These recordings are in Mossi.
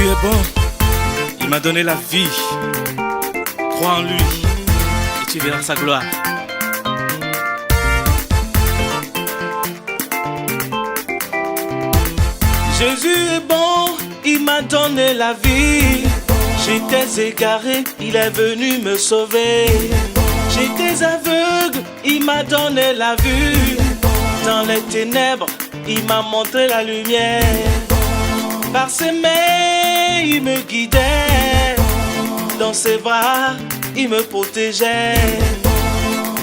Jésus est bon. Il m'a donné la vie. Crois en lui et tu verras sa gloire. Jésus est bon, il m'a donné la vie. J'étais égaré, il est venu me sauver. J'étais aveugle, il m'a donné la vue. Dans les ténèbres, il m'a montré la lumière. Par ses mains, il me guidait. Dans ses bras, il me protégeait.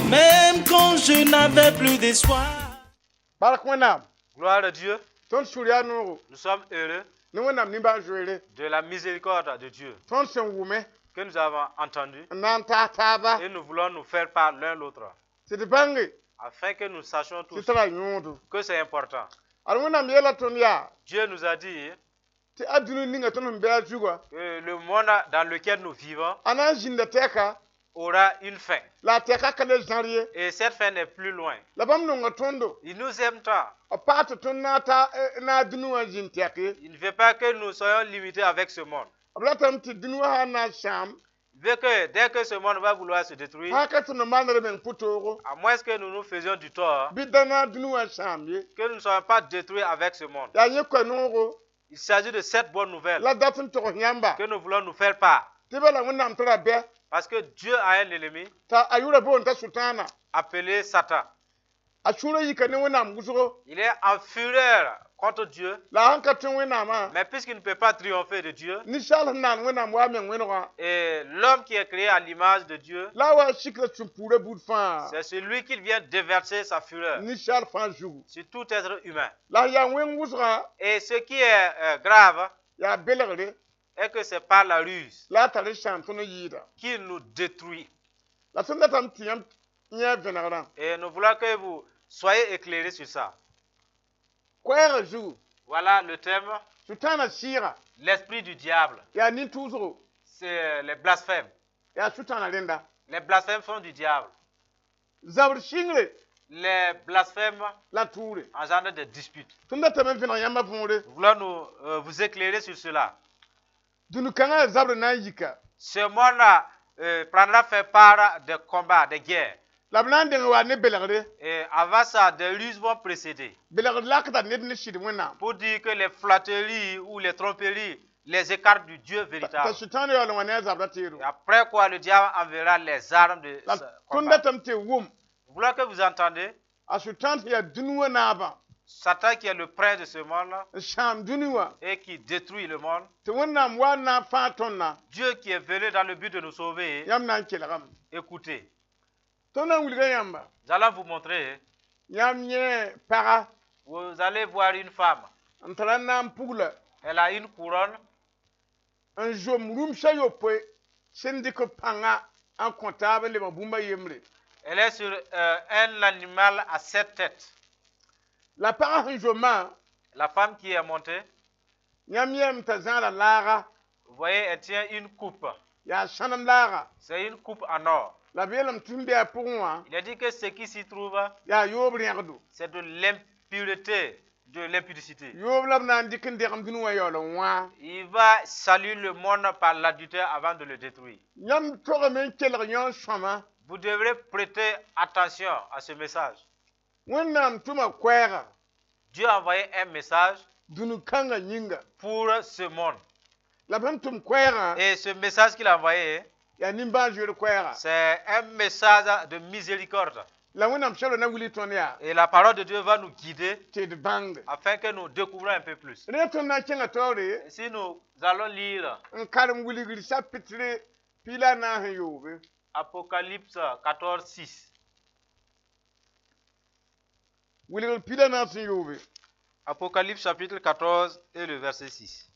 Même quand je n'avais plus d'espoir. Bark Wẽnnaam. Gloire à Dieu. Tõnd sũur yaa noogo. Nous sommes heureux Ne Wẽnnaam nimbãan-zoeere. De la miséricorde de Dieu Tõnd sẽn wʋme que nous avons entendu n na n taas taaba et nous voulons nous faire part l'un l'autre tɩ d bãnge afin que nous sachions tɩ tous tara yõodo. Que c'est important. Ad Wẽnnaam yeela tõnd yaa Dieu nous a dit tɩ a dũni ninga tõnd sẽn be a zugã que le monde dans lequel nous vivons a na n zĩnda tɛka aura une fin. La a tɛka ka le zãr ye. Et cette fin n'est plus loin. La bãmb nonga tõndo. Il nous aime tant. B pag tɩ tõnd na n ta na a dũni wã zĩnd tɛk ye. Il ne veut pas que nous soyons limités avec ce monde. B ratame tɩ dũni wã sã n na n sãam Il veut que dès que ce monde va vouloir se détruire, sã n ka tɩ no maand d meng pʋ-toogo à moins que nous nous faisions du tort, bɩ da na a dũni wã sãam ye. Que nous ne soyons pas détruits avec ce monde. Yaa yẽ koa-noogo Il s'agit de cette bonne nouvelle la dat n tog yãmba que nous voulons nous faire part. Tɩ bala Wẽnnaam tara bɛ Parce que Dieu a un ennemi t'a a yʋra boond t'a Sʋtãana. Appelé Satan. A sũurã yika ne Wẽnnaam wʋsgo. Il est en fureur contre Dieu, La a sẽn ka tõe Wẽnnaamã mais puisqu'il ne peut pas triompher de Dieu, ninsaal sẽn naan Wẽnnaam wa a meng wẽnegã et l'homme qui est créé à l'image de Dieu, la a wa sikra sũ-puurã buud fãa c'est celui qui vient déverser sa fureur ninsaal fãa zugu. Sur tout être humain. La yaa wẽng wʋsgã Et ce qui est grave yaa belgre est que c'est par la ruse la a tar n sãam tõnd n yɩɩda. Qu'il nous détruit. La tõnd datame tɩ yãmb yẽ vẽnegrã. Et nous voulons que vous soyez éclairés sur ça. Koɛɛgã zugu Voilà le thème, Sʋtãanã sɩɩga l'esprit du diable. Yaa nin-tʋʋsgo C'est les blasphèmes. Yaa Sʋtãanã rẽnda. Les blasphèmes sont du diable. Zabr sɩngre Les blasphèmes la tʋʋre. Engendrent des disputes. Tõnd datame n vẽneg yãmba võore. Nous voulons vous éclairer sur cela. Dũni kãngã zabr na n yika. Ce monde-là prendra fin par des combats, des guerres. La b na n deng wa ne belgre. Et avant ça, des ruses vont précéder. Belgr lakda ned ne sɩd Wẽnnaam. Pour dire que les flatteries ou les tromperies les écartent du Dieu T'a véritable. Sʋtãan yaool n wa ne a zabra teero. Et après quoi, le diable enverra les armes de La ce tõnd combat. datame tɩ wʋm Nous voulons que vous entendez a Sʋtãan sẽn yaa dũni wã naabã Satan qui est le prince de ce monde n sãam dũni wã et qui détruit le monde. Tɩ Wẽnnaam wa n na n fãag tõndã. Dieu qui est venu dans le but de nous sauver. Yãmb na n kelgame. Écoutez, Tõnd na n wilga yãmba. Nous allons vous montrer. Yãmb yẽ paga Vous allez voir une femme. N tara n na n pugla Elle a une couronne n zom rũmsã yopoe sẽn dɩk pãnga n kõ taab n lebg bũmba yembre. Elle est sur un animal à sept têtes. La pagã sẽn zomã La femme qui est montée, yãmb yẽem t'a zãada laaga. Vous voyez, elle tient une coupe. Yaa sãnem laaga. C'est une coupe en or. La b yeelame tɩ sẽn be a pʋgẽ wã Il a dit que ce qui s'y trouve, yaa yoob rẽgdo. C'est de l'impureté, de l'impudicité. Yoob la b na n dɩk n degem dũni wã yaool n wã. Il va salir le monde par l'adultère avant de le détruire. Yãmb togame n kelg yõ sõma. Vous devrez prêter attention à ce message. Wẽnnaam tʋma koɛɛga Dieu a envoyé un message dũni kãngã yĩnga. Pour ce monde. La b sẽn tʋm koɛɛgã Et ce message qu'il a envoyé, yaa nimbãan-zoeer koɛɛga. C'est un message de miséricorde. La Wẽnnaam selo na wilg tõnd yaa Et la parole de Dieu va nous guider tɩ d bãngde. Afin que nous découvrions un peu plus. Rẽ tõnd na n kẽngã taoore Et si nous allons lire n karem wilgr chapitre piig la a naas n yoobe. Apocalypse 14, 6. Wilgr piig la a naas n yoobe. Apocalypse chapitre 14 et le verset 6.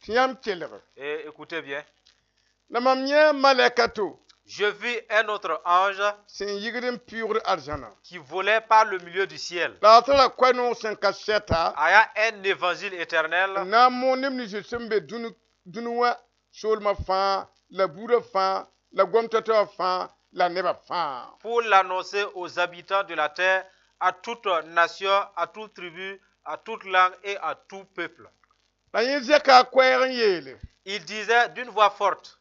Tɩ yãmb kelg. Et écoutez bien. La mam yẽ malɛka to Je vis un autre ange sẽn yigd n pɩʋʋgd arzãna. Qui volait par le milieu du ciel, La a tara koa-noog sẽn ka sɛta ayant un évangile éternel n na n moon neb nins sẽn be dũni dũni wã soolmã fãa la buudã fãa la gom-toatoa fãa la nebã fãa. Pour l'annoncer aux habitants de la terre, à toute nation, à toute tribu, à toute langue et à tout peuple. La yẽ zɛka a koɛɛg n yeele Il disait d'une voix forte,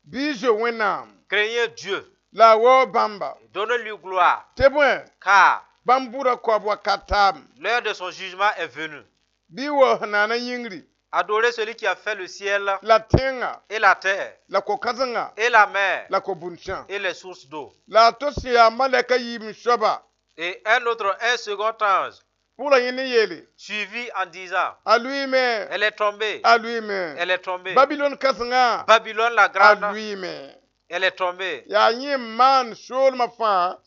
bɩ y zoe Wẽnnaam craignez Dieu, la a waoog bãmba donnez-lui gloire, tɩ bõe car bãmb bʋda kaoob wakat taame l'heure de son jugement est venue. Bɩ y wa sẽn naana yĩngri Adorez celui qui a fait le ciel la tẽngã et la terre la ko-kãsenga et la mer la ko-bũnsã et les sources d'eau. La a to sẽn yaa malɛka yiib n soaba Et un autre, un second ange, pʋgã yẽ ne yeele suivit en disant, a lʋɩɩme elle est tombée, a lʋɩɩme elle est tombée. Babilon kãsengã Babylone la a grande, lʋɩɩme elle est tombée. Yaa yẽ n maan soolmã fãa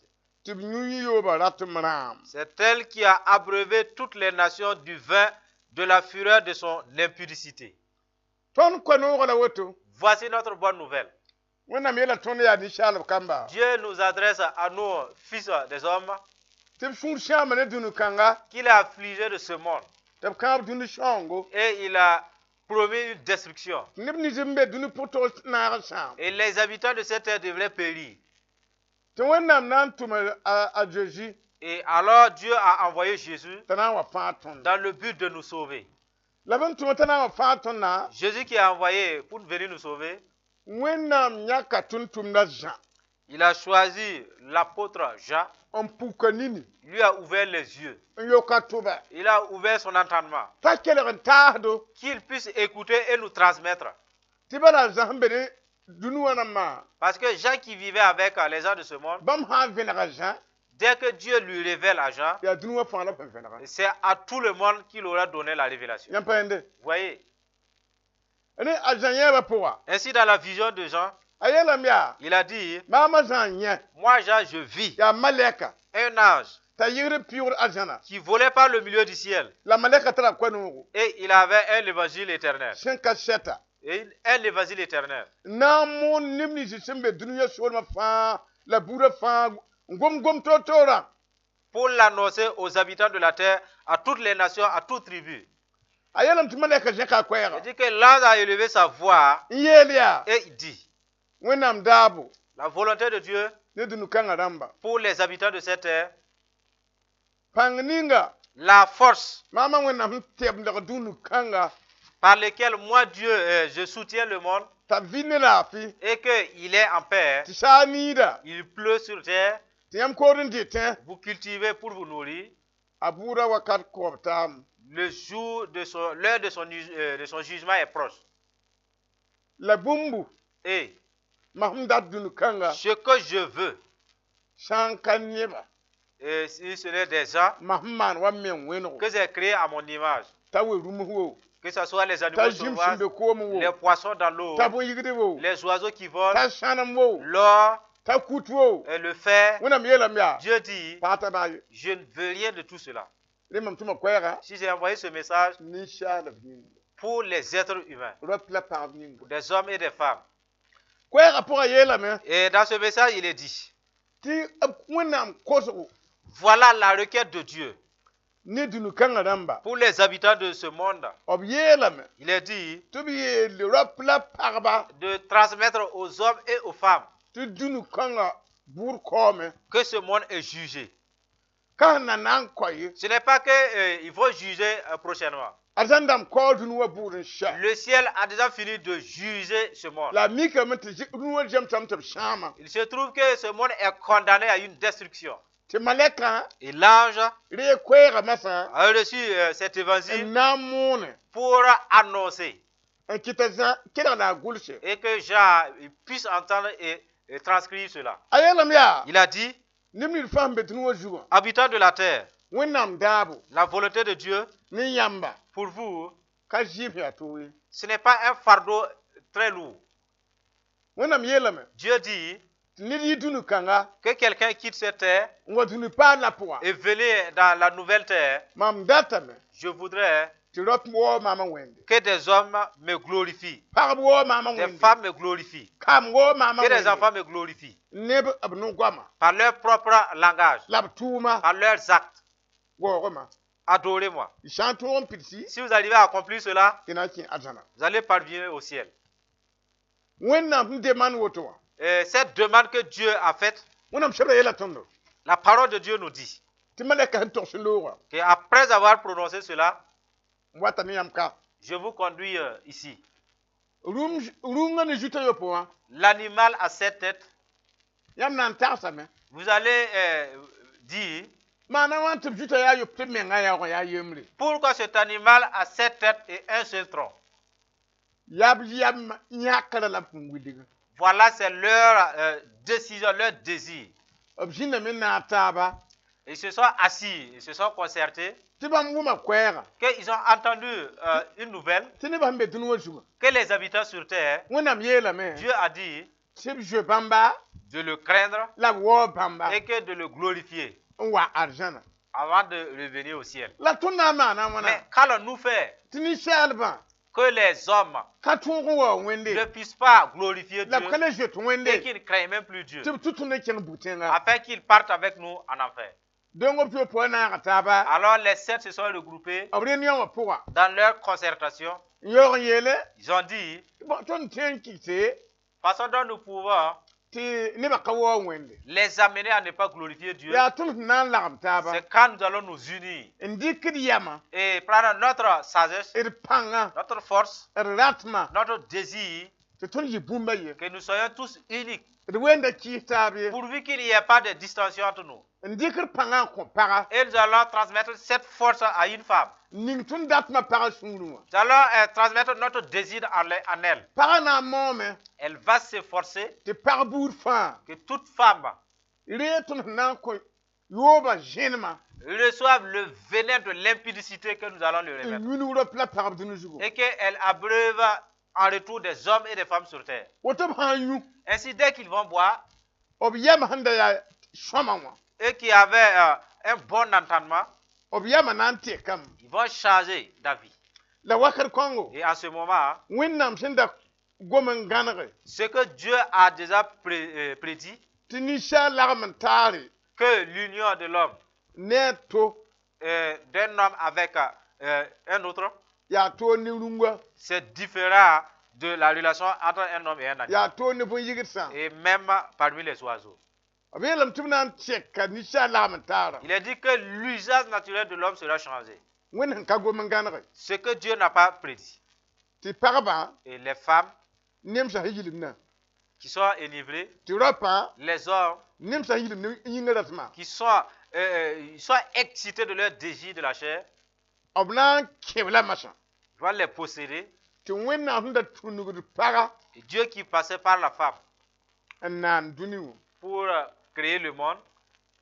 tɩ b yũ yoobã ratem rãam. C'est elle qui a abreuvé toutes les nations du vin de la fureur de son impudicité. Tõnd koa-noogã la woto. Voici notre bonne nouvelle. Wẽnnaam yeela tõnd yaa ninsaalb kamba Dieu nous adresse à nous, fils des hommes, tɩ b sũur sãama ne dũni kãnga qu'il a affligé de ce monde tɩ b kãab dũni sãoongo et il a promis une destruction. Tɩ neb nins n be dũni pʋg tog naag n sãam. Et les habitants de cette terre devraient périr. Tɩ Wẽnnaam na n tʋma a Zeezi Et alors Dieu a envoyé Jésus t'a na n wa fãag tõnd dans le but de nous sauver. La b n tʋma t'a na n wa fãag tõndã Jésus qui a envoyé pour venir nous sauver, Wẽnnaam yãka tʋm-tʋmdã Zã il a choisi l'apôtre Jean, n puka nini lui a ouvert les yeux, n yoka tʋba il a ouvert son entendement, t'a kelg n taasdo qu'il puisse écouter et nous transmettre. Tɩ bala a Zã sẽn be ne dũni wã rãmbã Parce que Jean qui vivait avec les gens de ce monde, bãmb sã n vẽnega Zã dès que Dieu lui révèle à Jean, yaa dũni wã fãa la b sẽn vẽnega. C'est à tout le monde qu'il aura donné la révélation. Yãmb pa yẽnde Vous voyez? Ne a Zã yẽebã pʋga Ainsi, dans la vision de Jean, a yeelame yaa il a dit, maamã Zã n yẽ moi Jean, je vis yaa malɛka un ange t'a yɩgd pɩʋʋr arzãna qui volait par le milieu du ciel la malɛka tara koa-noogo et il avait un évangile éternel. Sẽn ka sɛta Et un évangile éternel. N na n moon neb nins sẽn be dũniyã soolmã fãa la buudã fãa n gom-gom toor-toorã Pour l'annoncer aux habitants de la terre, à toutes les nations, à toutes tribus. A yeelame tɩ malɛka zẽka a Il koɛɛga dit que l'ange a élevé sa voix n yeel yaa et il dit, Wẽnnaam daabo la volonté de Dieu ne dũni-kãngã rãmba pour les habitants de cette terre, pãng ninga la force maamã Wẽnnaam sẽn tɛbdg dũni-kãnga par laquelle moi Dieu, je soutiens le monde t'a vɩ ne laafɩ et qu'il est en paix, tɩ saa niida il pleut sur terre, tɩ yãmb kood n dɩtẽ vous cultivez pour vous nourrir, a bʋʋda wakat koab taam le jour de son, l'heure de son jugement est proche. La bũmbu Et mam sẽn dat dũni-kãnga ce que je veux, sã n ka neba et si ce n'est des gens mam sẽn maan wa meng wẽnego que j'ai créé à mon image, t'a we rũms wo que ce soit les t'a animaux zĩm sẽn sauvages, be koomẽ wo les poissons dans l'eau, t'a bõn-yigd wo les oiseaux qui volent, t'a sãnem wo l'or t'a kut wo et le fer, Wẽnnaam yeelame yaa Dieu dit, paata baa ye je ne veux rien de tout cela. Rẽ mam tʋma koɛɛga Si j'ai envoyé ce message ninsaalb yĩnga pour les êtres humains, rap la pagb yĩnga pour des hommes et des femmes. Koɛɛgã pʋgã yeelame Et dans ce message, il est dit, tɩ b Wẽnnaam kosgo voilà la requête de Dieu ne dũni-kãngã rãmba pour les habitants de ce monde. B yeelame Il est dit tɩ b yeel rap la pagba de transmettre aux hommes et aux femmes tɩ dũni-kãngã bʋʋd kaoome que ce monde est jugé. Ka sẽn na na n kao ye Ce n'est pas qu'il faut juger prochainement. Arzãn dãmb kaool dũni wã bʋʋd n sɛ Le ciel a déjà fini de juger ce monde. La a mikame tɩ dũni wã zemsame tɩ b sãama Il se trouve que ce monde est condamné à une destruction. Tɩ malɛkã Et l'ange ree koɛɛgã masã a reçu cet évangile n na n moone pour annoncer n kɩt Zã kelg la a gʋlse et que Jean il puisse entendre et transcrire cela. A yeelame yaa Il a dit, neb nins fãa sẽn be dũni wã zugã habitants de la terre, Wẽnnaam daabo la volonté de Dieu ne yãmba pour vous, ka zɩɩm yaa toog ye ce n'est pas un fardeau très lourd. Wẽnnaam yeelame Dieu dit tɩ ned yi dũni kãnga que quelqu'un quitte cette terre n wa dũni paal la pʋga et venez dans la nouvelle terre, mam datame je voudrais tɩ rap waoog maamã Wẽnde que des hommes me glorifient, pagb waoog maamã des Wẽnde femmes me glorifient, kam waoog maamã que des Wẽnde enfants me glorifient neb b no-goama par leur propre langage, la b tʋʋma par leurs actes. waoogma Adorez-moi. Y sã n tõog n pidsi Si vous arrivez à accomplir cela, tɩ na n kẽ arzãna vous allez parvenir au ciel. Wẽnnaam sẽn demande woto wã Et cette demande que Dieu a faite, Wẽnnaam sebra yeela tõndo la parole de Dieu nous dit tɩ malɛka sẽn togs loogã qu'après avoir prononcé cela, n wata ne yãmb ka Je vous conduis ici. Rũngã ne zuta yopoe wã L'animal a sept têtes. Yãmb na n tagsame Vous allez dire, maana wã tɩ b zuta yaa yopoe tɩ b menga yaoog n yaa yembre pourquoi cet animal a sept têtes et un seul tronc? Yaa b yam yãkrã la b sẽn wilg Voilà, c'est leur décision, leur désir. B zĩndame n naag taaba Ils se sont assis, ils se sont concertés, tɩ bãmb wʋma koɛɛga qu'ils ont entendu une nouvelle, tɩ nebã sẽn be dũni wã zuga que les habitants sur terre, Wẽnnaam yeelame Dieu a dit tɩ b zoe bãmba de le craindre la b waoog bãmba et que de le glorifier n wa arzãna avant de revenir au ciel. La tõnd na n maana wãna Mais qu'allons-nous faire tɩ ninsaalbã que les hommes ka tõog n waoog Wẽnde ne puissent pas glorifier la Dieu b ka le zoet et Wẽnde qu'ils ne craignent même plus Dieu, tɩ b tʋ tõnd n kẽng bug-tẽnga afin qu'ils partent avec nous en enfer? Donc b yopoe naaga taaba Alors les sept se sont regroupés b rẽnd yã wã pʋga dans leur concertation. N yaoog n yeele Ils ont dit, bõ tõnd tẽ n kɩse façon dont nous pouvons tɩ nebã ka waoog Wẽnde les amener à ne pas glorifier Dieu, yaa tõnd sẽn na n lagem taaba c'est quand nous allons nous unir n dɩkd yamã et prendre notre sagesse, d pãnga notre force, d ratmã notre désir, tɩ tõnd yɩ bũmba ye que nous soyons tous uniques, d wenda kɩɩs taab ye pourvu qu'il n'y ait pas de distinction entre nous. N dɩkd pãngã n kõ paga Et nous allons transmettre cette force à une femme. Ning tõnd datmã pagã sũurẽ wã Nous allons transmettre notre désir en elle. Pagã na n moome Elle va s'efforcer tɩ pag buud fãa que toute femme reeg tõnd sẽn na n kõ yoobã zẽnemã reçoive le venin de l'impudicité que nous allons lui n remettre. wilg rap la pagb dũni zugu Et qu'elle abreuve en retour des hommes et des femmes sur terre. Woto b sã n yũ Ainsi, dès qu'ils vont boire, b yɛm sẽn da yaa sõma wã eux qui avaient un bon entendement, b yɛmã na n tekame ils vont changer d'avis. La wakat kõngo Et en ce moment, Wẽnnaam sẽn da gom n gãnege ce que Dieu a déjà prédit, tɩ ninsaal lagem n taare que l'union de l'homme, ne a to d'un homme avec un autre, yaa toor ne rũnga c'est différent de la relation entre un homme et un animal. Yaa toor ne bõn-yigsã Et même parmi les oiseaux. B yeelame tɩ b na n tɛka ninsaal lagem n taara Il est dit que l'usage naturel de l'homme sera changé. Wẽnd sẽn ka gom n gãnege Ce que Dieu n'a pas prédit. Tɩ pagba Et les femmes nemsa sẽn yilimdã qui sont enivrées, tɩ raopã les hommes nemsa sẽn yilimd yĩngã rasmã qui sont, ils sont excités de leur désir de la chair, b na n kẽb la masã vont les posséder. Tɩ Wẽnnaam sẽn da tũnugd paga Et Dieu qui passait par la femme n naan dũni wã pour créer le monde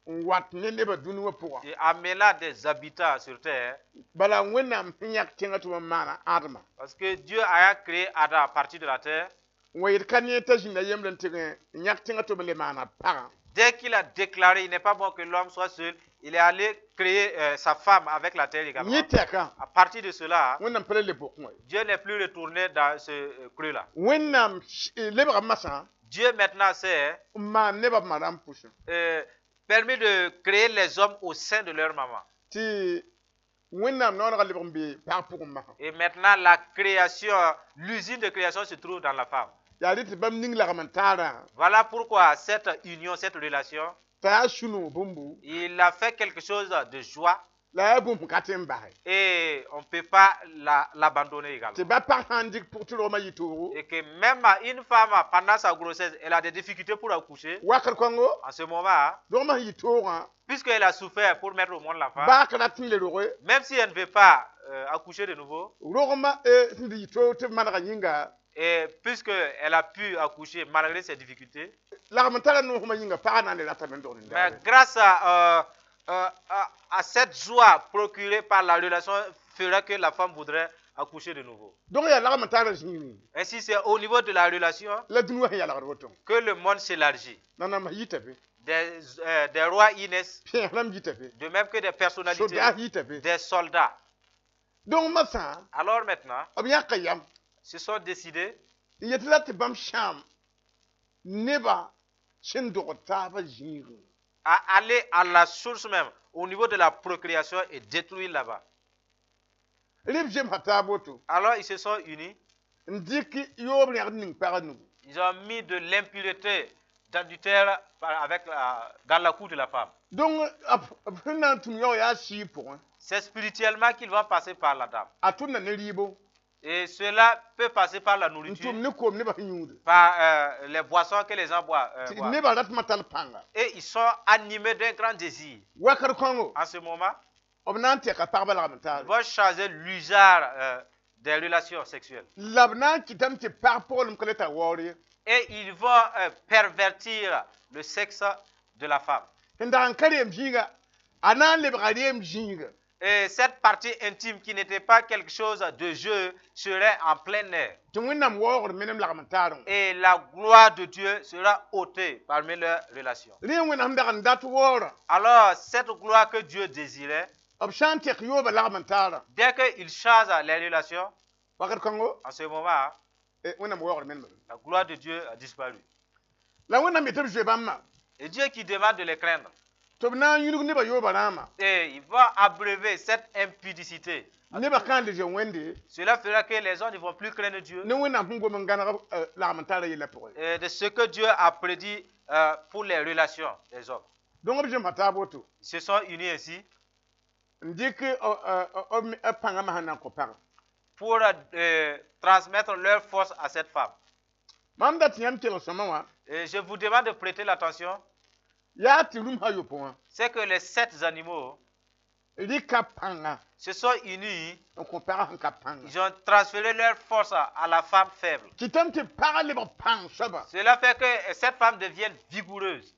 n wat ne nebã dũni wã pʋga et amena des habitants sur terre, bala Wẽnnaam sẽn yãk tẽngã tɩ b maana Ãdema parce que Dieu a créé Adam à partir de la terre. N wa yet ka ne t'a zĩnda yembre n tɩg n yãk tẽngã tɩ b le maana pagã Dès qu'il a déclaré, il n'est pas bon que l'homme soit seul, il est allé créer sa femme avec la terre également. Yẽ tɛka À partir de cela, Wẽnnaam pa le le bokẽ wã ye Dieu n'est plus retourné dans ce creux-là. Wẽnnaam lebga masã Dieu maintenant s'est n maan nebã b ma rãmb pʋsẽ permis de créer les hommes au sein de leur maman. Tɩ Wẽnnaam noorgã lebg n be pag pʋgẽ masã Et maintenant, la création, l'usine de création se trouve dans la femme. Yaa rɩ tɩ bãmb ning lagem n taarã Voilà pourquoi cette union, cette relation, t'a yaa sũ-noog bũmbu il a fait quelque chose de joie la yaa bũmb ka tẽ n basɛ et on ne peut pas l'abandonner également. Tɩ ba pag sã n dɩk pʋg tɩ rogmã yɩ toogo Et que même une femme, pendant sa grossesse, elle a des difficultés pour accoucher. Wakat kõngo En ce moment, rogmã sẽn yɩ toogã puisqu'elle a souffert pour mettre au monde l'enfant, baak rat n le roge même si elle ne veut pas accoucher de nouveau, rogmã sẽn di yɩ toog tɩ b manegã yĩnga et puisqu'elle a pu accoucher malgré ses difficultés, lagm n tara noosmã yĩnga pagã na n le ratame n dogd n mais daare grâce à cette joie procurée par la relation fera que la femme voudrait accoucher de nouveau. Donc yaa lagm n taara zĩigẽ Ainsi, c'est au niveau de la relation la dũni wã sẽn yalgd woto que le monde s'élargit. Nanam yita be Des rois naissent, pẽes rãmb yita be de même que des personnalités, sodaas yita be des soldats. Donc masã Alors maintenant, b yãka yam se sont décidés n yetɩ la tɩ bãmb sãam nebã sẽn dogd taabã zĩigẽ à aller à la source même, au niveau de la procréation et détruire là-bas. Rɩ b zemsa taab woto Alors ils se sont unis, n dɩk yoob rẽgd ning pagã nugu ils ont mis de l'impureté dans du terre dans la cou de la femme. Donc b sẽn na n tũm yaoog yaa sɩɩg pʋgẽ C'est spirituellement qu'ils vont passer par la dame. A tʋmda ne rɩɩbo Et cela peut passer par la n nourriture, tʋm ne koom nebã sẽn yũude par les boissons que les gens boivent. Tɩ Boivent. nebã ratmã tar pãnga Et ils sont animés d'un grand désir. Wakat kõngo En ce moment, b na n tɛka pagba lagm ils taare vont changer l'usage des relations sexuelles. La b na n kɩtame tɩ pag pʋglem ka le tar waoor ye Et ils vont pervertir le sexe de la femme. Sẽn dag n ka reem zĩiga a na n lebga reem zĩiga Et cette partie intime qui n'était pas quelque chose de jeu serait en plein air. Tɩ Wẽnnaam waoogr menem lagm n taarẽ Et la gloire de Dieu sera ôtée parmi leurs relations. Rẽ Wẽnnaam dag n dat waoorã Alors, cette gloire que Dieu désirait, b sã n tɛk yoobã lagm n taarã dès qu'il change les relations, wakat kõngo en ce moment, Wẽnnaam waoogr menemame la gloire de Dieu a disparu. La Wẽnnaam yetɩ b zoe bãmbã Et Dieu qui demande de les craindre, tɩ b na n yũnug nebã yoobã rãamã et il va abreuver cette impudicité. Nebã kãan le zoe Wẽnde Cela fera que les gens ne vont plus craindre Dieu ne Wẽnnaam sẽn gom n gãneg lagm n taarã yellã pʋgẽ de ce que Dieu a prédit pour les relations des hommes. Donc b zemsa taab woto Ils se sont unis ainsi n dɩk b pãngã masã na n kõ pagã pour transmettre leur force à cette femme. Mam dat tɩ yãmb kelg sõma wã Et je vous demande de prêter l'attention, yaa tɩ rũmsã yopoe wã c'est que les sept animaux rɩka pãnga se sont unis, n kõ pagã sẽn ka pãnga ils ont transféré leur force à la femme faible. Kɩtame tɩ pagã lebg pãng soaba Cela fait que cette femme devienne vigoureuse.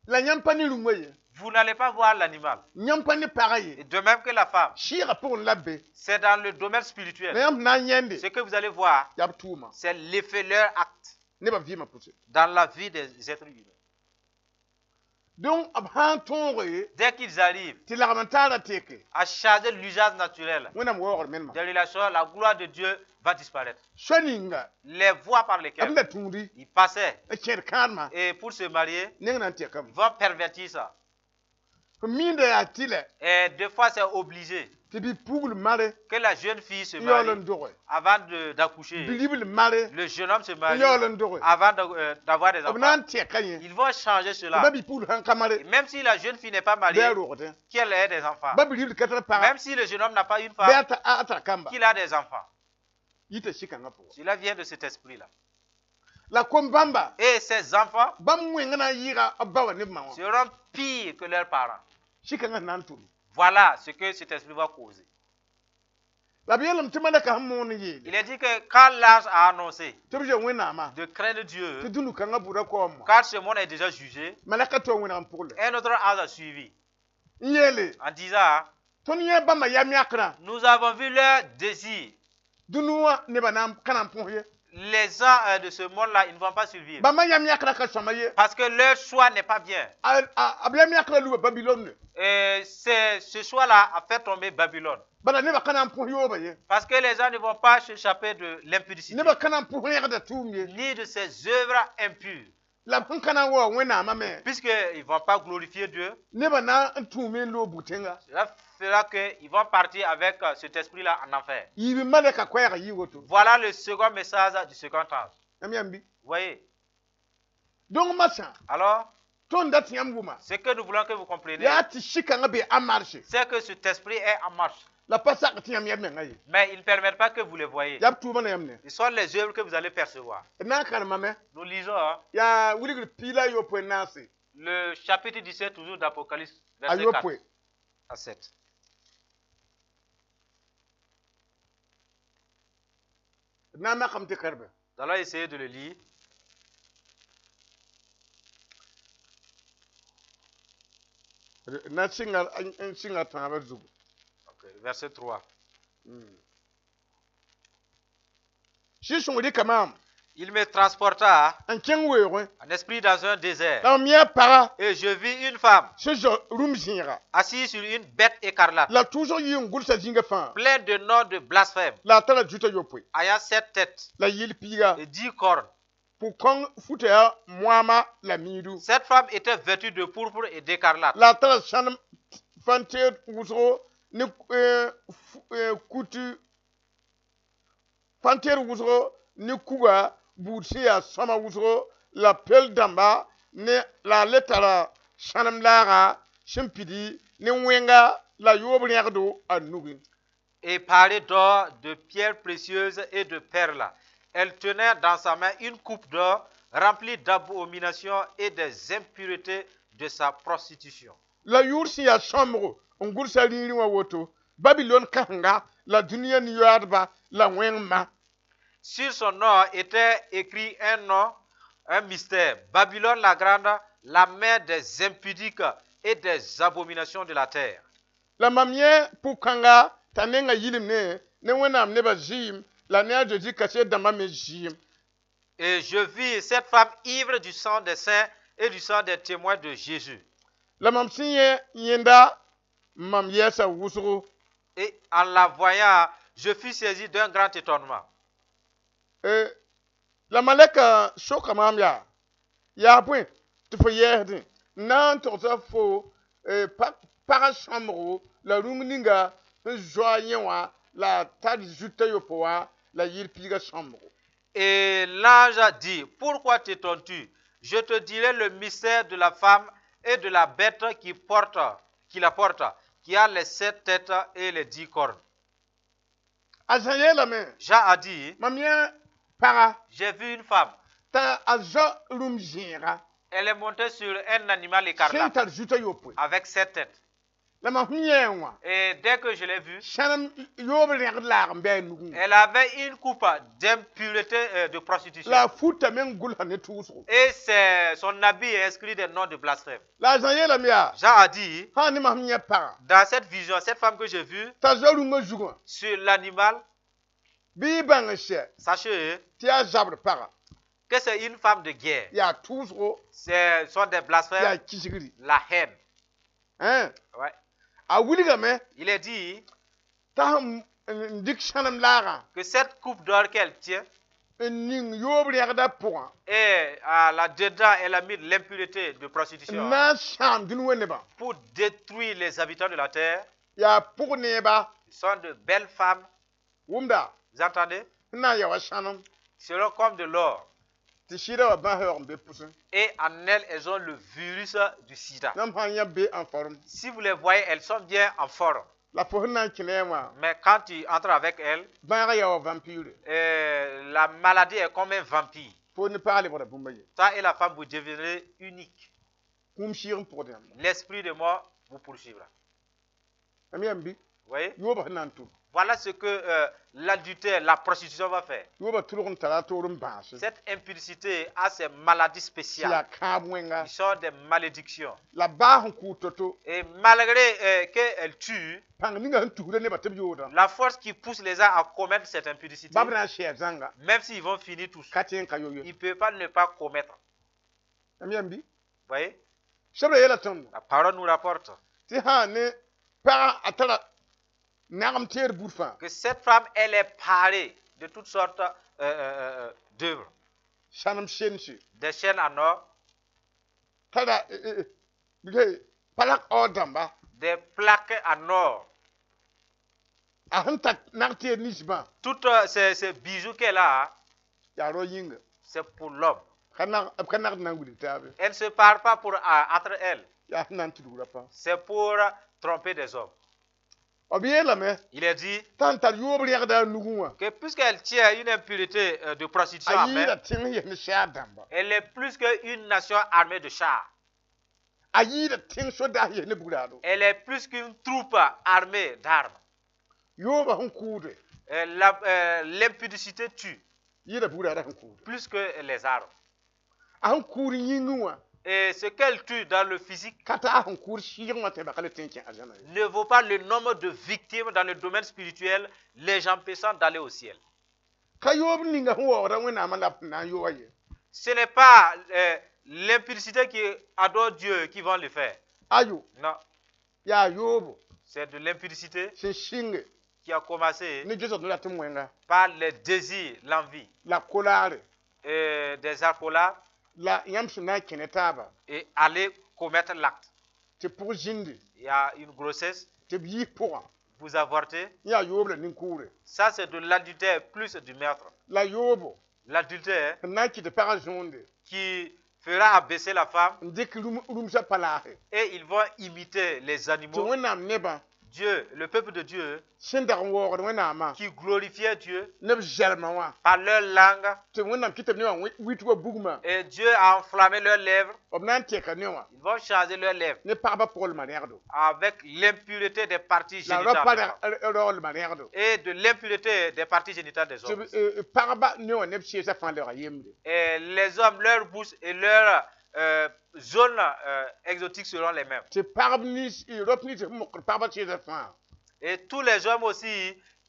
La yãmb pa ne rũngã ye Vous n'allez pas voir l'animal. Yãmb pa ne pagã ye Et de même que la femme, sɩɩgã pʋgẽ la b be c'est dans le domaine la spirituel. yãmb sẽn na n yãende Ce que vous allez voir, yaa b tʋʋma c'est l'effet, leur acte nebã vɩɩmã pʋse dans la vie des êtres humains. Donc b sã n tõoge Dès qu'ils arrivent tɩ lagm n taarã teke à changer l'usage naturel Wẽnnaam waoogr menema des relations, la gloire de Dieu va disparaître. So ninga Les voies par b lesquelles la tũudi ils passaient n kẽed kãadmã et pour se marier, neng na n tɛkame ils vont pervertir ça. F miinda yaa tɩlɛ Et deux fois, c'est obligé tɩ bi-pugl mare que la jeune fille se n yaool marie n doge avant d'accoucher. Bi-ribl mare Le jeune homme se n marie yaool n doge avant d'avoir des b na enfants. n tɛka yẽ Ils vont changer cela. ba bi-pugl sãn ka mare Et même si la jeune fille n'est pas bɩ mariée, a rogdẽ qu'elle ait des enfants. ba bi-ribl ka tar paga Même si le jeune homme n'a pas une bɩ femme, a tar kamba qu'il a des enfants. Yita sɩkãngã pʋgã Cela vient de cet esprit-là. La kom bãmba Et ces enfants bãmb wẽngã na n yɩɩga b ba wã ne b ma wã seront pires que leurs parents. Sɩkãngã sẽn na n tʋm Voilà ce que cet esprit va causer. La b yeelame tɩ malɛka sẽn moon n yeele Il est dit que quand l'ange a annoncé tɩ b zoe Wẽnnaamã de craindre tɩ Dieu, dũnu-kãngã bʋda kaoom wã car ce monde est déjà jugé, malɛka tɩ wa wẽneg n pʋgle un autre ange a suivi n yeele en disant, tõnd yẽ bãmba yam yãkrã nous avons vu leur désir. Dũnu wã nebã na n ka na n põs ye Les gens de ce monde-là, ils ne vont pas survivre. Bãmba yam yãkrã ka sõma ye Parce que leur choix n'est pas bien. A b yam yãkrã luba Babilone Et ce choix-là a fait tomber Babylone. Bala nebã ka na n põs yooba ye Parce que les gens ne vont pas s'échapper de l'impudicité, nebã ka na n põs rẽgda tʋʋm ye ni de ses œuvres impures. La b sẽn ka na n waoog Wẽnnaamã me Puisqu'ils ne vont pas glorifier Dieu, nebã na n tũume n loog bu-tẽnga cela fera qu'ils vont partir avec cet esprit-là en enfer. Yiib malɛka koɛɛga yɩ woto Voilà le second message du second ange. Yãmb yãmb bɩ Vous voyez? Donc masã Alors, tõnd dat tɩ yãmb wʋma ce que nous voulons que vous compreniez, yaa tɩ sɩkãngã be en marche c'est que cet esprit est en marche. La pa sak tɩ yãmb yam menga ye Mais il ne permet pas que vous le voyez. Yaa b tʋʋmã na yãmb ne Ce sont les œuvres que vous allez percevoir. D na n karemame Nous lisons, hein, yaa wilgr piig la a yopoe n naase le chapitre 17, toujours d'Apocalypse, a verset 4 yopoe à 7. D na n makame tɩ karbe Nous allons essayer de le lire. D na sɩnga n sɩnga tãabã zugu Ok, verset 3. Sɩ-sõng rɩka maam Il me transporta n kẽng weoogẽ en esprit dans un désert. La m yã paga Et je vis une femme sẽn zao rũm zẽega assise sur une bête écarlate, la tʋʋsg yɩ n gʋlsa zĩnga fãa pleine de noms de blasphème, la a tara zuta yopoe ayant sept têtes la yɩl piiga et 10 cornes. Pʋg-kõng futa yaa moamã la miidu Cette femme était vêtue de pourpre et d'écarlate, la a tara sãnem fãnteed wʋsgo ne kutu fãnteed wʋsgo ne kuga buud sẽn yaa sõma wʋsgo la pel dãmba ne la a le tara sãnem laaga sẽn pidi ne wẽnga la yoob rẽgdo a nugẽ. Et parée d'or, de pierres précieuses et de perles. Elle tenait dans sa main une coupe d'or remplie d'abominations et des impuretés de sa prostitution. La yʋʋr sẽn yaa sõamgo n gʋlsa rĩirẽ wã woto: Babilon kãsenga la dũniyã ne-yoaadba la wẽng-ma. Sur son nom était écrit un nom, un mystère. Babylone la grande, la mère des impudiques et des abominations de la terre. La mam yẽ pʋg-kãnga t'a nenga yɩlem ne Wẽnnaam nebã zɩɩm la ne a Zeezi kaset dãmbã me zɩɩm. Et je vis cette femme ivre du sang des saints et du sang des témoins de Jésus. La mam sẽn yẽ yẽnda, mam yɛɛsa wʋsgo. Et en la voyant, je fus saisi d'un grand étonnement. La malɛka soka maam yaa: Yaa bõe tɩ fo yɛɛsdẽ? N na n togsa fo pagã sõamgo la rũng ninga sẽn zoa yẽ wã la a tar zut a yopoe wã la yɩl piigã sõamgo. Et l'ange dit: Pourquoi t'étonnes-tu? Je te dirai le mystère de la femme et de la bête qui la porte, qui a les sept têtes et les 10 cornes. A Zã yeelame: Jean a dit: Mam yẽ paga J'ai vu une femme. T'a a zao rũm zẽega Elle est montée sur un animal sẽn écarlate tar zut a yopoe. Avec sept têtes. La mam sẽn yẽ wã, Et dès que je l'ai vue, sãnem yoob rẽgd laag n bɩ a nugẽ. Elle avait une coupe d'impureté de prostitution. La a futa me n gʋlsa ne tʋʋsgo. Et son habit est inscrit des noms de blasphème. La a Zã yeelame yaa: Jean a dit: Sã n ne mam sẽn yẽ paga Dans cette vision, cette femme que j'ai vue t'a zao rũngã zugã, sur l'animal, bɩ y bãng n sɛ sachez tɩ yaa zabr paga. Que c'est une femme de guerre. Yaa tʋʋsgo. Ce sont des Yaa blasphèmes, kisgri. La haine. Hein? Ouais. A wilgame Il est dit t'a sẽn n dɩk sãnem laagã que cette coupe d'or qu'elle tient, n ning yoob rẽgdã pʋgã et à là-dedans, elle a mis de l'impureté de prostitution n na n sãam dũni wã nebã. Pour détruire les habitants de la terre. Yaa pʋg neeba. Ce sont de belles femmes. Wʋmda. Vous entendez? Sẽn na n ya wa sãnem Seront comme de l'or. Tɩ sɩdã wa bãs yaoog n be pʋsẽ. Et en elles, elles ont le virus du sida. Yãmb sã n yã be en forme. Si vous les voyez, elles sont bien en forme. La fo sẽn na n kẽ ne wã, Mais quand tu entres avec elles, bãagã yaa wa vampire. La maladie est comme un vampire. Fo ne pag lebgra bũmba ye. Toi et la femme, vous deviendrez uniques. Kũum sɩɩg n pʋgd yãmba. L'esprit de mort vous poursuivra. Mam yãmb bɩ Vous voyez? Yoobã sẽn na n tʋm. Voilà ce que l'adultère, la prostitution va faire. Yoobã tʋlg n tara a toor n bãase. Cette impudicité a ses maladies Tɩ spéciales. Yaa kãab wẽnga. Ils sont des malédictions. La baa sẽn kʋʋd to-to, Et malgré qu'elle tue, pãng ninga sẽn tusda nebã tɩ b yoodã, la force qui pousse les gens à commettre cette impudicité, bab na n sɛɛ zãnga, même s'ils vont finir tous, ka tẽ n ka yo ye. ils ne peuvent pas ne pas commettre. Mam yãmb bɩ Vous voyez? Sebra yeela tõndo La parole nous rapporte tɩ sã ne pagã a tara nagem teed buud fãa, que cette femme, elle est parée de toutes sortes d'œuvres. Sãnem sense, Des chaînes en or, tara palak aoor dãmba, des plaques en or. A sẽn tar nag teed ninsbã, Toutes ces bijoux qu'elle a, yaa rao yĩnga. C'est pour l'homme. Ka nag b ka nagd na n wilg taabe. Elle ne se parle pas entre elles. Yaa sẽn na n tudg rapa. C'est pour tromper des hommes. B yeelame Il est dit t'a n tar yoob rẽgda a nugẽ wã, que puisqu'elle tient une impureté de prostitution a en main, yɩɩda tẽng yes ne sɛɛr dãmba. Elle est plus qu'une nation armée de chars. A yɩɩda tẽng sodaas yes ne bugraado. Elle est plus qu'une troupe armée d'armes. Yoobã sẽn kʋʋde L'impudicité tue yɩɩda bugraadã sẽn kʋʋde. Plus que les armes. A sẽn kʋʋd yĩngẽ wã Et ce qu'elle tue dans le physique ka taa sẽn kʋʋd sɩɩg wã tɩ ba ka le tẽ n kẽ arzãna ye. Ne vaut pas le nombre de victimes dans le domaine spirituel, les empêchant d'aller au ciel. Ka yoob ninga sẽn waoogda Wẽnnaamã la b sẽn na n yooga ye. Ce n'est pas l'impudicité qui adore Dieu qui va le faire. Ayo. Non, Yaa yoobo c'est de l'impudicité sẽn sɩnge qui a commencé ne gesg no rat n wẽnga par les désirs, l'envie, la kolaare et des accolades la yãmb sẽn na n kẽ ne taaba et aller commettre l'acte. Tɩ pʋg zĩndi Il y a une grossesse, tɩ b yiis pʋgã vous avortez. Yaa yoob la nin-kʋʋre. Ça, c'est de l'adultère plus du meurtre. La yoobo L'adultère sẽn na n kɩt pagã zõonde qui fera abaisser la femme n dɩk rũmsã palaase et ils vont imiter les tɩ animaux Wẽnnaam nebã Dieu, le peuple de Dieu, sẽn dag n waoogd Wẽnnaamã qui glorifiait Dieu ne b zɛlmã wã par leur langue, tɩ Wẽnnaam kɩta b ne wã wit wa bugmã et Dieu a enflammé leurs lèvres, b na n tɛka ne wã ils vont changer leurs lèvres ne pagba pʋglmã rẽgdo avec l'impureté des parties la génitales rapa des femmes raoolmã rẽgdo et de l'impureté des parties génitales des tɩ hommes. b pagba ne wã ne b sɩɩsã fãa lebga yembre. Et les hommes, leur bouche et leur zone exotique seront les mêmes. Tɩ pagb nins rap nins sẽn mokd pagba sɩɩsã fãa Et tous les hommes aussi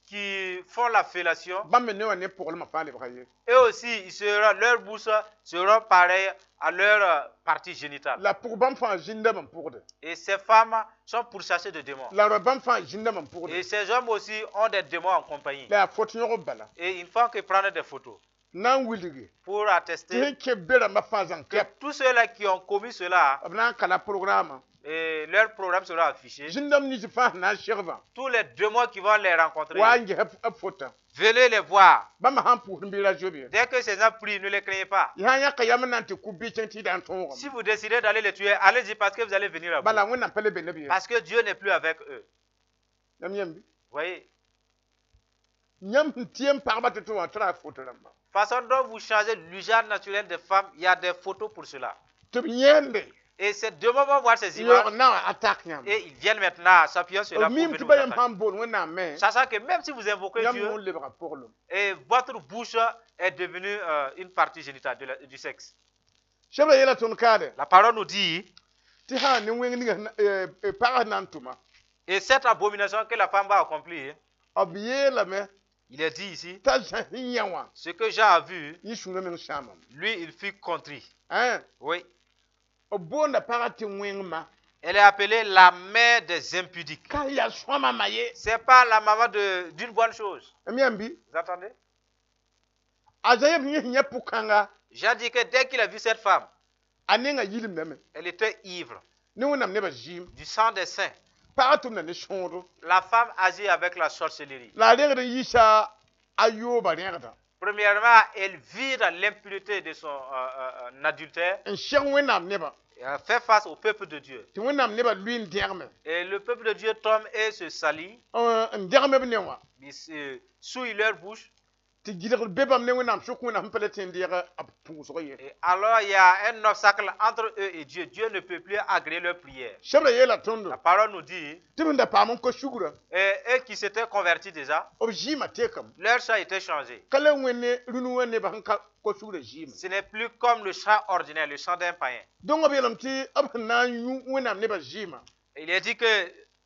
qui font la fellation, bãmb me ne wã ne pʋglmã fãa lebga ye. eux aussi, leur bouche seront pareilles à leur partie génitale. La pʋg bãmb fãa zĩndame n pʋgde. Et ces femmes sont pourchassées de démons. La ra bãmb fãa zĩndame n pʋgde. Et ces hommes aussi ont des démons en compagnie. La yaa fot yõgb bala. Et ils ne font que prendre des photos Na n wilgi pour tɩ attester sẽn kẽ be rãmbã fãa zãng que kɛp tous ceux-là qui ont commis cela, b na n kala programme et leur programme sera affiché. Zĩndame nins fãa sẽn na n segbã Tous les démons qui vont les rencontrer, wa n ges b fotã. Venez les voir. Bãmb sãn pʋʋsd n bɩ ra zoe. Dès que ces gens prient, ne les craignez pas. Y sã n yãka yam n na n tɩ ku bɩ kẽng tɩ y da n tõogame. Si vous décidez d'aller les tuer, allez-y parce que vous allez venir à vous. Bala Wẽnnaam pa le be ne b ye. Parce que Dieu n'est plus avec eux. Yãmb yãmb Voyez, yãmb sẽn tɩ pagba tɩ tɩ wã tɩ ra foto rãmba. Façon dont vous changez l'usage naturel des femmes, il y a des photos pour cela. Tɩ b yẽende Et ces démons vont voir ces n yaoog images na wã attaque yãmb. Et ils viennent maintenant s'appuyer sur cela B pour mim venir tɩ vous ba yãmb attaquer. sãn bool Wẽnnaam me Sachant que même si vous invoquez yãmb Dieu, wẽn lebga pʋglem. Et votre bouche est devenue une partie génitale du sexe. Sebra yeela tõnd kaade La parole nous dit, tɩ sã ne wẽng ninga pagã sẽn na n tʋma et cette abomination que la femme va accomplir, b yeelame il est dit ici, t'a Zã sẽn yã wã ce que Jean a vu, yẽ sũurã meng sãamame. Lui, il fut contrit. Ãn Oui. b boonda pagã tɩ wẽngma. Elle est appelée la mère des impudiques. Ka yaa sõama ma ye. C'est pas la maman d'une bonne chose. M yãmb bɩ Vous entendez? A Zã yem yẽ sẽn yã pʋ-kãnga Jean dit que dès qu'il a vu cette femme, a nenga yilimdame elle était ivre ne Wẽnnaam nebã zɩɩm. Du sang des saints. Pagã tʋmda ne sõodo. La femme agit avec la sorcellerie. La a rẽgd n yiisa a yooba rẽgda Premièrement, elle vit dans l'impureté de son adultère n seg Wẽnnaam nebã et elle fait face au peuple de Dieu. Tɩ Wẽnnaam nebã lʋɩ n dẽgme Et le peuple de Dieu tombe et se salit. N dẽgme b ne wã Ils se souillent leur bouche. Tɩ gɩlgr be bãmb ne Wẽnnaam sʋk Wẽnnaam sẽn pa le tẽ n deeg b pʋʋsg ye. Et alors, il y a un obstacle entre eux et Dieu. Dieu ne peut plus agréer leur prière. Sebra yeela tõndo La parole nous dit, tɩ b sẽn da paam n ko sugrã et eux qui s'étaient convertis déjà, b zɩɩmã tekame leur sang était changé. Ka le wẽnne rũnu wã nebã sẽn ka ko sugrã zɩɩmã. Ce n'est plus comme le sang ordinaire, le sang d'un païen. Donc b yeelame tɩ b sẽn na n yũ Wẽnnaam nebã zɩɩmã Il est dit que,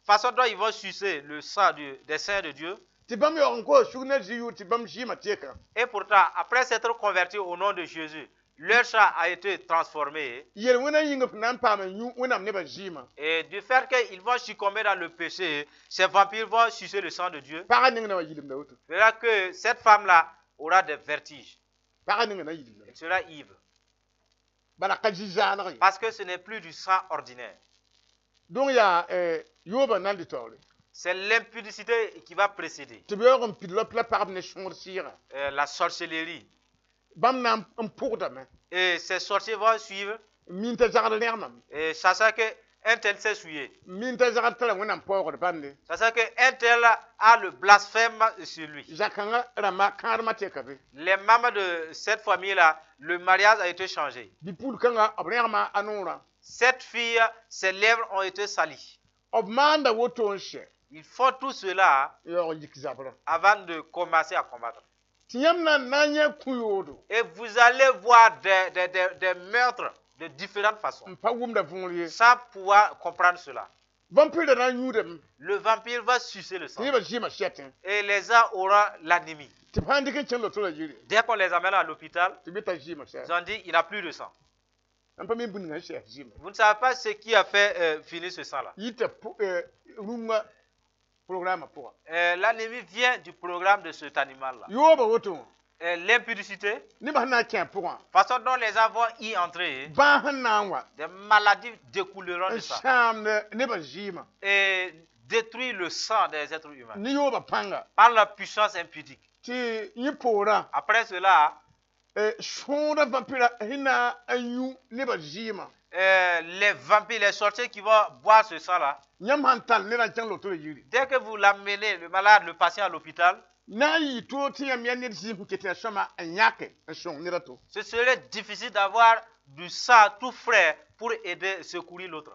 façon dont ils vont sucer le sang des saints de Dieu, tɩ bãmb yaoog n koos sug ne zɩ yʋʋr tɩ bãmb zɩɩmã teka. Et pourtant, après s'être convertis au nom de Jésus, leur sang a été transformé. Yel-wẽnã yĩnga b sẽn na n paam n yũ Wẽnnaam nebã zɩɩmã Et du fait qu'ils vont succomber dans le péché, ces vampires vont sucer le sang de Dieu. Pagã neng na wã yilimda woto. C'est-à-dire que cette femme-là aura des vertiges. Pagã ninga na yilimda Elle sera ivre. Bala ka zĩ zaalg ye. Parce que ce n'est plus du sang ordinaire. Donc yaa yoobã nan dɩ taoore. C'est l'impudicité qui va précéder. Tɩ b yaoog n pid rap la pagb ne sõor sɩɩga. La sorcellerie. Bãmb na n pʋgdame Et ces sorciers vont suivre, n min t'a zagd rẽgemame et sachant que un tel s'est souillé. n min t'a zagd tara Wẽnnaam paoogd bãnde. Sachant que un tel a le blasphème sur lui. Zakãngã rãmba kãadmã teka be. Les membres de cette famille-là, le mariage a été changé. Bɩ-pul kãnga b rẽgema a noorã. Cette fille, ses lèvres ont été salies. B maanda woto n sɛ Ils font tout cela n yaoog n yik zabrã avant de commencer à combattre. Tɩ yãmb na n na n yã kũ-yoodo Et vous allez voir des meurtres de différentes façons, n pa wʋmda võor ye. Sans pouvoir comprendre cela. Vampire na n yũudame Le vampire va sucer le sang. Tɩ nebã zɩɩmã sɛtẽ Et les gens auront l'anémie. Tɩ b sãn dɩk n kẽng lotora yiri Dès qu'on les amène à l'hôpital, tɩ bɩ t'a zɩɩmã sɛ. Ils ont dit: il n'a plus de sang. N pa mi bũmb ninga sẽn sɛs zɩɩmã. Vous ne savez pas ce qui a fait finir ce sang-là. Yita rũngã programme pʋga. L'anémie vient du programme de cet animal-là. Yoobã woto wã L'impudicité, nebã sẽn na n kẽ a pʋgã façon dont les gens vont y entrer, bãas sẽn na n wa des maladies découleront de n ça sãamd nebã zɩɩmã et détruire le sang des êtres humains ne yoobã pãnga par la puissance impudique. Tɩ yẽ poorã Après cela, sõoda vampira sẽn na n yũ nebã zɩɩmã Les vampires, les sorciers qui vont boire ce sang-là, Yãmb sãn tall ned n kẽng lotoro yiri, dès que vous l'amenez, le malade, le patient à l'hôpital, na n yɩ toog tɩ yãmb yaa ned zĩig sẽn ket tɩ yaa sõama n yãke n sõng ned a to. Ce serait difficile d'avoir du sang tout frais pour aider, secourir l'autre.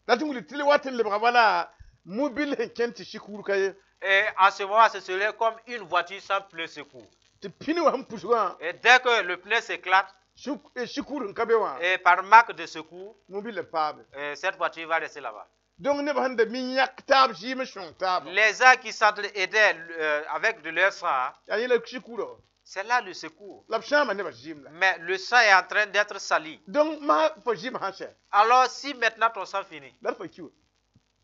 La tɩ wilg tɩ le wat n lebga wala mobil sẽn kẽnd tɩ sikuur ka ye. Et en ce moment, ce serait comme une voiture sans pneu secours. Tɩ pĩni wã sẽn pusg wã, Et dès que le pneu s'éclate, sikuur sẽn ka be wã, et par manque de secours, mobil la paabe. Cette voiture va rester là-bas. Donc neb sẽn da mi yãk taab zɩɩm n sõng taaba. Les gens qui s'entraidaient avec de leur sang, hein, Yaa yẽla sikuurã. C'est là le secours. La b sãama nebã zɩɩm la. Mais le sang est en train d'être sali. Donc masã fo zɩɩm sãn sɛ, Alors si maintenant ton sang finit, la d fa ki wa.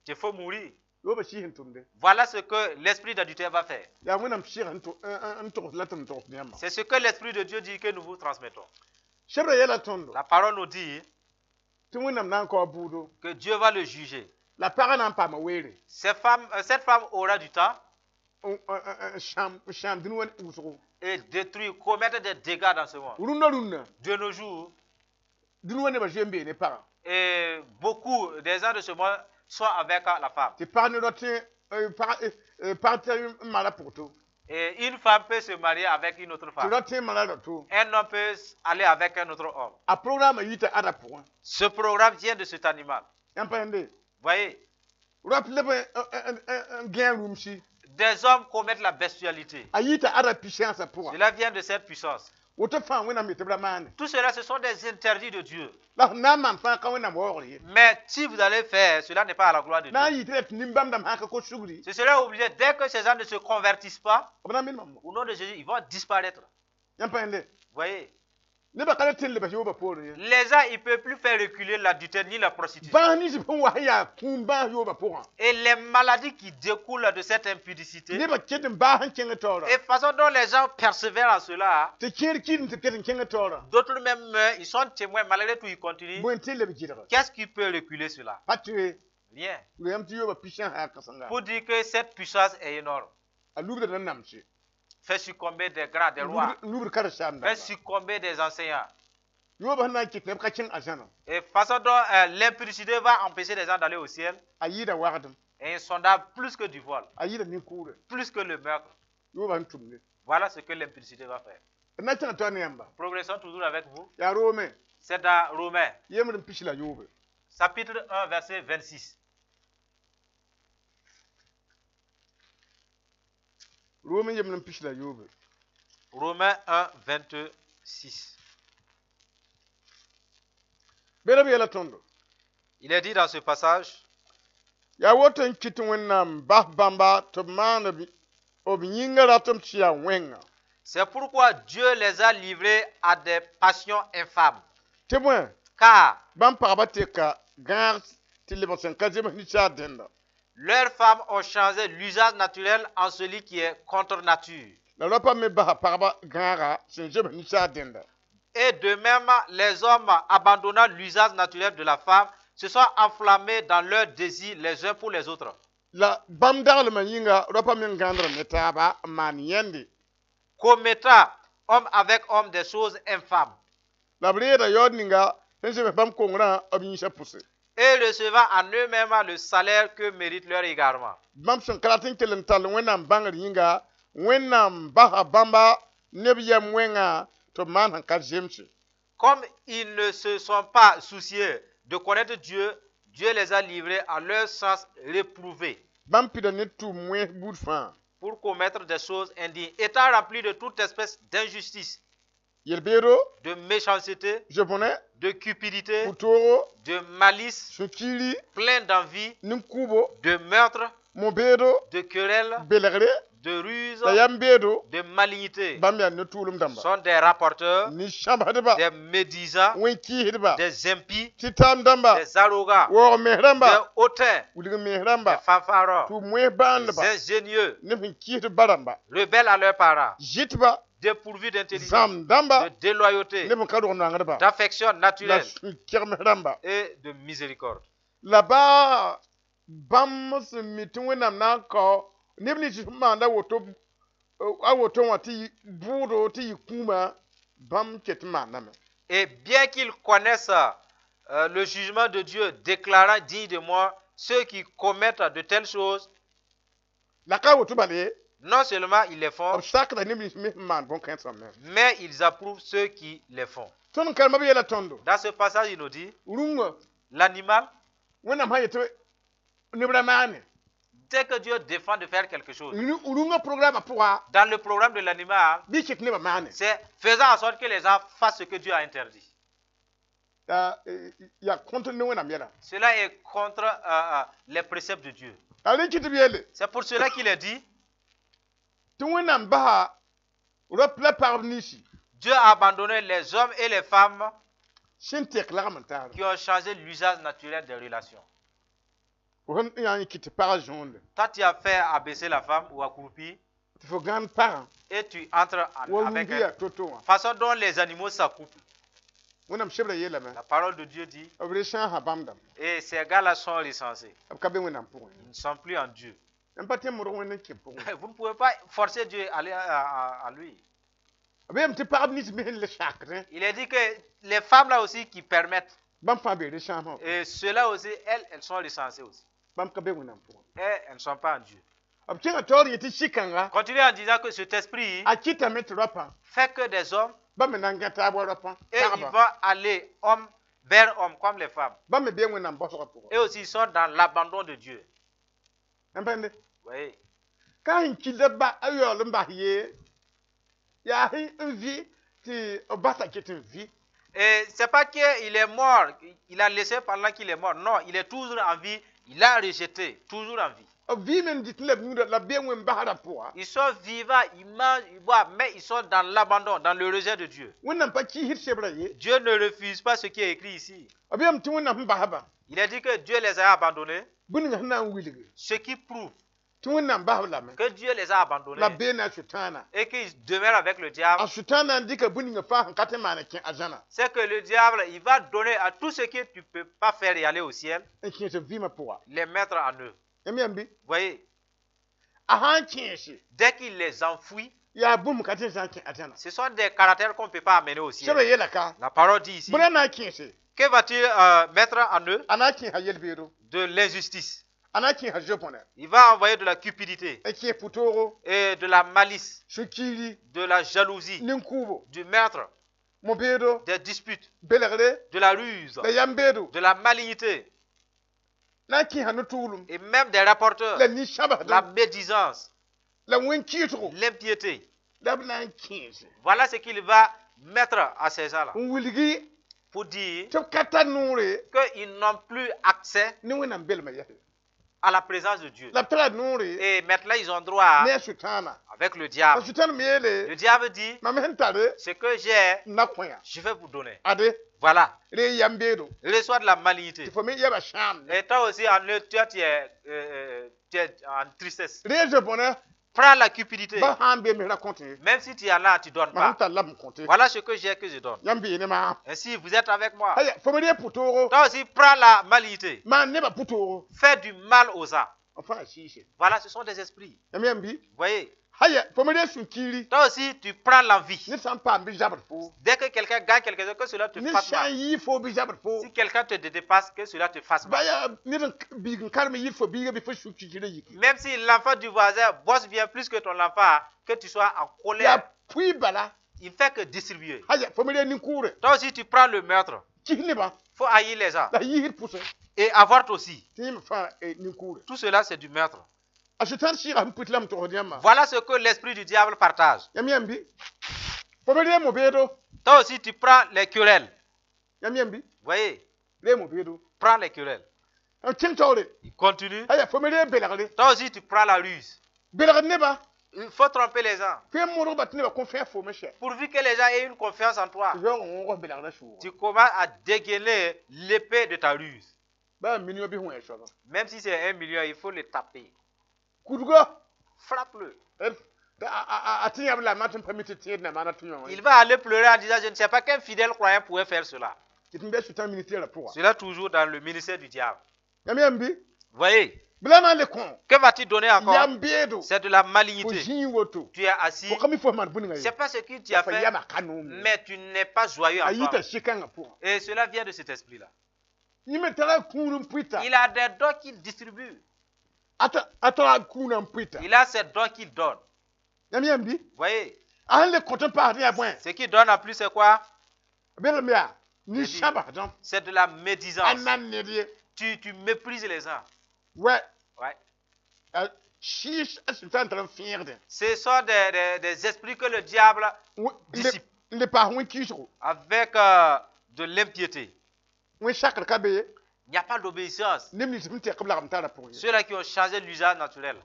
Il faut mourir. Yoobã sɩɩs sẽn tʋmde. Voilà ce que l'esprit d'adultère va faire. Yaa Wẽnnaam sɩɩg n togs la tɩ m togs ne yãmbã. C'est ce que l'esprit de Dieu dit que nous vous transmettons. Sebrã yɛla tõndo La parole nous dit tɩ Wẽnnaam na n kao bʋʋdo. Que Dieu va le juger. La pagã na n paama weere Cette femme aura du temps n sãam n sãam dũni wã wʋsgo. Et détruire, commettre des dégâts dans ce monde. Rũndã rũndã, De nos jours, dũni wã nebã zoe n bee ne pagã. Et beaucoup des gens de ce monde sont avec la femme. Tɩ pag ne rot pag tɩ n mara pʋgto. Et une femme peut se marier avec une autre Tɩ femme. rot tɩ n mara rato. Un homme peut aller avec un autre homme. A programme yita ada pʋgẽ. Ce programme vient de cet animal. Yãmb pa yẽnde. Voyez, Rap leb n gãe rũmsi. Des hommes commettent la bestialité. A yita ada puissance pʋgã. Cela vient de cette puissance. Woto fãa Wẽnnaam yetɩ b ra maane. Tout cela, ce sont des interdits de Dieu. La sẽn na n maan fãa ka Wẽnnaam waoogr ye. Mais si vous allez faire, cela n'est pas à la gloire de Na n Dieu. yɩ tɩ la tɩ nin-bãmb dãmb sã ka kos sugri, Ce serait obligé, dès que ces gens ne se convertissent pas, b na n minemame. au nom de Jésus, ils vont disparaître. Yãmb pa yẽnde. Voyez, Nebã ka le tẽn lebs yoobã poorẽ ye. Les gens, ils ne peuvent plus faire reculer l'adultère ni la prostitution. Bãas nins sẽn wa sẽn yaa kũum bãas yoobã pʋgã. Et les maladies qui découlent de cette impudicité, Nebã ket n baas n kẽng taoorã. Et façon dont les gens persévèrent en cela, Tɩ kẽer kiidem tɩ b ket n kẽng taoorã. D'autres même meurent, ils sont témoins, malgré tout, ils continuent. Bõe n tɩ leb gɩdga? Qu'est-ce qui peut reculer cela? Pa tɩ Rien. yam tɩ yoobã puissance yaa kãsenga. Pour dire que cette puissance est énorme. A lubda na namse. Fait succomber des grands, des rois. N lubd karen-saamdãmba. Fait succomber des enseignants. Yoobã sẽn na n kɩt neb ka kẽng arzãna. Et façon dont l'impudicité va empêcher les gens d'aller au ciel, A yɩɩda wagdem. est insondable plus que du vol, A yɩɩda nin-kʋʋre. Plus que le meurtre. Yoobã sẽn tʋmde. Voilà ce que l'impudicité va faire. D na kẽng tao ne yãmba. Progressons toujours avec vous. Yaa Roome C'est dans Romains, yembr n pis la yoobe. Chapitre 1, verset 26. Roome yembr n pis la yoobe. Romains 1, 26. Bela b yɛla tõndo. Il est dit dans ce passage, Yaa woto n kɩt Wẽnnaam bas bãmba tɩ b maan b yĩngã ratem tɩ yaa wẽnga. C'est pourquoi Dieu les a livrés à des passions infâmes. Tɩ bõe, Car bãmb pagba teka gãag tɩ lebg sẽn ka zems ninsaar dẽnda. Leurs femmes ont changé l'usage naturel en celui qui est contre nature. La raopã me basa pagba gãaga sẽn zems ninsaar dẽnda. Et de même, les hommes, abandonnant l'usage naturel de la femme, se sont enflammés dans leur désir les uns pour les autres. La bãmb daglmã yĩnga raopã meng gãndra ne taaba n maan yẽnde. Commettant homme avec homme des choses infâmes La b reeda yaood ninga sẽn zems bãmb kongrã b yĩnsã pʋse. Et recevant en eux-mêmes le salaire que mérite leur égarement. Bãmb sẽn ka rat n kell n tall Wẽnnaam bãngr yĩnga, Wẽnnaam basa bãmba neb yɛm wẽngã tɩ b maan sẽn ka zemse. Comme ils ne se sont pas souciés de connaître Dieu, Dieu les a livrés à leur sens réprouvé Bãmb pida ne tʋʋm wẽns buud fãa. Pour commettre des choses indignes, étant remplis de toute espèce d'injustice, Yel-beedo, de méchanceté, zob-bõne, de cupidité, pʋ-toogo, de malice, sũ-kiiri, plein d'envie, nin-kʋʋbo, de meurtre, mo-beedo, de querelles, belgre, de ruse, la yam-beedo, de malignité. Bãmb yaa ne-tʋʋlem dãmba. Sont des rapporteurs, Nin-sãmbsdba, des médisants, wẽn-kɩɩsdba, des impies, tɩ-taam dãmba, des arrogants, waoog mens des rãmba, hautains, wilg mens des rãmba, fanfarons, tʋʋm wẽns bãandba, des ingénieux, neb sẽn kɩɩsd ba-rãmba, rebelles à leurs parents, zɩtba, dépourvus d'intelligence, zãmb dãmba, de déloyauté, neb sẽn ka rog nangdba, d'affection la naturelle sũ-kɛgems rãmba. Et de miséricorde. La baa bãmb sẽn mi tɩ Wẽnnaam na n kao neb nins sẽn maand a woto a woto wã tɩ yɩ bʋʋdo tɩ yɩ kũumã bãmb ket n maandame. Et bien qu'ils connaissent Le jugement de Dieu déclarant digne de mort ceux qui commettent de telles choses, La ka woto bala ye, non seulement ils les font, b sakda neb nins me sẽn maan bõn-kãensã me. Mais ils approuvent ceux qui les font. Tõnd karemã b yeela tõndo. Dans ce passage, il nous dit, Rũngã, l'animal, Wẽnnaam sã yetɩ neb ra maane, dès que Dieu défend de faire quelque chose, rũngã programmã pʋga, dans le programme de l'animal, bɩ kɩt nebã maane. C'est faisant en sorte que les gens fassent ce que Dieu a interdit. Yaa yaa kõnt ne Wẽnnaam yɛla. Cela est contre les préceptes de Dieu. La rẽ kɩ tɩ b yeele C'est pour cela qu'il est dit, tɩ Wẽnnaam basa rap la pagb ninsi Dieu a abandonné les hommes et les femmes sẽn tek lagm n taar. Qui ont changé l'usage naturel des relations. Fo sẽn yaa n kɩt tɩ pag zõonde, Toi, tu as fait abaisser la femme ou accroupir tɩ fo gãnd pagã et tu entres wa avec rũngã elle. yaa to-to wã. Façon dont les animaux s'accouplent. Wẽnnaam sebra yeelame, La parole de Dieu dit, b re-sãasa bãmb dãmb, et ces gars-là sont recensés. B ka be Wẽnnaam pʋgẽ. Ils ne sont plus en Dieu. N pa tẽ modg Wẽnd n kẽ pʋgẽ. Vous ne pouvez pas forcer Dieu à aller à lui. B yeelame tɩ pagb nins me sẽn le sakdẽ, Il est dit que les femmes là aussi qui permettent, bãmb fãa bee re-sãasmã, et ceux-là aussi, elles, elles sont recensées aussi. Bãmb ka be Wẽnnaam pʋgẽ. Et elles ne sont pas en Dieu. B kẽngã taoor yetɩ sɩ-kãnga Continue en disant que cet esprit a kɩtame tɩ raopã fait que des hommes, bãmb me na n gã taab wa raopã et ils pagba vont aller homme vers homme comme les femmes. bãmb me bee Wẽnnaam baosgã pʋgẽ. Et aussi, ils sont dans l'abandon de Dieu. N pẽnde Vous voyez? Ka sẽn kɩlda ba a yaool n bas ye yaa sẽn n vɩ tɩ b basa ket n vɩ. Et c'est pas qu'il est mort, il a laissé pendant qu'il est mort. Non, il est toujours en vie, il a rejeté, toujours en vie. B vɩɩme n dɩt la b yũuda la b bee wẽn basrã pʋga. Ils sont vivants, ils mangent, ils boivent, mais ils sont dans l'abandon, dans le rejet de Dieu. Wẽnnaam pa kiisd sebrã ye. Dieu ne refuse pas ce qui est écrit ici. B yeelame tɩ Wẽnnaam sẽn basbã, Il est dit que Dieu les a abandonnés, bũmb sẽn na n wilgi ce qui prouve tɩ Wẽnnaam basb lame que Dieu les a abandonnés la b bee ne a Sʋtãana. Et qu'ils demeurent avec le diable. A Sʋtãana n dɩka bũmb ninga fãa sẽn ka tɩ maan n kẽ arzãna C'est que le diable, il va donner à tout ce que tu ne peux pas faire et aller au ciel, n kẽes b vɩɩmã pʋga. Les mettre en eux. Yãmb yãmb bɩ? Vous voyez, A sã n kẽese, dès qu'il les enfouit, yaa bũmb ka tɩ n zã n kẽ arzãna. Ce sont des caractères qu'on ne peut pas amener au ciel. Sebra yeela ka La parole dit ici, bõe na n kẽese? Que va-t-il mettre en eux? A na n kẽesa yel-beedo. De l'injustice. A na n kẽesa zo-bõne. Il va envoyer de la cupidité N kẽes pʋtoogo, et de la malice, sũ-kiiri, de la jalousie, nin-kʋʋbo, du meurtre, mo-beedo, des disputes, belgre, de la ruse, la yam-beedo, de la malignité na n kẽesa no-tʋʋlem et même des rapporteurs, la nin-sãbsdem la médisance, la wẽn-kɩɩsgo l'impiété. La b na n kẽese Voilà ce qu'il va mettre à ces gens-là n wilgi pour dire tɩ b ka tar noore qu'ils n'ont plus accès ne Wẽnnaam belmã yɛse à la présence de Dieu. La b tara noore Et maintenant, ils ont droit ne a Sʋtãana. Avec le La diable. Sʋtãan me yeele Le diable dit, mam sẽn tare ce que j'ai, n na kõ yã. Je vais vous donner. Ade Voilà. re yam-beedo Reçois de la malignité. tɩ fo me yɛba sãamde. Et toi aussi, en eux, toi, tu es en tristesse. Re zo-bõna Prends la cupidité. ba sã n be me ra kõte Même si tu en as, tu ne donnes mam sẽn pas. tar la m kõte. Voilà ce que j'ai que je donne. Yãmb bee ne maam. Ainsi, vous êtes avec moi. Aya fo me re pʋtoogo Toi aussi, prends la malignité. maan nebã pʋtoogo. Fais du mal aux gens. B fãa sɩɩse. Voilà, ce sont des esprits. Yãmb yãmb bɩ? Vous voyez? Haya fo me re sũ-kiiri Toi aussi, tu prends l'envie. ned sã n paam bɩ zabr foo. Dès que quelqu'un gagne quelque chose, que cela te Ned fasse sã mal. n yɩ foo bɩ zabr foo. Si quelqu'un te dépasse, que cela te fasse Ba mal. yaa ned n biig n karem yɩl fo biiga bɩ fo sũ-kiirã yiki. Même si l'enfant du voisin bosse bien plus que ton enfant, que tu sois en Yaa colère, pʋɩ bala. il fait que distribuer. Haya fo me re nin-kʋʋre Toi aussi, tu prends le meurtre. kis nebã Il faut haïr les gens. la yiisd pʋsẽ Et avorte aussi. tɩ yẽmb fãa nin-kʋʋre. Tout cela, c'est du meurtre. A Sʋtãan sɩɩga sẽn pʋɩt lame togsd yãmbã. Voilà ce que l'esprit du diable partage. Yãmb yãmb bɩ fo me re mo-beedo. Toi aussi, tu prends les querelles. Yãmb yãmb bɩ? Voyez, Re mo-beedo. Prends les querelles. N kẽng taoore. Il continue. Aya fo me re belgre. Toi aussi, tu prends la ruse. Belgd nebã Il faut tromper les gens. fo modgba tɩ nebã kõ fẽe foome sɛ. Pourvu que les gens aient une confiance en toi, Tɩ yaoog n wõgs belgdã sʋʋga. tu commences à dégainer l'épée de ta ruse. Baa million bɩ wẽ soaba. Même si c'est 1 million, il faut le taper. Kudga Frappe-le. A tɩ yãb la mat n pa mi tɩ tẽed na maana tɩ yõ. Il va aller pleurer en disant, je ne sais pas quel fidèle croyant pourrait faire cela. Tɩ tɩ n bɩ Sʋtãan ministère pʋga. Cela toujours dans le ministère du diable. Yãmb yãmb bɩ? Voyez, Bɩ la na n le kõ que vas-tu donner encore? yam-beedo. C'est de la Fo malignité. zĩig woto. Tu es assis. Fo ka mi fo maan bũningã ye. C'est pas ce que tu as Fo fait, yama ka noom ye. Mais tu n'es pas joyeux A en toi. yita sɩkãngã pʋgã. Et cela vient de cet esprit-là. Yẽ me tara kũun n pʋɩta. Il a des dons qu'il distribue. A tara kũunã n pʋɩta. Il a ses dons qu'il donne. Yãmb yãmb bɩ? Voyez, A sẽn le kõt n paasd yaa bõe? Ce qu'il donne en plus, c'est quoi? Belem yaa nin-sãbsdã. C'est de la A médisance. Nan ned ye. Tu méprises les gens. Wɛ. Ouais. A sɩɩs a sẽn tar n tar n fẽegdẽ. Ce sont des esprits que le diable dissipe N le paas wẽn-kiisgo. Avec de l'impiété. Wẽn-sakr ka be ye. Il n'y a pas d'obéissance. Neb nins sẽn tɛk b lagem tara pʋgẽ ye. Ceux-là qui ont changé l'usage naturel.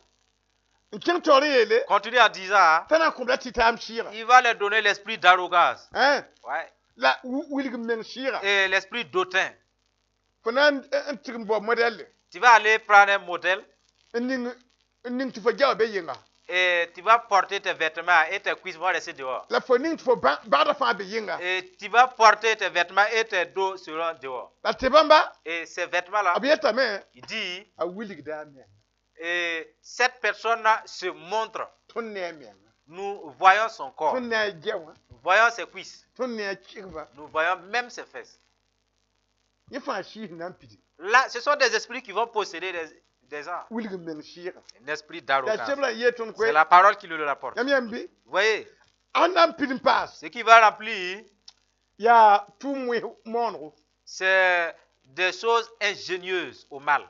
N kẽng taoor n yeele. Continue en disant, hein, T'a na n kõ b la tɩ-taam sɩɩga. Il va leur donner l'esprit d'arrogance. Hein? Ouais. La wilg meng sɩɩga. Et l'esprit d'autant. Fo na n n tɩg n bao modɛlle. Tu vas aller prendre un modèle N ning n ning tɩ fo jawa be yɩnga. Et tu vas porter tes vêtements et tes cuisses vont rester dehors. La fo ning tɩ fo bagdã fãa be yɩnga. Et tu vas porter tes vêtements et tes dos seront dehors. La tɩ bãmba Et ces vêtements-là, b yetame il dit, a wilgda a menga. Et cette personne-là se montre. Tõnd ne a menga. Nous voyons son corps, Tõnd ne a gɛ wã. Nous voyons ses cuisses, Tõnd ne a kɩgba. Nous voyons même ses fesses. Yẽ fãa sɩɩs na n pidi. Là, ce sont des esprits qui vont posséder des gens. Wilg meng sɩɩga. Un esprit La d'arrogance. sebrã n yee tõnd C'est koe. la parole qui le rapporte. Yãmb yãmb bɩ? Vous voyez, A na n pid n paas. Ce qui va remplir, Yaa tʋʋm wẽs moonego. C'est des choses ingénieuses au mal.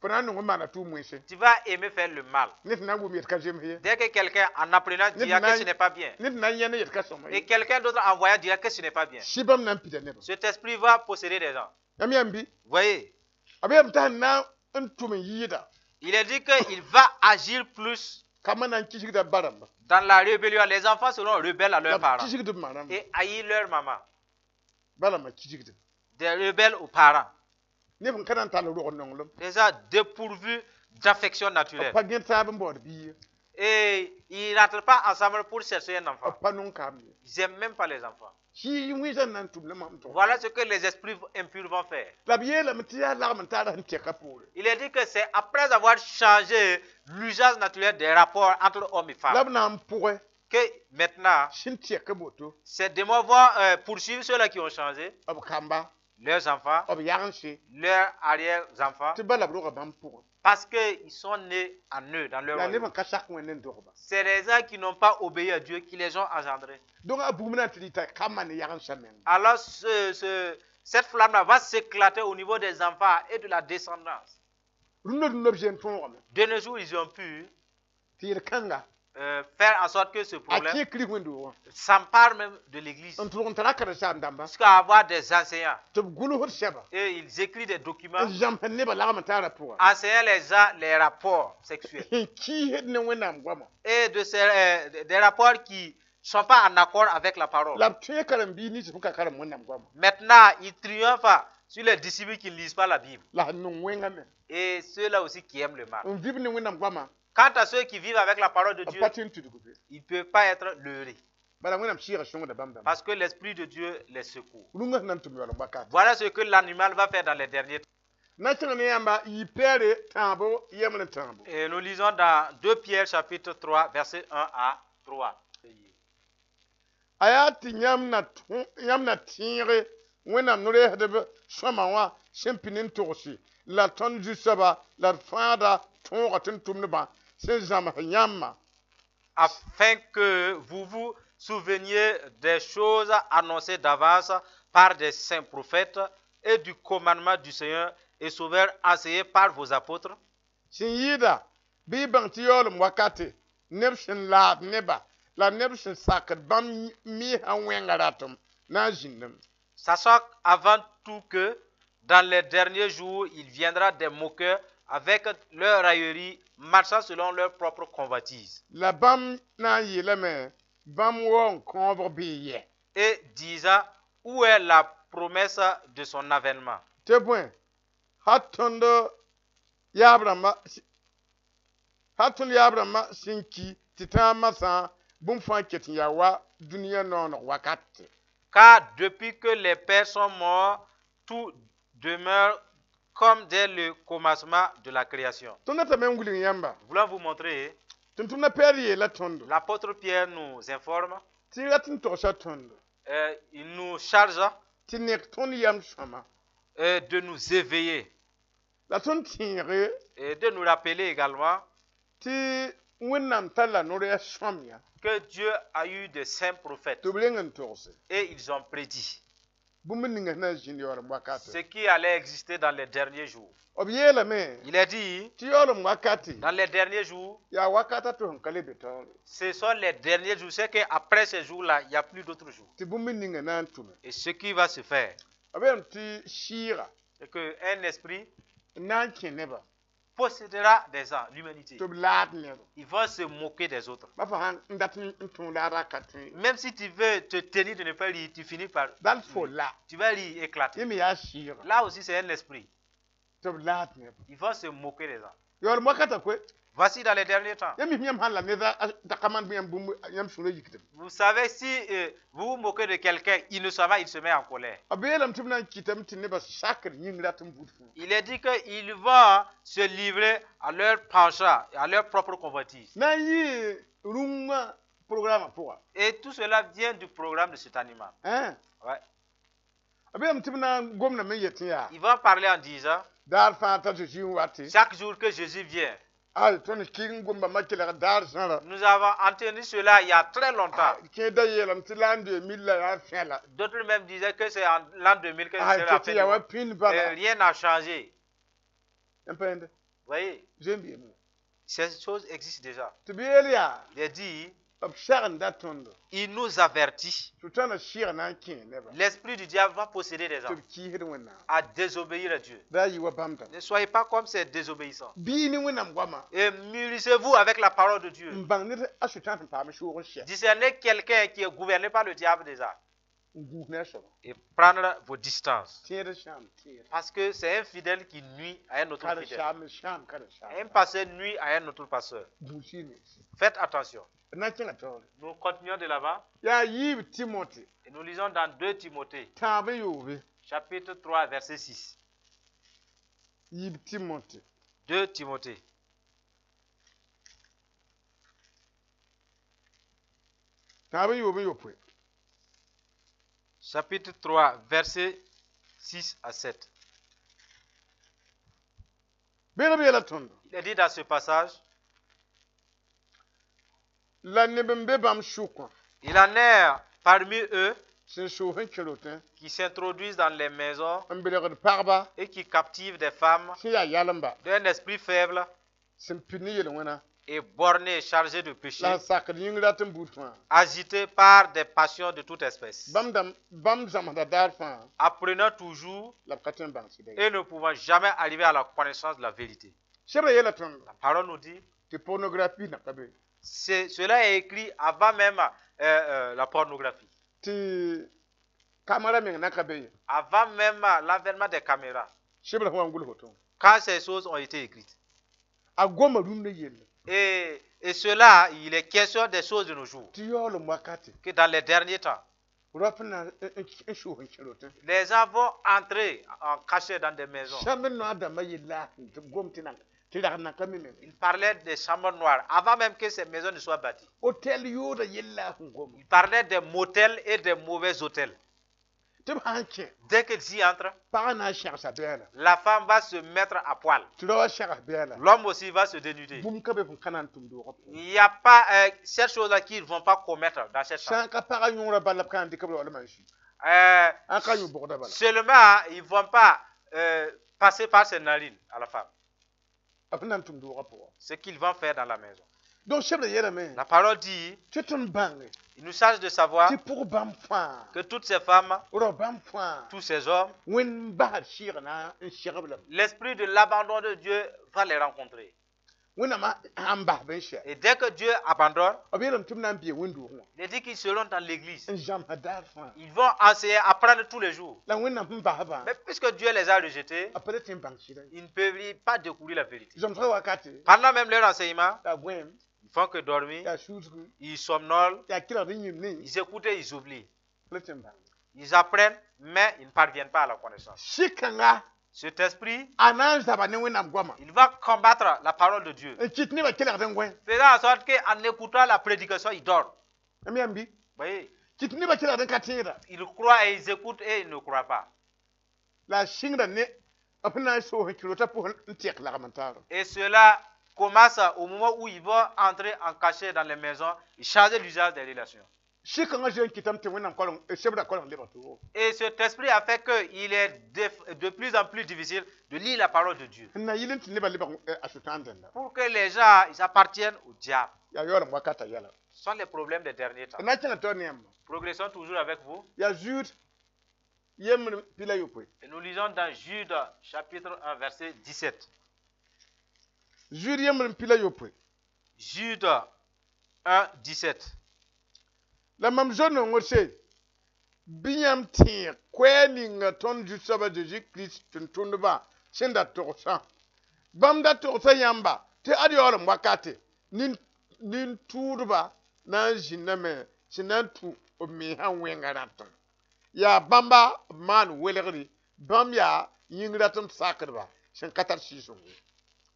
Fo na n nong n maana tʋʋm wẽnse. Tu vas aimer faire le mal. Ned na n wʋm yet ka zems ye. Dès que quelqu'un, en apprenant, dira que ce n'est pas bien. Ned na n yãnd yet ka sõma Et ye. quelqu'un d'autre en voyant dira que ce n'est pas bien. Sɩ bãmb na n pida nebã. Cet esprit va posséder des gens. Yãmb yãmb bɩ? Vous voyez, A be yam t'a sẽn na n tʋm n yɩɩda. Il est dit qu'il va agir plus Kambã na n kisgda ba rãmba. Dans la rébellion. Les enfants seront rebelles à La leurs b parents kisgd b ma rãmba. Et haïr leur maman. Ba rãmbã kisgd. Des rebelles aux parents. Neb n ka na n tall rog nonglem. Déjà dépourvus d'affection B naturelle. Pa gẽd taab n baood biig ye. Et ils n'entrent pas ensemble pour chercher un B enfant. pa nong kaam ye. Ils n'aiment même pas les enfants. Sɩɩ wẽnsã n na n tʋm la mam tʋg. Voilà ce que les esprits impurs vont faire. La b yeelame tɩ yaa lagm n taar sẽn tɛka poore. Il est dit que c'est après avoir changé l'usage naturel des rapports entre hommes et La femmes b na n pʋgẽ que maintenant, sẽn tɛka boto. Ces démons vont poursuivre ceux-là qui ont changé, B kamba, leurs enfants, b yagense, leurs arrière-enfants, tɩ bala b roga bãmb pʋgẽ. Parce qu'ils sont nés en eux, dans leur La neb royaume. n ka sak Wẽnd n dogba. C'est les gens qui n'ont pas obéi à Dieu qui les ont engendrés. Donc a bugum na n tɩ rɩta kambã ne yagensã menga. Alors, cette flamme-là va s'éclater au niveau des enfants et de la descendance. Rũndã rũndã b zoe n tõogame. De nos jours, ils ont pu Tɩ yel-kãnga faire en sorte que ce a problème kẽ kirist wẽnd-doogã. S'empare même de l'église. N tʋlg n tara karen-saam-dãmba. Jusqu'à avoir des enseignants. Tɩ b gʋlsd sɛba. Et ils écrivent des documents N zãmsd nebã lagm n taarã pʋga. Enseignant les gens les rapports sexuels. N kiisd ne Wẽnnaam goama. Et des rapports qui ne sont pas en accord avec la parole. La b tõe karen-biis nins sẽn ka karem Wẽnnaam goama. Maintenant, ils triomphent sur les disciples qui ne lisent pas la Bible. La sẽn nong wẽngã me. Et ceux-là aussi qui aiment le mal. N vɩb ne Wẽnnaam goama. Quant à ceux qui vivent avec la parole de B Dieu, pa tɩ n tudg be. ils ne peuvent pas être leurrés. Bala Wẽnnaam sɩɩga sõngda bãmb dãmba. Parce que l'Esprit de Dieu les secourt. Rũngã sẽn na n tʋm yaoolem wakat. Voilà ce que l'animal va faire dans les derniers temps. Na kẽng ne yãmba yɩ-pɛɛre tãabo yembre n tãabo. Et nous lisons dans 2 Pierre chapitre 3, versets 1 à 3. A yaa tɩ yãmb na yãmb na tẽege Wẽnnaam no-rɛɛsdb sõma wã sẽn pid n togse la tõnd Zu-soaba la d Fãada tõoga tɩ n tʋmdbã sẽn zãms yãmbã. Afin que vous vous souveniez des choses annoncées d'avance par des saints prophètes et du commandement du Seigneur et Sauveur enseigné par vos apôtres. Sẽn yɩɩda bɩ y bãng tɩ yaoolem wakate neb sẽn laad neba la neb sẽn sakd bãmb miisã wẽnga ratem na n zĩndame. Sachant avant tout que dans les derniers jours, il viendra des moqueurs avec leur raillerie, marchant selon leur propre convoitise La bãmb na n yeelame bãmb wao n kõobg bɩ y yɛ. Et disant: Où est la promesse de son avènement? Tɩ bõe hal tõnd yaab rãmba hal tõnd yaab rãmbã sẽn ki tɩ tãab masã bũmb fãa ket n yaa wa dũniyã nooneg wakat. Car depuis que les pères sont morts, tout demeure comme dès le commencement de la création. Tõnd datame n wilg yãmba. Voulons vous montrer, Tʋm-tʋmdã Pɛɛr yeela tõndo. L'apôtre Pierre nous informe, Tɩ y rat n togsa tõndo. Il nous charge Tɩ nek tõnd yam sõma. Et de nous éveiller La tõnd tẽege et de nous rappeler également tɩ Wẽnnaam talla no-rɛɛs sõamyã que Dieu a eu des saints prophètes tɩ b reng n togse et ils ont prédit bũmb ninga sẽn na n zĩnd yaoolem wakate. Ce qui allait exister dans les derniers jours. B yeelame Il est dit, tɩ yaoolem wakate dans les derniers jours, yaa wakata tɩ sẽn ka le be taoore ce sont les derniers jours. C'est qu'après ces jours-là, il n'y a plus d'autres jours. Tɩ bũmb ninga na n tʋme. Et ce qui va se faire, B yeelame tɩ sɩɩga c'est qu'un esprit n na n kẽ nebã possédera des gens, l'humanité. Tɩ b laad neba. Ils vont se moquer des autres. Ba fo sãn n dat n tõog laada ka tõe. Même si tu veux te tenir de ne pas rire, tu finis par Dal fo la. Tu vas rire, éclater. Yẽ me yaa sɩɩga Là aussi, c'est un esprit. Tɩ b laad neba. Ils vont se moquer des gens. Yaoolem wakata koe. Voici dans les derniers temps. Yãmb mis yãmb sãn la ned a ka maan bɩ yãmb bũmb yãmb sũurã yikdem. Vous savez, si vous vous moquez de quelqu'un innocemment, il se met en colère. B yeelame tɩ b na n kɩtame tɩ nebã sakr yĩng rat n bud fãa. Il est dit qu'ils vont se livrer à leur penchant et à leur propre convoitise. Na n yɩ rũngã programmã pʋga. Et tout cela vient du programme de cet animal. Ãn. Ouais. B yeelame tɩ b na n gomdame n yetẽ yaa Ils vont parler en disant, daar fãa t'a Zeezi n wate. Chaque jour que Jésus vient, Ay tõnd kɩg n gom bãmba kelg daar zãra. Nous avons entendu cela il y a très longtemps. Kẽ da yeelame tɩ l'an 2000 la yaa fẽla. D'autres même disaient que c'est en l'an 2000 que Ay c'est la tɩ fin tɩ yaa du wa monde. pĩnd bala. Rien n'a changé. N pẽnd. Vous voyez, Zoe-n-beeme. Ces choses existent déjà. Tɩ b yeel yaa Il est dit, b sagenda tõndo. Il nous avertit. Sʋtãana sɩɩg na n kẽ nebã L'esprit du diable va posséder des tɩ gens b kiisd Wẽnnaam. À désobéir à Dieu. Ra a yɩ wa bãmb dãmba. Ne soyez pas comme ces désobéissants. Bɩ ne Wẽnnaam goama Et mûrissez-vous avec la parole de Dieu. N bãng ned a sʋtãan sẽn paam soog n sɛ Discernez quelqu'un qui est gouverné par le diable déjà n gũus ne a soaba. Et prendre vos distances. Tẽed sãam tẽed. Parce que c'est un fidèle qui nuit à un autre fidèle. Karen-saam sãam karen-saam. Un pasteur nuit à un autre pasteur. Gũus-y mens. Faites attention. D na n kẽnga taoore. Nous continuons de l'avant Yaa yiib Timote et nous lisons dans 2 Timothée, tãab n yoobe. Chapitre 3, verset 6. Yiib Timote. 2 Timothée, Tãab n yoob n yopoe. Chapitre 3, verset 6 à 7. Beeg b yeela tõndo. Il est dit dans ce passage, La neb n be bãmb sʋkã il en est parmi eux sẽn soos n kẽ rotẽ qui s'introduisent dans les maisons n belgd pagba et qui captivent des femmes sẽn yaa yalemba d'un esprit faible sẽn pid ne yel-wẽna et borné et chargé de péché, la n sakd yĩng rat n buud fãa. Agités par des passions de toute espèce, Bãmb dãmb bãmb zãmsda daar fãa apprenant toujours la b ka tõe n bãng sɩda ye. Et ne pouvant jamais arriver à la connaissance de la vérité. Sebrã yeela tõndo La parole nous dit, tɩ pornographie na ka be cela est écrit avant même la pornographie, tɩ camera meng na ka be ye. Avant même l'avènement des caméras, Sebrã sẽn wa n gʋls woto. Quand ces choses ont été écrites. A goma rũndã yelle Et cela, il est question des choses de nos jours, tɩ yaoolem wakate que dans les derniers temps, rap na n soos n kẽ rotẽ. Les gens vont entrer en cachet dans des maisons. Sãmb noa dãmbã yella tɩ b gom tɩ nan tɩ rag nan ka mi meng. Il parlait des chambres noires avant même que ces maisons ne soient bâties. Hôtel yooda yella sẽn gom. Il parlait des motels et des mauvais hôtels. Tɩ b sãn kẽ Dès qu'ils y entrent, pagã na n sɛgsa bɛɛla la femme va se mettre à poil. Tɩ raoã sɛgs bɛɛla. L'homme aussi va se dénuder. Bũmb ka be sẽn ka na n tʋm doogã pʋgẽ. Il n'y a pas cette chose-là qu'ils ne vont pas commettre dans cette chambre. Sã n ka pagã yõorã bala b ka na n dɩk b yaoolmã n sui ãn ka yũ bʋgda bala. Seulement, ils ne vont pas passer par ces narines à la femme. B sẽn na n tʋm doogã pʋgã. Ce qu'ils vont faire dans la maison. Donc sebrã yeelame La parole dit, tɩ tõnd bãnge il nous charge de savoir tɩ pʋg bãmb fãa que toutes ces femmes, rao bãmb fãa tous ces hommes, Wẽnd basd sɩɩg na n segb lame. L'esprit de l'abandon de Dieu va les rencontrer. Wẽnnaamã sãn bas b n sɛ Et dès que Dieu abandonne, b yeelame tɩ b na n bee wẽnd-doogẽ wã il est dit qu'ils seront dans l'église. N zãmsã daar fãa. Ils vont enseigner, apprendre tous les jours. La Wẽnnaam sẽn basbã Mais puisque Dieu les a rejetés, a pa le tɩ n bãng sɩda ye. Ils ne peuvent pas découvrir la vérité. Zãmsgã wakate Pendant même leur enseignement, yaa gõeem ils font que dormir, yaa suusgu ils somnolent, yaa kelgd n yĩm ne ils écoutent et ils oublient. pa le tɩ n bãng. Ils apprennent, mais ils ne parviennent pas à la connaissance. Sɩ-kãnga Cet esprit, a na n zaba ne Wẽnnaam goama il va combattre la parole de Dieu. N kɩt nebã kelgd n gõe. Faisant en sorte qu'en écoutant la prédication, ils dorment. M yãmb bɩ Vous voyez, kɩt nebã kelgd n ka tẽeda. Ils croient et ils écoutent et ils ne croient pas. La a sɩngda ne b sẽn na n soos n kɩ rotã pʋgẽ n tɛk lagm n taaba. Et cela commence au moment où ils vont entrer en cachet dans les maisons et changer l'usage des relations. Sɩ-kãngã zoe n kɩtame tɩ Wẽnnaam koleng sebra koleng lebg toogo. Et cet esprit a fait qu'il est de plus en plus difficile de lire la parole de Dieu. N na yɩl n tɩ nebã lebg a Sʋtãan dẽnda. Pour que les gens ils appartiennent au diable. Yaa yaoolem wakata yɛla. Ce sont les problèmes des derniers temps. D na n kẽnga taoor ne yãmba. Progressons toujours avec vous. Yaa Zɩɩd yembr 17. Et nous lisons dans Jude chapitre 1 verset 17. Zɩɩd yembr 17. Jude 1, 17. La mam zo-nongr se bɩ yãmb tẽeg koɛɛg ninga tõnd Zu-soab a Zeezi Kirist tʋm-tʋmdbã sẽn da togsã. Bãmb da togsa yãmba tɩ ad yaoolem wakate nin-tʋʋdba na n zĩndame sẽn na n tũ b mensã wẽnga rãtẽ. Yaa bãmba b maan welgre, bãmb yaa yĩng ratem sakdba sẽn ka tar sɩɩg-sõng ye.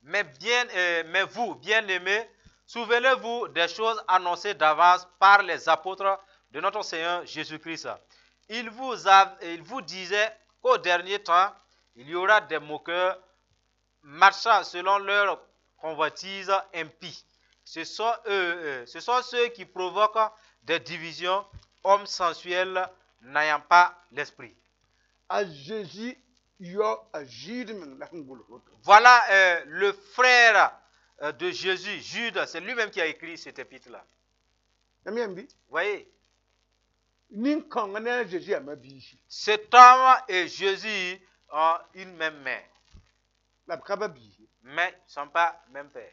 Mais vous, bien-aimés, souvenez-vous des choses annoncées d'avance par les apôtres de notre Seigneur Jésus-Christ. Il vous disait qu'au dernier temps, il y aura des moqueurs marchant selon leur convoitise impie. Ce sont ceux qui provoquent des divisions, hommes sensuels n'ayant pas l'esprit. A Zeezi yao a Zɩɩd meng la sẽn gʋls woto. Voilà le frère de Jésus, Jude, c'est lui-même qui a écrit cet épître-là. Yãmb yãmb bɩ? Voyez, Nin-kãngã ne a Zeezi yaa ma-biisi. Cet homme et Jésus ont une même mère, La b ka ba biisi. Mais ils ne sont pas même père.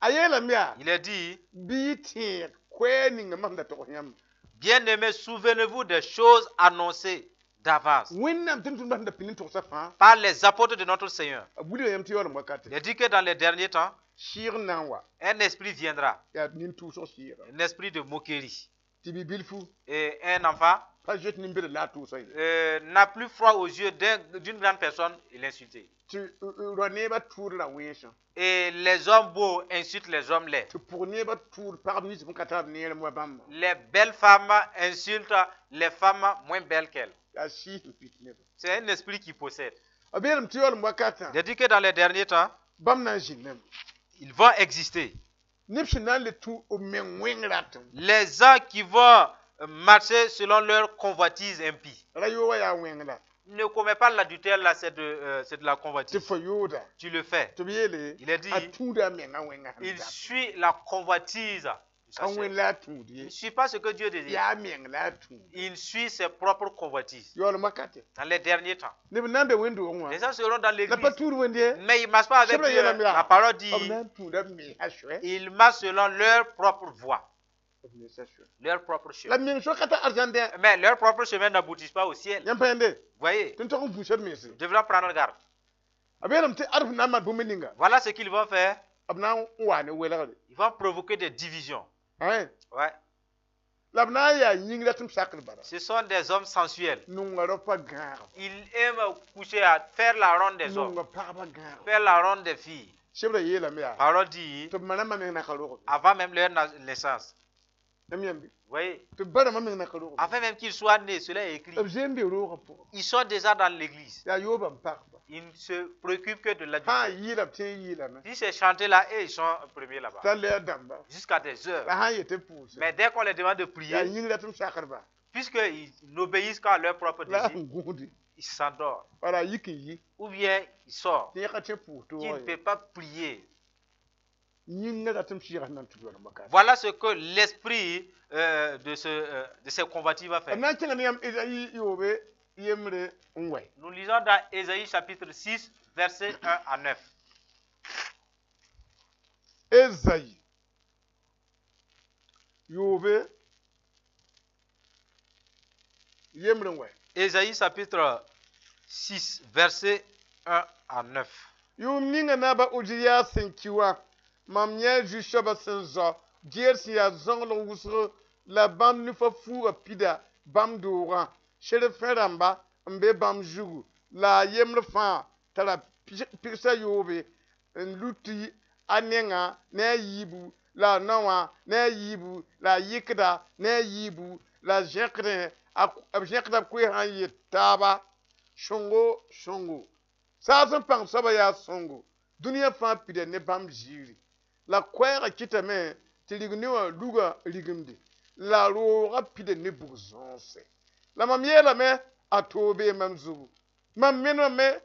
A yeelame yaa Il est dit, bɩ y tẽeg koɛɛg ninga mam da togs yãmb. Bien-aimés, souvenez-vous des choses annoncées d'avance Wẽnnaam tʋm-tʋmdbã sẽn da pĩnd n togsã fãa par les apôtres de notre Seigneur. b wilga yãmb tɩ yaoolem wakate Il est dit que dans les derniers temps, sɩɩg n na n wa un esprit viendra, yaa nin-tʋʋsg sɩɩga un esprit de moquerie. Tɩ bi-bilfu Et un enfant pa zoet nin-bed la a tʋʋsã ye n'a plus froid aux yeux d'une grande personne, il l'insulte. Tɩ ra-neebã tʋʋd ra wẽnsã. Et les hommes beaux insultent les hommes laids. Tɩ pʋg-neebã tʋʋd pagb nins sẽn ka tar neerem wa bãmba. Les belles femmes insultent les femmes moins belles qu'elles. Yaa sɩɩs n pit nebã. C'est un esprit qui possède. B yeelame tɩ yaoolem wakatã Il a dit que dans les derniers temps, bãmb na n zĩndame ils vont exister. Neb sẽn na n le tũ b meng wẽng ratẽ. Les gens qui vont marcher selon leur convoitise impie. Ra yooga yaa wẽng la. Ne commets pas l'adultère là, c'est de la Tɩ convoitise. fo yooda. Tu le fais. Tɩ b yeele Il est dit, a tũuda a menga wẽnga sẽn il dat. Suit la convoitise de sa Ka chair. wẽnd la a tũud Il ye. ne suit pas ce que Dieu désire. Yaa meng la a tũud. Il suit ses propres convoitises. Yaoolem wakate Dans les derniers temps. neb na n be wẽnd-doogẽ wã Les gens seront dans la pa l'église. tũud wẽnd ye. Mais ils ne marchent pas avec Sẽbra Dieu. yeelame yaa La parole dit, b na n tũuda b mensã soɛ. Ils marchent selon leur propre voie, B mensã soɛ leur propre chemin. La meng so ka tar arzãndẽ. Mais leur propre chemin n'aboutissent pas au ciel. Yãmb pa yẽnde Voyez, tɩ n tog n gũusa b mense. nous devrons prendre garde. B yeelame tɩ ad f na n maan bũmb ninga Voilà ce qu'ils vont faire. B na n waa ne welgre. Ils vont provoquer des divisions. Ãe. Ouais. La b na n yaa yĩng ratem sakd bala. Ce sont des hommes sensuels. Nonga raopã gãagb. Ils aiment coucher à faire la ronde des hommes, Nonga pagba gãagb. Faire la ronde des filles. Sebrã yeelame yaa Parole dit, tɩ b ma rãmbã meng na ka rogb. Avant même leur naissance. Yãmb yãmb Voyez, tɩ b ba rãmbã meng na ka rogb. Avant même qu'ils soient nés, cela est écrit. B zoe n be roogã pʋgẽ. Ils sont déjà dans l'église. Yaa yooba n pagba. Ils ne se préoccupent que de Sã n l'adultère. yɩɩla b tẽ n yɩɩlame. Si c'est chanté là, et ils sont premiers là-bas. T'a lɛɛr dãmba. Jusqu'à des heures. La sã n yetɩ b pʋʋse. Mais dès qu'on les demande de Yaa prier, yĩng ratem sakdba. puisqu'ils n'obéissent qu'à leur propre La désir, sẽn gũudi. Ils s'endorment. Wala a yik n yi. Ou bien ils sortent. Tɩ yẽ ka tẽ pʋʋs Qui ne toogã ye. peut pas prier. Yĩngã ratem sɩɩga sẽn na n tũ yaoolem wakat. Voilà ce que l'esprit de ces convoitises va B faire. na n kẽnga ne yãmb Ezayi yoobe yembre n wae. Nous lisons dans Ésaïe chapitre 6, versets 1 à 9. Ezayi yoobe yembre n wae. Ésaïe chapitre 6, versets 1 à 9. Yʋʋm ninga naaba Oziya sẽn ki wã mam yẽ zu-soabã sẽn zao geer sẽn yaa zãongl wʋsg la bãmb nufã fuuga pida bãmb doogã serafẽ rãmba n be bãmb zugu la a yembr fãa tara pigsa yoobe n luti a nengã ne a yiibu la a nao wã ne a yiibu la a yɩkda ne a yiibu la a zẽkdẽ b zẽkda b koeesã n yet taaba. Sõngo, sõngo, saas n pãng soabã yaa sõngo, dũniyã fãa pida ne bãmb ziiri. La koɛɛgã kɩtame tɩ rig-ne wã ruga rigimde, la roogã pida ne bug zõose. La mam yeelame, a toog bee mam zugu. Mam menemame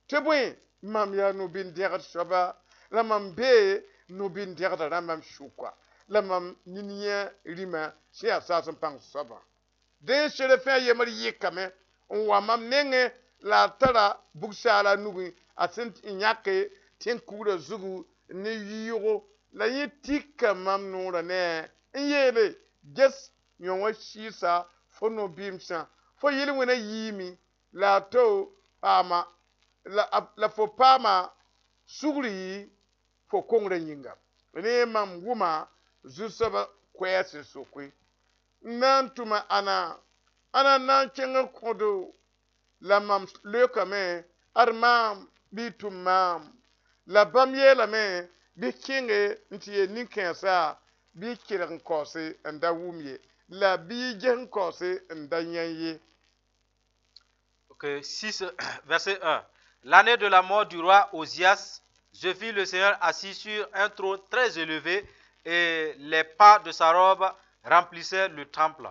tɩ bõe, mam yaa no-bɩn-dẽgd soaba, la mam bee no-bɩn-dẽgdã rãmbame sʋka, la mam nin yẽ rĩmã sẽn yaa saas n pãng soabã. Dẽ serafẽ a yembr yɩkame n wa mam nengẽ, la a tara bug-saala a nugẽ, a sẽn n yãke tẽn-kugrã zugu ne yɩɩgo, la yẽ tika mam noorã ne n yeele: ges, yõ wã sɩɩsa fo no-bɩmsã, fo yel-wẽna yiime, la a to paama la fo paama sugri fo kongrã yĩnga. Rẽ mam wʋma zu-soabã koɛɛg sẽn soke: n na n tʋma ãna, ãna n na n kẽng n kõdo? La mam leokame: ad maam, bɩ y tʋm maam. La bãmb yeelame: bɩ kẽnge n tɩ yeel nin-kãensã, bɩ y kelg n kaoose n da wʋm ye, la bɩ y ges n kaoose n da yã ye. Ok, 6, verset 1. L'année de la mort du roi Ozias, je vis le Seigneur assis sur un trône très élevé et les pans de sa robe remplissaient le temple.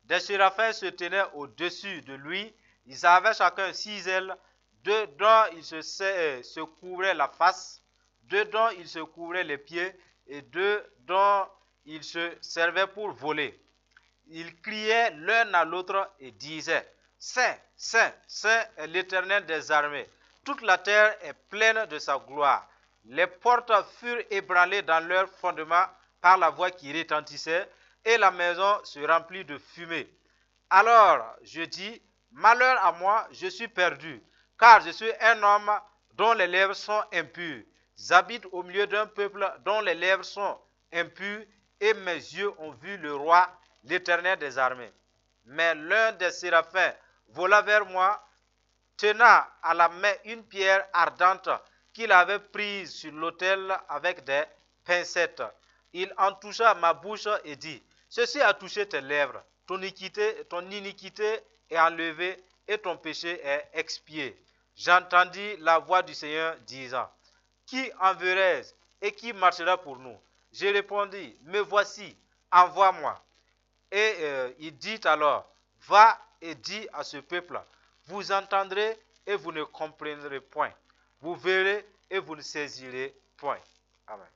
Des séraphins se tenaient au-dessus de lui. Ils avaient chacun six ailes, deux dont ils se couvraient la face, deux dont ils se couvraient les pieds et deux dont ils se servaient pour voler. Ils criaient l'un à l'autre et disaient: Saint, Saint, Saint est l'Éternel des armées. Toute la terre est pleine de sa gloire. Les portes furent ébranlées dans leur fondement par la voix qui retentissait, et la maison se remplit de fumée. Alors je dis: Malheur à moi, je suis perdu, car je suis un homme dont les lèvres sont impures. J'habite au milieu d'un peuple dont les lèvres sont impures, et mes yeux ont vu le roi, l'Éternel des armées. Mais l'un des séraphins vola vers moi, tenant à la main une pierre ardente qu'il avait prise sur l'autel avec des pincettes. Il en toucha ma bouche et dit: Ceci a touché tes lèvres, ton iniquité est enlevée et ton péché est expié. J'entendis la voix du Seigneur disant: Qui enverrai-je et qui marchera pour nous? J'ai répondu: Me voici, envoie-moi. Et il dit alors: Va et dis à ce peuple: Vous entendrez et vous ne comprendrez point. Vous verrez et vous ne saisirez point. Amen.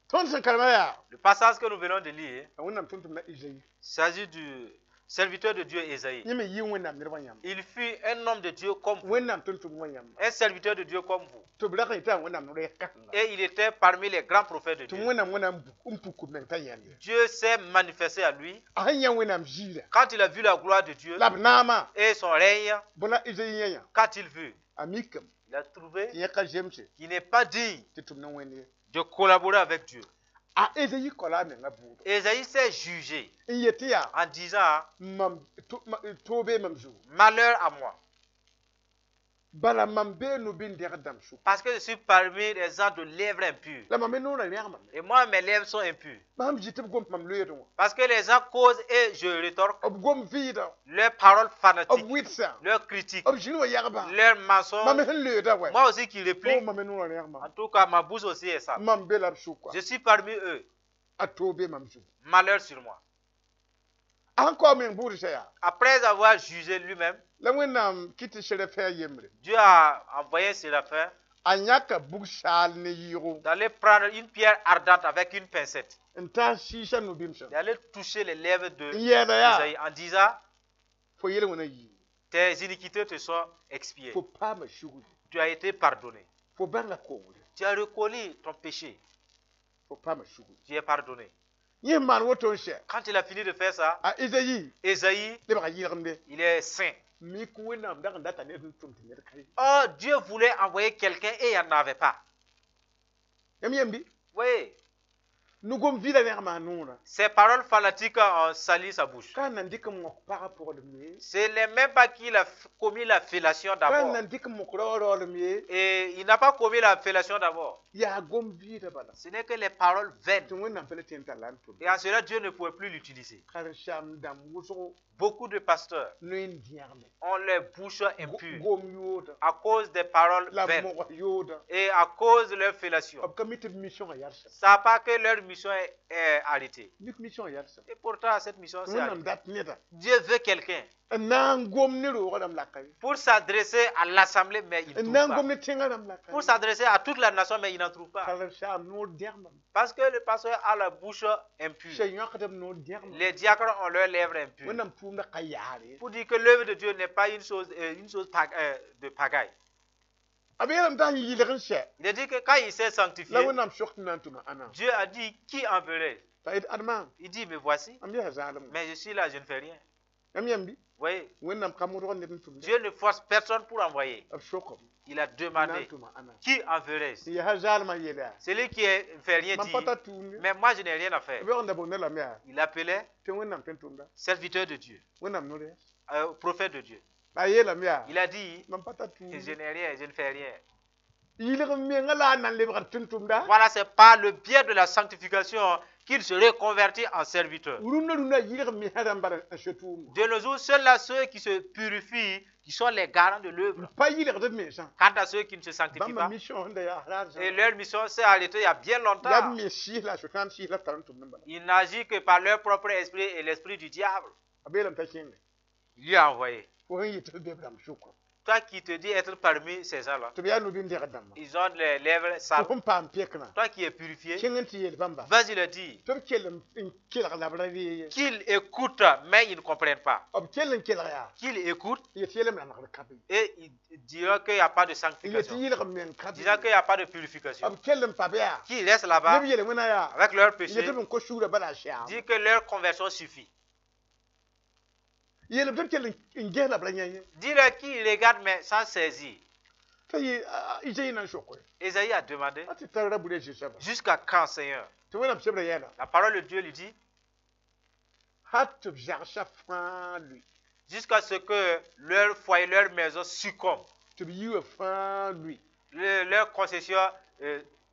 Tõnd sẽn karema yaa Le passage que nous venons de lire Wẽnnaam tʋm-tʋmda Izayi. s'agit du serviteur de Dieu Ésaïe. Yẽ me yɩ Wẽnnaam nedb wã yãmb. Il fut un homme de Dieu comme vous, Wẽnnaam tʋm-tʋmd wã yãmb. Un serviteur de Dieu comme vous. Tɩ b rag n yetã Wẽnnaam no-rɛɛs kãsenga. Et il était parmi les grands prophètes de Tɩ Dieu. Wẽnnaam Wẽnnaam n puk b meng t'a yãnd. Dieu s'est manifesté à lui. A sẽn yã Wẽnnaam ziirã. Quand il a vu la gloire de Dieu La b naamã. Et son règne, Bõe la Izayi yã yã? Qu'a-t-il vu? A mikame. Il a trouvé Tɩ yẽ ka zemse. Qu'il n'est pas digne Tɩ tʋm ne Wẽnd ye. De collaborer avec Dieu. A Ezayi kao la a menga bʋʋdo. Ésaïe s'est jugé N yet tɩ yaa. En disant: Mam toog bee mam zugu. Malheur à moi, Bala mam bee no-bɩn-dẽgd dãmb sʋk. Parce que je suis parmi les gens de lèvres impures. La mam me noorã rẽgmame. Et moi, mes lèvres sont impures. Bãmb zĩ tɩ b gom mam loeedẽ wã. Parce que les gens causent et je rétorque B gom vɩɩda. Leurs paroles B fanatiques, wɩdsã. Leurs critiques, B zĩnd wa yagbã. Leurs mensonges. Mam sẽn loeeda wɛ. Moi aussi qui réplique. O mam me noorã rẽgmame. En tout cas, ma bouche aussi est sale. Mam be la b sʋka. Je suis parmi eux. A toog bee mam zugu. Malheur sur moi. A sẽn kao meng bʋʋd sã yaa. Après avoir jugé lui-même, La Wẽnnaam kɩt tɩ serafẽ a yembre. Dieu a envoyé un séraphin A yãka bug-saal ne yɩɩgo. D'aller prendre une pierre ardente avec une pincette, N taa sɩɩsa no-bɩmsã. D'aller toucher les lèvres de N yɛɛda yaa. Isaïe en disant: Fo yel-wẽna yii. Tes iniquités te sont expiées. Fo paama sugri. Tu as été pardonné. Fo bãnga kongre. Tu as reconnu ton péché. Fo paama sugri. Tu es pardonné. Yẽ maan woto n sɛ. Quand il a fini de faire ça, A Izayi Ésaïe, lebga yɩlgemde. Il est saint. Mik Wẽnnaam dag n data ned n tʋm tɩ ned ka ye. Or, Dieu voulait envoyer quelqu'un et il n'y en avait pas. Yãmb yembi. Oui. Nugom vɩɩda rẽgma a noorã. Ces paroles fanatiques ont sali sa bouche. Ka n nan dɩk n mok pagã pʋglem ye. Ce n'est même pas qu'il a commis la fellation Ka n d'abord. nan dɩk n mok raood-raoolem ye. Et il n'a pas commis la fellation d'abord. Yaa gom vɩɩda bala. Ce n'est que les paroles vaines. Tɩ Wẽnnaam pa le tẽn t'a la n tʋm. Et en cela, Dieu ne pouvait plus l'utiliser. Karen-saam dãmb wʋsgo Beaucoup de pasteurs noe n dẽgme. Ont les bouches impures Gom yooda. À cause des paroles La vaines mogs yooda. Et à cause de leur fellation. B ka mi tɩ b mission yalsem. Ça n'a pas que leur mission est arrêtée. Mik mission yalsem. Et pourtant, cette mission s'est Wẽnnaam arrêtée. Dat neda. Dieu veut quelqu'un N na n gom ne roogã rãmb laka ye. Pour s'adresser à l'assemblée, mais il ne N trouve na n pas. gom ne tẽngã rãmb laka Pour ye. S'adresser à toute la nation, mais il n'en trouve pas. Karen-saam noor dẽgmame. Parce que le pasteur a la bouche impure. Sẽn yõkdb noor dẽgma. Les diacres ont leurs lèvres impures. Wẽnnaam tʋʋmda ka yaar ye. Pour dire que l'œuvre de Dieu n'est pas une chose de pagaille. A b yeelame t'a n yɩlg n sɛ. Il a dit que quand il s'est sanctifié, La Wẽnnaam sok tɩ na n tʋma ãna. Dieu a dit: Qui enverrai? T'a yet adma. Il dit: Me voici, Mam yaa zaalem. Mais je suis là, je ne fais rien. Yãmb yãmb bɩ. Voyez, Wẽnnaam ka modg ned n tʋmda. Dieu ne force personne pour envoyer. B sokom. Il a Na n demandé: tʋma ãna. Qui enverrai? N yaa zaalmã yeela yaa. Celui qui ne fait rien Mam dit: pa tar tʋʋm ye. Mais moi, je n'ai rien à faire. B yaool n da boonda lame yaa. Il appelait Tɩ Wẽnnaam tõe n tʋmda. Serviteur de Dieu, Wẽnnaam no-rɛɛs. Prophète de Dieu. La a yeelame yaa. Il a dit: Mam pa tar tʋʋm Je ye. n'ai rien, je ne fais rien. Yɩlg n menga la a nan lebgd tʋm-tʋmda. Voilà, c'est par le biais de la sanctification qu'il se reconvertit en serviteur. Rũndã rũndã yɩlg mesã rãmb bala n so tʋʋmda. De nos jours, ceux-là, ceux qui se purifient, qui sont les garants de l'œuvre. Pa yɩlgd b mensã. Quant à ceux qui ne se sanctifient Bãmba pas, mission sẽn da yaa raar et leur mission s'est arrêtée il y a bien la b longtemps. me sɩɩs la a Sʋtãan sɩɩs la b tar n tʋmd n bala. Ils n'agissent que par leur propre esprit et l'esprit du diable. A beelame t'a kẽnge. Il lui a envoyé. Fo sẽn yɩ tɩ b be b rãmb sʋka. Toi qui te dis être parmi ces gens-là, Tɩ b yaa no-bĩn-degd dãmba. Ils ont les lèvres Tɩ sales. Fo sẽn paam pekẽna. Toi qui es purifié, Kẽng n tɩ yeel bãmba. Vas-y leur dire Tɩ b kell n kelg la b ra ree ye. Qu'ils écoutent, mais ils ne comprennent pas. B kell n kelg yaa. Qu'ils écoutent Yet yeelame rãnegd ka be. Et ils diront qu'il n'y a pas de Yet sanctification. yɩlg meng ka be. Disant qu'il n'y a pas de purification. B kell n pa be yaa. Qu'ils restent là-bas Neb yeel wẽna yaa. Avec leur péché, Yet b n kos sugr bala a sɛaam. dit que leur conversion suffit. Yeelame tɩ b kell n ges la b ra yã ye. Dis-leur qu'ils regardent mais sans saisir. T'a yɩ Izayi na n sok. Esaïe a demandé: A tɩ tar ra buda zĩ-soaba. Jusqu'à quand, Seigneur? Tɩ Wẽnnaam sebra yɛla. La parole de Dieu lui dit: Hal tɩ b zagsã fãa lʋɩ. Jusqu'à ce que leur foyer, leur maison succombe, Tɩ b yiwã fãa lʋɩ. Leur concession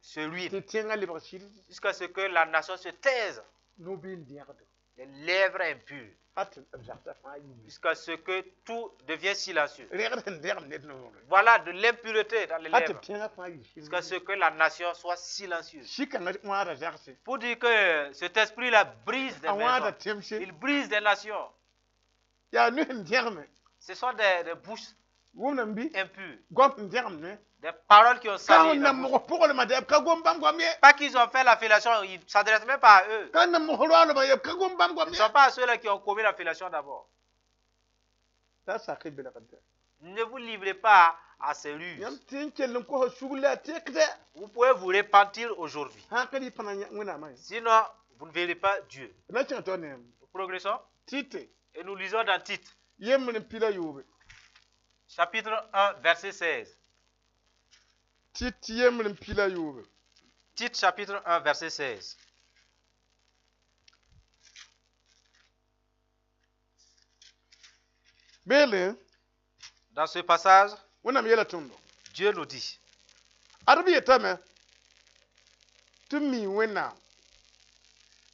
se ruine, Tɩ tẽngã lebg sɩd. Jusqu'à ce que la nation se taise, No-bɩn-dẽgdo. Les lèvres impures, Hal tɩ b zagsã fãa yiime. Jusqu'à ce que tout devienne silencieux. Rẽgd sẽn dẽgem ned noore. Voilà de l'impureté dans les Hal tɩ b lèvres, tẽngã fãa yɩ jusqu'à sɩd. Ce que la nation soit silencieuse. Sɩ-kãngã wãada zagse. Pour dire que cet esprit-là brise des A wãada maisons, tẽmse. Il brise des nations. Yaa no sẽn dẽgeme. Ce sont des bouches Wʋmdame bɩ. Impures, Goam sẽn dẽgem ne. Des paroles qui ont Ka sali sẽn la na bouche. mog pʋglmã dɛ b ka gom bãmb goam ye. Pas qu'ils ont fait la fellation, ils ne s'adressent même pas à eux. Ka na mog roaalmã ye b ka gom bãmb goam Ce ne ye. sont pas à ceux-là qui ont commis la fellation d'abord. T'a sak belgd. Ne vous livrez pas à ces ruses. Yãmb tɩ n kell n kosa sugr la a tekdɛ. Vous pouvez vous repentir aujourd'hui. Sã n ka rɩ pãna Wẽnnaamã ye. Sinon, vous ne verrez pas Dieu. D na kẽng tao neem. Nous progressons Tɩte. Et nous lisons dans Tite, Yembr n pila yoobe. Chapitre 1, verset 16. Tɩt yembr n pila yoobe. Tite, chapitre 1, verset 16. Beele. Dans ce passage, Wẽnnaam yeela tõndo. Dieu nous dit: Ad b yetame tɩ m mi Wẽnnaam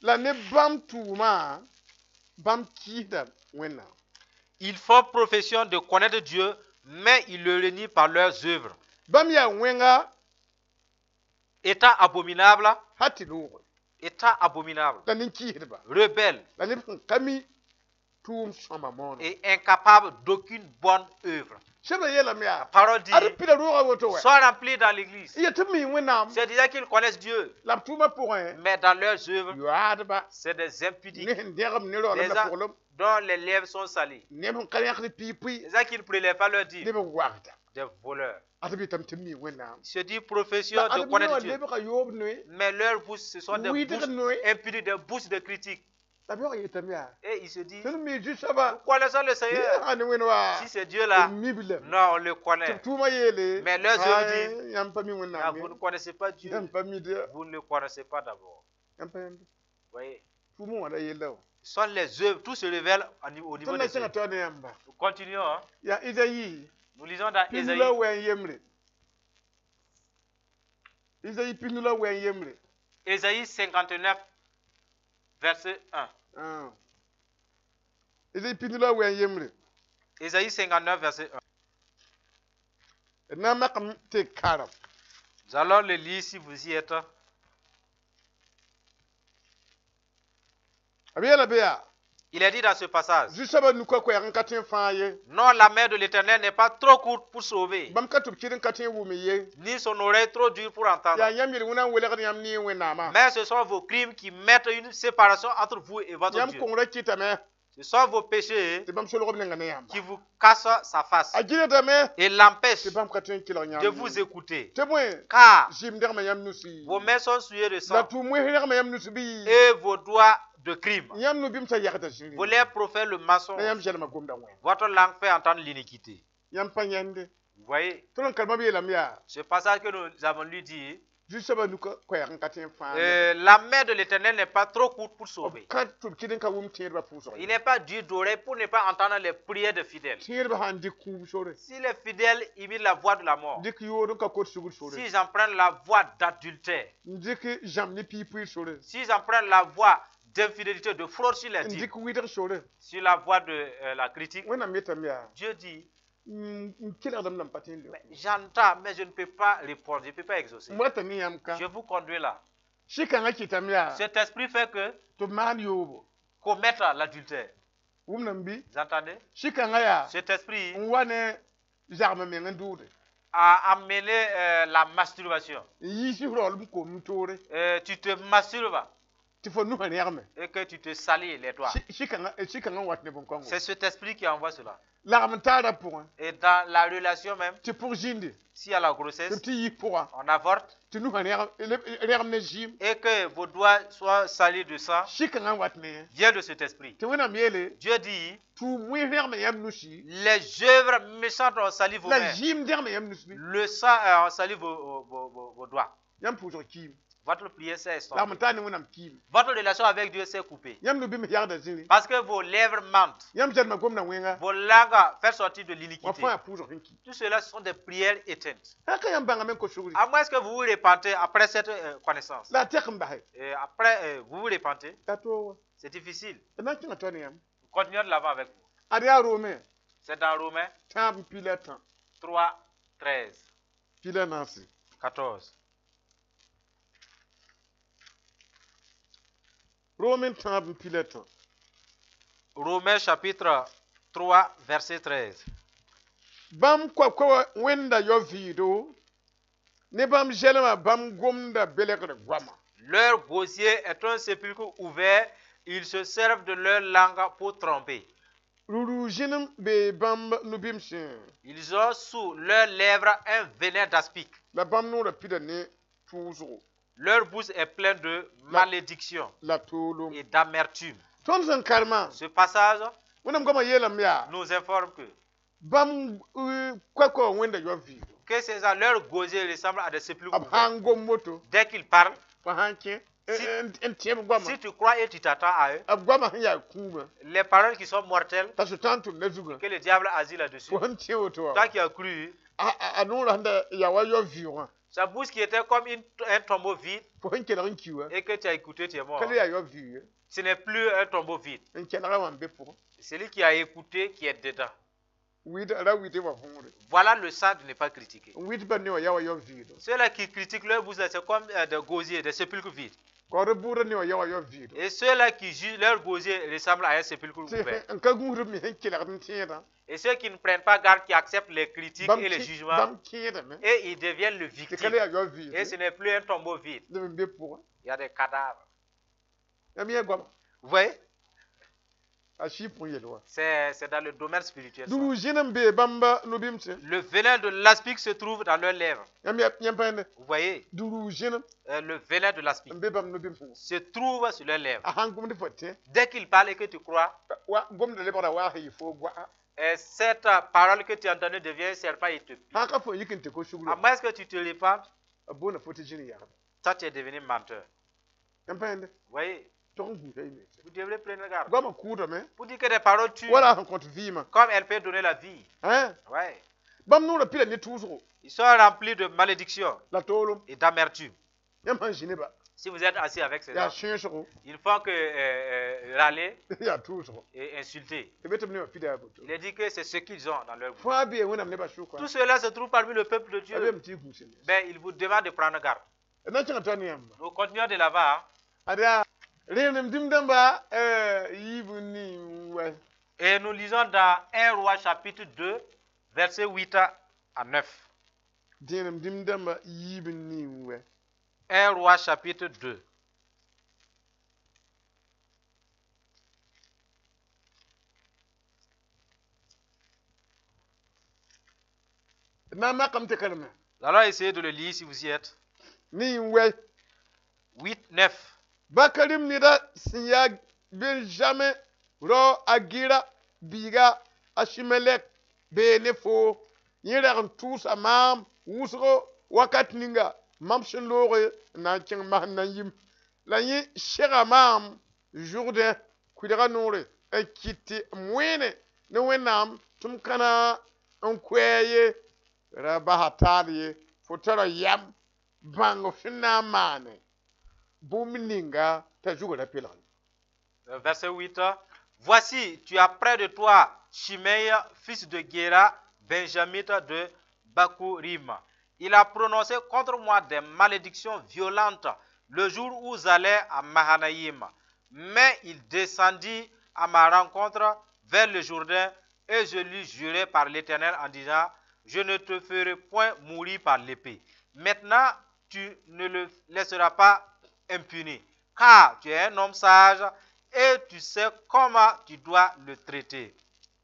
la ne bãmb tʋʋmã bãmb kiisda Wẽnnaam. Ils font profession de connaître Dieu, mais ils le renient par leurs œuvres. Bãmb yaa wẽnga. Étant abominable, Hal tɩ loogre. Étant abominable, La nin-kiisdba. Rebelle La neb sẽn ka mi tʋʋm sõma moonã. Et incapable d'aucune bonne œuvre. Sebra yeelame La yaa. Parole dit: Ad b pila roogã woto wɛ. Sont remplis dans l'église. Y tɩ b mi Wẽnnaam. C'est déjà qu'ils connaissent Dieu, La b tʋʋmã pʋgẽ. Mais dans leurs œuvres, Yoaadba. C'est des impudiques Ne sẽn dẽgem ne raoolem Des la gens pʋglem. Dont les lèvres sont salies. Neb sẽn ka yãkd pii-pʋɩ. Des gens qui ne prélèvent pas leur dîme, Neb n wagda. Des voleurs. Ad b yetame tɩ b mi Wẽnnaam. Ils se disent profession La de ad b connaître noa Dieu, lebga yoob noe. Mais leurs bouches, ce sont des Wɩdg bouches noe. Impudiques, des bouches de critiques. La b yaoog yetame yaa. Et ils se disent: Tõnd mi Nous Zu-soabã. connaissons le Seigneur. Yaa ne Wẽnd wa. Si c'est Dieu là, Mi b lame. non, on le Tɩ b connaît. tʋʋmã yeele. Mais leurs œuvres disent: Yãmb pa mi Ah, Wẽnnaam vous ye. ne connaissez pas Dieu. Yãmb pa mi dɛ. Vous ne le connaissez pas d'abord. Yãmb pa yãmb. Vous voyez, Tʋʋmẽ wã la yella wã. ce sont les œuvres, tout se révèle au niveau Tõnd na des kẽngã œuvres. taoor ne yãmba. Nous continuons, hein. Yaa Izayi Nous lisons dans pisnu Ésaïe la wɛ n yembre. Izayi pisnu la wɛ n yembre. Ésaïe 59, verset 1. Ah. Izayi pisnu la wɛ n yembre. Ésaïe 59, verset 1. D na n makame tɩ karem. Nous allons le lire si vous y êtes. B yeela be yaa. Il est dit dans ce passage, Zu-soabã nuka koɛɛg n ka tõe n fãag ye. non, la main de l'Éternel n'est pas trop courte pour sauver, Bãmb ka tʋb kɩd n ka tõe n wʋm ye. ni son oreille trop dure pour entendre. Yaa yãmb yel-wẽna n welgd yãmb ne Wẽnnaamã. Mais ce sont vos crimes qui mettent une séparation entre vous et votre Yãmb Dieu. kongrã kɩtame Ce sont vos péchés tɩ bãmb solg b nenga ne yãmba. qui vous cassent sa face A gɩdgdame et l'empêchent tɩ bãmb ka tõe n kelg de yãmb vous ye. écouter. Tɩ bõe Car zɩɩm degma yãmb nusi. vos mains sont souillées de La sang tʋʋm wẽs rẽgma yãmb nus bɩ. et vos doigts de crime. Yãmb nu-bɩmsã yagda zĩri. Vos lèvres profèrent le La mensonge. yãmb zɛlmã gomda wẽn. Votre langue fait entendre l'iniquité. Yãmb pa yãnde. Vous voyez, Tõnd n karemã b yeelame yaa ce passage que nous avons lu dit, zu-soabã nuka koɛɛg n ka tõe n fãag ye. la main de l'Éternel n'est pas trop courte pour B sauver. ka tʋb kɩd n ka wʋm tẽedbã pʋʋsg Il ye. n'est pas dur d'oreille pour ne pas entendre les prières de fidèles. Tẽedbã sãn dɩk kũum sore, Si les fidèles imitent la voix de la mort, dɩk yood n ka kot sugr sore, s'ils empruntent la voie d'adultère, n dɩk zãmb ne piig-pʋɩɩr sore, s'ils empruntent la voie d'infidélité, de fraude sur les n dîmes, dɩk wɩdg sore. sur la voie de la critique, Wẽnnaam yetame yaa Dieu dit, n kelgdame la m pa tõe n leok. mais j'entends, mais je ne peux pas répondre, je ne peux pas exaucer. M wata ne yãmb ka. Je vous conduis là. Sɩ-kãngã kɩtame yaa Cet esprit fait que tɩ b maan yoobo. commettre l'adultère. Wʋmdame bɩ? Vous entendez? Sɩ-kãngã yaa Cet esprit n wa ne zagm meng n dʋʋde. a amené la masturbation. N yiis f raool n kom n toore Tu te masturbes tɩ fo nusã rẽgme. et que tu te salis les doigts. Sɩ-kãngã n wat ne bõn-kãngo. C'est cet esprit qui envoie cela. Lagm n taara pʋgẽ Et dans la relation même, tɩ pʋg zĩndi s'il y a la tɩ grossesse, b tɩ yis pʋga on avorte tɩ nusã rẽgem ne zɩɩm. et que vos doigts soient salis de sang, Sɩ-kãngã n wat ne vient de cet esprit. tɩ Wẽnnaam yeele Dieu dit, tʋʋm wẽs rẽgme yãmb nusi les œuvres méchantes ont sali vos la mains. zɩɩm dẽgme yãmb nus bɩ. Le sang a sali vos doigts. Yãmb pʋʋsg kiime. Votre prière s'est Lagm estompée. n taar ne Wẽnnaam kiime. Votre relation avec Dieu s'est coupée. Yãmb nu-bɩms yagda zĩri. Parce que vos lèvres mentent. Yãmb zɛlmã gomda wẽnga. Vos langues font sortir de Wã l'iniquité. fãa yaa pʋʋsg sẽn ki. Tout cela, ce sont des prières éteintes. Sã ka yãmb bãngame n kos sugri. À moins que vous vous repentez après cette connaissance. La a tɛk n base. Et après, vous vous repentez, La toog wa. c'est difficile. D na n kẽngã toa ne yãmb. Nous continuons de l'avant avec vous. Ad yaa Rome C'est dans Romains tãab n pi la tã. 3, 13, Pi la naase. 14. Rome tãab n pi la tã. Romains chapitre 3, verset 13. Bãmb koab-koabã wẽnda yao vɩɩdo ne bãmb zɛlmã bãmb gomda belgr goama. Leur gosier est un sépulcre ouvert. Ils se servent de leur langue pour tromper. Rũruu zĩnem bee bãmb nu-bɩmsẽ Ils ont sous leurs lèvres un venin d'aspic. la bãmb noorã pida ne tʋʋsgo Leur bouche est pleine de malédictions la toolem. et d'amertume. Tõnd sẽn karemã Ce passage Wẽnnaam goamã yeelame yaa nous informe bãmb koab-koabã wẽnda yao vɩɩdo. que ces gens, leur gosier ressemble à des sépulcres B ouverts. sã n gom woto, Dès qu'ils parlent, fo sã n kẽ Si- n tẽeb goamã, si tu crois et tu t'attends à eux, b goamã sẽn yaa kũumã les paroles qui sont mortelles, t'a sʋtãan tʋmda zugã que le diable agit là-dessus. fo sẽn tẽ woto wã Toi qui as cru, a noorã sẽn da yaa wa yao vɩʋgã sa bouche qui était comme un tombeau vide fo sẽn kelg n ki wã et que tu as écouté, tu es mort. ka le yaa yao vɩʋg ye Ce n'est plus un tombeau vide. n kelga wã n be pʋgẽ. Celui qui a écouté, qui est dedans. Wɩɩd ra wɩɩd wa võore. Voilà le sens de ne pas critiquer. N wɩɩd bãmb ne wã yaa wa yao vɩɩdo. Ceux-là qui critiquent leur bouche, là, c'est comme des gosiers, des sépulcres vides. Kaood bʋʋda ne wã yaa wa yao vɩɩdo. Et ceux-là qui jugent leur gosier ressemble à un sépulcre Tɩ ouvert. n ka gũusd b me sẽn kelgd n tẽedã Et ceux qui ne prennent pas garde, qui acceptent les critiques bãmb et les kẽ- jugements, bãmb kẽedame et ils deviennent le tɩ ka victime. le yaa yao Et ce vɩɩdo n'est plus un tombeau vide. neb n be pʋgẽ. Il y a des cadavres. Yãmb yẽ goama Vous voyez? A sɩɩ pʋgẽ yel wã. C'est dans le domaine spirituel, ça. Dũruu zĩn n bee bãmb nu-bɩmsẽ. Le venin de l'aspic se trouve dans leurs lèvres. Yãmb yaa yãmb pa yẽnde Vous voyez? dũruu zĩnem Le venin de l'aspic n be bãmb nu-bɩmsẽ wã. se trouve sur leurs lèvres. A sãn gomd fo tẽ Dès qu'il parle et que tu crois, wa gomda lebgra waa sẽn yɩ foo goa'a. cette parole que tu as entendue devient un serpent et te pique. Sã n ka fo n yik n tɩ ko À sugr moins que tu te répandes, b boonda fo tɩ zĩn yagda. toi tu es devenu menteur. Yãmb pa yẽnde Vous voyez, tog n gũusa y mense. Vous devrez prendre garde. Goamã kʋʋdame Pour dire que des paroles tuent, wala sẽn kõt vɩɩmã. Comme elle peut donner la vie. Hein? Ouais. Bãmb noorã pila ne tʋʋsgo Ils sont remplis de malédictions la toolem. Et d'amertume. Yãmb sãn zĩ ne-ba Si vous êtes assis avec ces yaa gens, sẽesgo ils font que râler yaa tʋʋsgo. Et insulter. Tɩ be tɩ b nebã pida a boto. Il est dit que c'est ce qu'ils ont dans leur bouche. Fãa bee Wẽnnaam nebã sʋka. Tout cela se trouve parmi le peuple de A Dieu. beem tɩ y gũus n Mais il vous demande de prendre garde. D na n kẽngã ta ne yãmba. Nous continuons de là-bas, hein. Ad yaa rẽenem dĩm-dãmba yiib n ning wa. Et nous lisons dans 1 Roi chapitre 2, versets 8 à 9. Dẽenem dĩm-dãmba yiib n ning wɛ. 1 Roi chapitre 2. D na n makame tɩ karema. Nous allons essayer de le lire si vous y êtes. Ning wɛ. 8, 9. Bakarim neda sẽn yaa Benjamin rao a Gɩra biiga Ashimelek bee ne foo yẽ rag n tʋʋsa maam wʋsgo wakat ninga mam sẽn looge n na n kẽng Mahanayim la yẽ sega maam Zʋrdẽ kʋɩlga noore n kɩt tɩ m wẽene ne Wẽnnaam tɩ m ka na n koɛɛ ye ra basa taal ye fo tara yam bãng f sẽn na n maane bũmb ninga t'a zugã ra pelg. Verset 8. Voici, tu as près de toi Shimei, fils de Guéra, Benjamite de Bakurim. Il a prononcé contre moi des malédictions violentes le jour où j'allais à Mahanaïm. Mais il descendit à ma rencontre vers le Jourdain et je lui jurai par l'Éternel en disant, je ne te ferai point mourir par l'épée. Maintenant, tu ne le laisseras pas impuni, car tu es un homme sage et tu sais comment tu dois le traiter.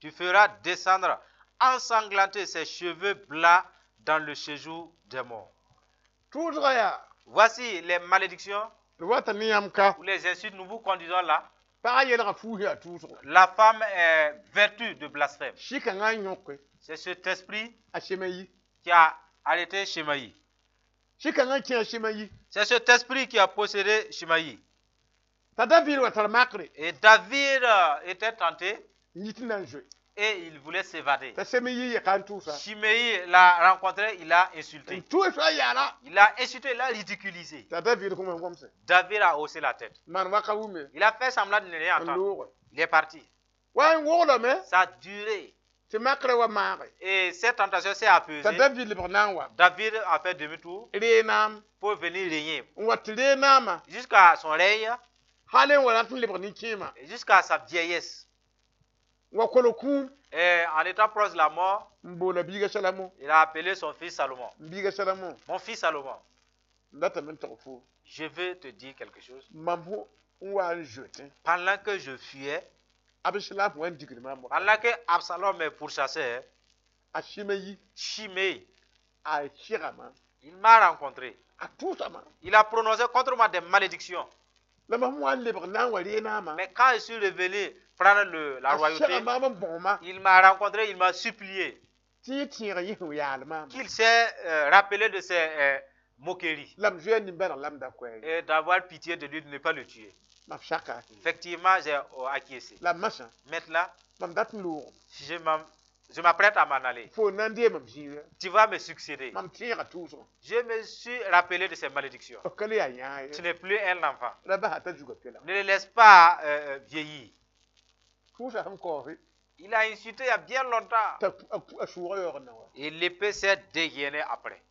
Tu feras descendre ensanglanter ses cheveux blancs dans le séjour des morts. Tʋʋsga yaa. Voici les malédictions D wata ne yãmb ka. Ou les insultes, nous vous conduisons là. Pagã yelga fuus yaa tʋʋsgo. La femme est vêtue de blasphème. Sɩ-kãngã n yõke C'est cet esprit a Semayi. Qui a arrêté Shemaï. Sɩ-kãngã n kẽ a Semayi. C'est cet esprit qui a possédé Shemaï. T'a David wa tar makre. Et David était tenté N yit n na n zoe. Et il voulait s'évader. T'a Semayi yeka n tʋʋsa. Chiméi l'a rencontré, il l'a insulté. N tʋʋs a yaala. Il l'a insulté, il l'a ridiculisé. T'a David kõ mam gomse. David a haussé la tête. Maan waka wʋme. Il a fait semblant de ne rien N entendre. loogã. Il est parti. Wa n woglame. Ça a duré. Tɩ makrã wa maage. Et cette tentation s'est T'a apaisée. David lebg na n wa. David a fait demi-tour Reenaam. Pour venir régner. N wa tɩ reenaamã. Jusqu'à son règne, Hal n wa rat n lebg nin-kẽemã. Jusqu'à sa vieillesse. N wa kolg kũum. Et en étant proche de la mort, N boola biiga Salamo. Il a appelé son fils Salomon. N biiga Salamo. Mon fils Salomon, N datame n tog fo. Je vais te dire quelque chose. Mam fo n wa n zoetẽ. Pendant que je fuyais, Absalom wa n digd maam wa. Pendant que Absalom me pourchassait, A Simeyi. Chiméi, A sɩgame. Il m'a rencontré. A tʋʋsame. Il a prononcé contre moi des malédictions. La mam wa n lebg na n wa reenaamã. Mais quand je suis revenu prendre la A royauté, sega maam n bõgma. Il m'a rencontré, il m'a supplié Tɩ yẽ tẽeg yɩs n yaal maam. Qu'il s'est rappelé de ses moqueries La m zoeer nin-bãneg la m da koɛɛg. Et d'avoir pitié de lui, de ne pas le tuer. Mam saka. Effectivement, j'ai acquiescé. La masã. Maintenant, Mam dat n loogem. Je m'apprête à m'en aller. Fo na n deem m zĩiga. Tu vas me succéder. Mam tẽega tʋʋsgã. Je me suis rappelé de ces malédictions. F ka le yaa yãag Tu ye. n'es plus un enfant. Ra basa t'a zugã pela. Ne le laisse pas vieillir. Tʋʋsa sẽn kaoose. Il a insulté il y a bien longtemps. T'a a sʋʋgã yaoog n na wa. Et l'épée s'est dégainée après.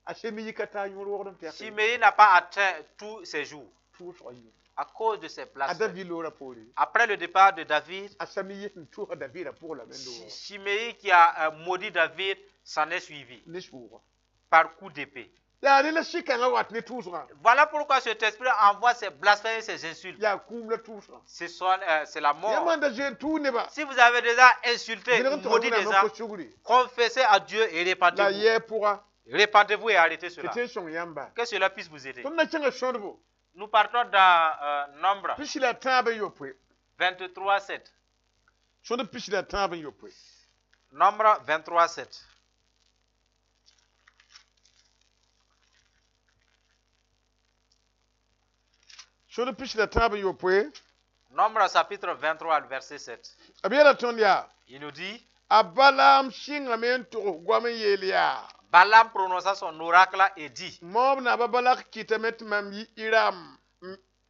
A Semeyi ka taa yõor wogd n pɛke. Chiméi n'a pas atteint tous ses jours Tʋʋsgã yĩnga. À cause de ses A blasphèmes. David loora poore. Après le départ de David, A Sami sẽn tʋʋsa Daviida pʋg lame n loogã. Chiméi qui a maudit David s'en est suivi Ne sʋʋgã. Par coup d'épée. Yaa rẽ la sɩ-kãngã wat ne tʋʋsgã. Voilà pourquoi cet esprit envoie ses blasphèmes et ses insultes. Yaa kũum la tʋʋsgã. C'est la mort. Yãmb n da zoe n tʋʋg nebã. Si vous avez déjà insulté, Zelg n tog maudit des Wẽnnaam n gens, kos sugri. Confessez à Dieu et La répentez-vous. yɛɛ pʋga. Répentez-vous et arrêtez Tɩ cela. tẽn sõng yãmba. Que cela puisse vous aider. Tõnd na kẽngã sõdbo. Nous partons dans Nombre Pisi la tãab n yopoe. 23, 7. Sõdb pisi la tãab n yopoe. Nombre 23, 7. Sõd pis la tãab n yopoe. Nombre chapitre 23, le verset 7. B yeela tõnd yaa: Il nous dit, a Balaam sɩngame n togs goam n yeel yaa: Balaam prononça son oracle et dit, Moab naaba Balak kɩtame tɩ mam yi Iram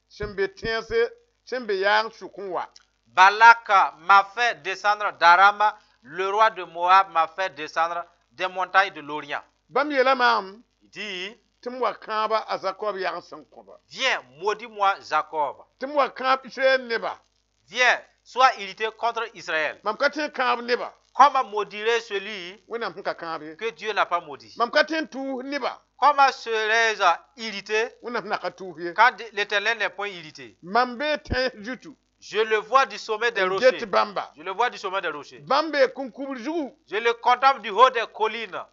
sẽn be tẽese sẽn be yaang sʋk n wa. Balak m'a fait descendre d'Aram, le roi de Moab m'a fait descendre des montagnes de l'Orient. Bãmb yeela maam Il dit, tɩ m wa kãaba a Zakob yag sẽn kõba, viens, maudis-moi Jacob. Tɩ m wa kãab Israɛl neba. Viens, sois irrité contre Israël. Mam ka tõe n kãab neba Comment maudirait celui Wẽnnaam sẽn ka kãab ye. Que Dieu n'a pas maudit? Mam ka tõe n tʋʋs neba Comment serais-je irrité Wẽnnaam sẽn na ka tʋʋs ye. Quand l'Éternel n'est point irrité? Mam bee tẽes zutu Je le vois du sommet des n get rochers. Bãmba. Je le vois du sommet des rochers. Bãmb bee kũnkubr zugu. Je le contemple du haut des collines.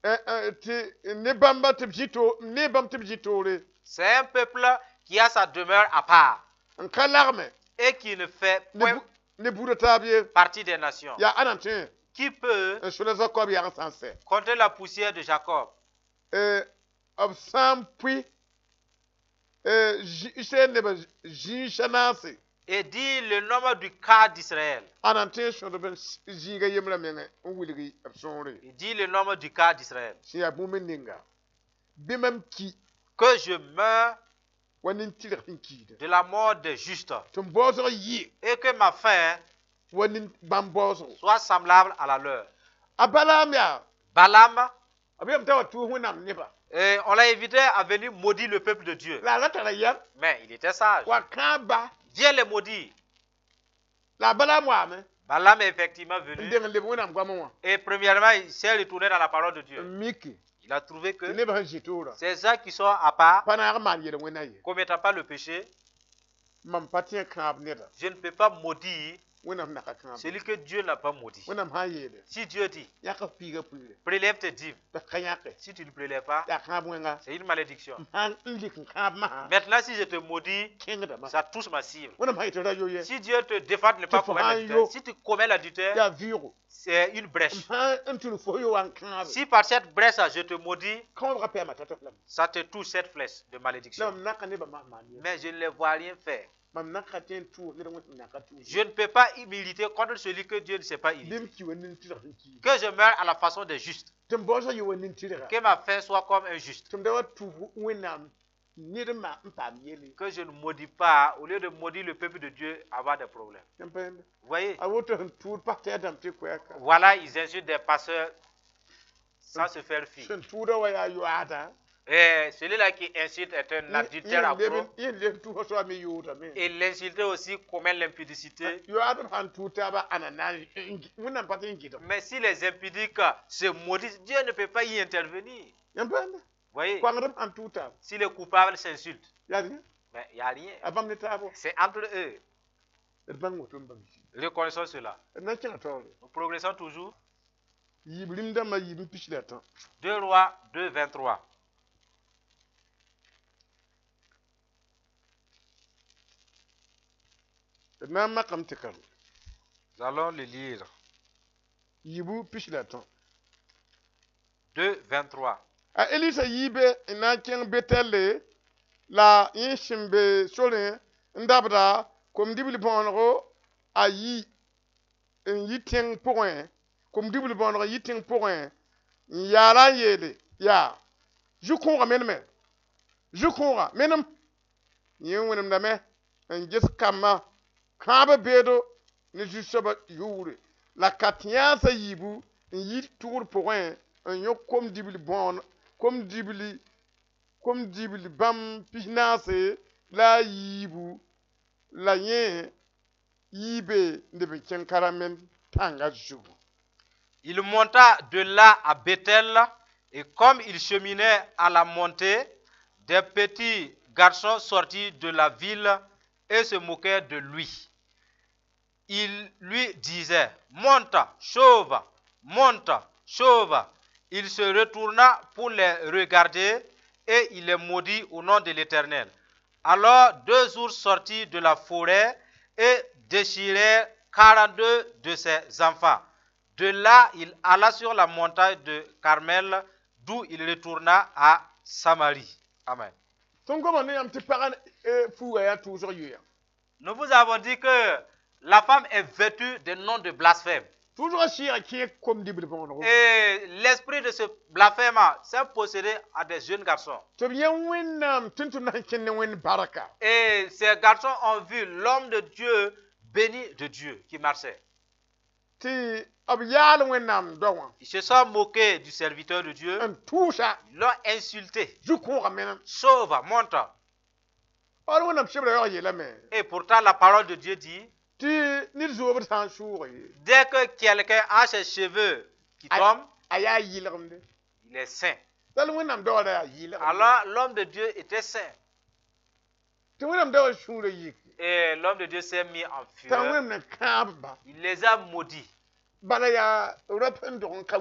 Tɩ ne bãmba tɩ b zĩ to ne bãmb tɩ b zĩ toore. C'est un peuple qui a sa demeure à part N ka lagme et qui ne fait ne point ne buudã taab ye. Partie des nations. Yaa ãnna n tõe Qui peut n sola Zakob yag sã n sɛ? Compter la poussière de Jacob? B sã n pʋɩ Israɛl nebã zĩisa naase, Et dit le nombre du quart d'Israël. Ãnna n tõe n sõdb n zĩiga yembrã mengẽ n wilg b sõore? Il dit le nombre du quart d'Israël. Sẽn yaa bũmb ninga bɩ mam ki Que je meurs wa nin-tɩrg sẽn kiida, de la mort des justes tɩ m baoosg yɩ et que ma fin wa nin-bãmb baoosgo. Soit semblable à la leur. A Balaam yaa, Balaam, b yeelame t'a wa tʋʋs Wẽnnaam neba. Et on l'a invité à venir maudire le peuple de Dieu. La a ra tara yɛm. Mais il était sage. Wa kãaba. Viens les maudire. La a Balaam waame Balaam est effectivement n venu. deng n leb Wẽnnaam goamẽ wã. Et premièrement, il s'est retourné dans la parole de Dieu. N miki Il a trouvé tɩ que nebã sẽn zĩ toorã ces gens qui sont à part, pa naag n maan yel-wẽnã ye. Commettant pas le péché, Mam pa tõe n kãab neda je ne peux pas maudire Wẽnnaam na ka kãab. Celui que Dieu n'a pas maudit. Wẽnnaam sã n yeele Si Dieu dit, yãk f piiga puiire, prélève tes dîmes, tɩ f ka yãke, si tu ne prélèves pas, yaa kãab wẽnga. C'est une malédiction. M sã n lik n kãab masã, Maintenant, si je te maudis, kẽngdame. Ça touche ma cible. Wẽnnaam sã yetɩ ra yo ye, Si Dieu te défend de ne pas Tu commettre feras un l'adultère, yo. Si tu commets l'adultère, yaa vɩʋʋgo. C'est une M brèche. sã n tʋl fo yo wa n kãabe, Si par cette brèche, je te maudis, kãobgã pɛɛma tata lame. Ça te touche cette flèche de La malédiction. mam na ka nebã masã maan ye. Mais je ne les vois rien faire. Mam na ka tõe n tʋʋs ned Wẽnnaam na ka tʋʋs. Je ne peux pas m'irriter contre celui que Dieu ne sait pas irriter. Bɩ m ki wa nin-tɩrg sẽn kiida. Que je meure à la façon des justes. Tɩ m baoosg yɩ wa nin-tɩrga. Que ma fin soit comme un juste. Tɩ m da wa tʋʋs Wẽnnaam ned n maa n paam yelle. Que je ne maudis pas, au lieu de maudire le peuple de Dieu, avoir des problèmes. Yãmb pa yẽmbe? Vous voyez? A woto sẽn tʋʋd pastɛɛr dãmb tɩ koɛɛka. Voilà, ils insultent des pasteurs sans se faire fi. Sẽn tʋʋda wa yaa yoaada. Et celui-là qui insulte est un adultère accro. Yẽ leb tʋʋsã soaba me yoodame. Et l'insulter aussi commet l'impudicité. Yoaadb sãn tʋʋd taaba ãnna na n Wẽnnaam pa tɩ n gɩdg. Mais si les impudiques se maudissent, Dieu ne peut pas y intervenir. Yãmb pa yẽmbe? Vous voyez? Koangdb sãn tʋʋd taaba, Si les coupables s'insultent, yaa rẽ, mais il n'y a rien. A bãmb ne taab. C'est entre eux. D bãng woto n bãmb. Reconnaissons cela. D na n kẽnga taoore. Nous progressons toujours. Yiib rĩm dãmbã yiib n pis la tã. 2 Rois 2, 23. D na n makame tɩ karen. Nous allons le lire. Yiibu pis la tã. 2, 23. A Elisa yiibe n na n kẽng Betɛlle la yẽ sẽn be sorẽ n dabda kom-dibl bõonego a yi n yi tẽng pʋgẽ kom-dibl bõoneg n yi tẽng pʋgẽ n yaala n yeele yaa zu-kõoga meneme zu-kõoga menem yẽ wẽnemdame n ges kambã kãabã beedo ne zu-soabã yʋʋre la ka-tẽyaasã yiibu n yi tʋgr pʋgẽ n yõk kom-dibl bõon kom-dibli kom-dibl bãmb pis-naase la a yiibu la yẽ yiibe neb n kẽng Karamɛl tãngã zugu. Il monta de là à Bethel, et comme il cheminait à la montée, des petits garçons sortirent de la ville et se moquaient de lui. Il lui disait, monte, chauve, monte, chauve. Il se retourna pour les regarder et il les maudit au nom de l'Éternel. Alors deux ours sortirent de la forêt et déchirèrent 42 de ses enfants. De là, il alla sur la montagne de Carmel, d'où il retourna à Samarie. Amen. Tõnd goma ne yãmb tɩ pagã fuuga yaa tʋʋsg yoya. Nous vous avons dit que la femme est vêtue de noms de blasphème. Tʋʋsgã sɩɩgã kẽer kom-dibl bõonego. Et l'esprit de ce blasphème s'est possédé à des jeunes garçons. Tɩ b yã Wẽnnaam tʋm-tʋmdã sẽn kẽnd ne Wẽnd barka. Et ces garçons ont vu l'homme de Dieu, béni de Dieu, qui marchait. Tɩ b yaal Wẽnnaam dao wã Ils se sont moqués du serviteur de Dieu. N tʋʋsa. Ils l'ont insulté. Zu-kõoga menem. Sauve, monte. Bal Wẽnnaam sebra yaoog yeelame Et pourtant, la parole de Dieu dit, tɩ ned zoobd sã n sʋʋge dès que quelqu'un a ses cheveux qui Aïe. tombent, A yaa yɩlgemde. Il est saint. La Wẽnnaam daowã ra yaa yɩlgemde. Alors, l'homme de Dieu était saint. Tɩ Wẽnnaam daowã sũurã yik. Et l'homme de Dieu s'est mis en T'a fureur. Wẽnnaam na kãab-ba. Il les a maudits. Bala yaa rap sẽn dog n ka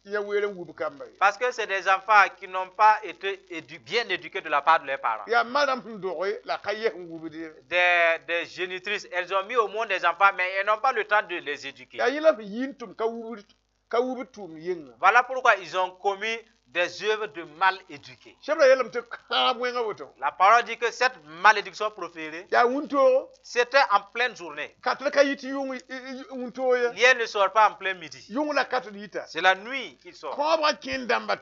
ya weer n wub kamba ye. Parce que c'est des enfants qui n'ont pas été bien éduqués de la part de leurs parents. Yaa ma-rãmb sẽn doge la ka yes n wubd ye. Des génitrices, elles ont mis au monde des enfants, mais elles n'ont pas le temps de les éduquer. Yaa yẽla sẽn yi n tʋm ka wubd ka wubd tʋʋm yenga. Voilà pourquoi ils ont commis des œuvres de mal éduqués. Sebra yeelame tɩ kãab wẽngã woto. La parole dit que cette malédiction proférée, Yaa wũntoogo. C'était en pleine journée. Katr ka yit yʋng wũntoog ye. Lien ne sort pas en plein midi. Yʋng la katr yita. C'est la nuit qu'il sort. Kãabgã kẽen dãmba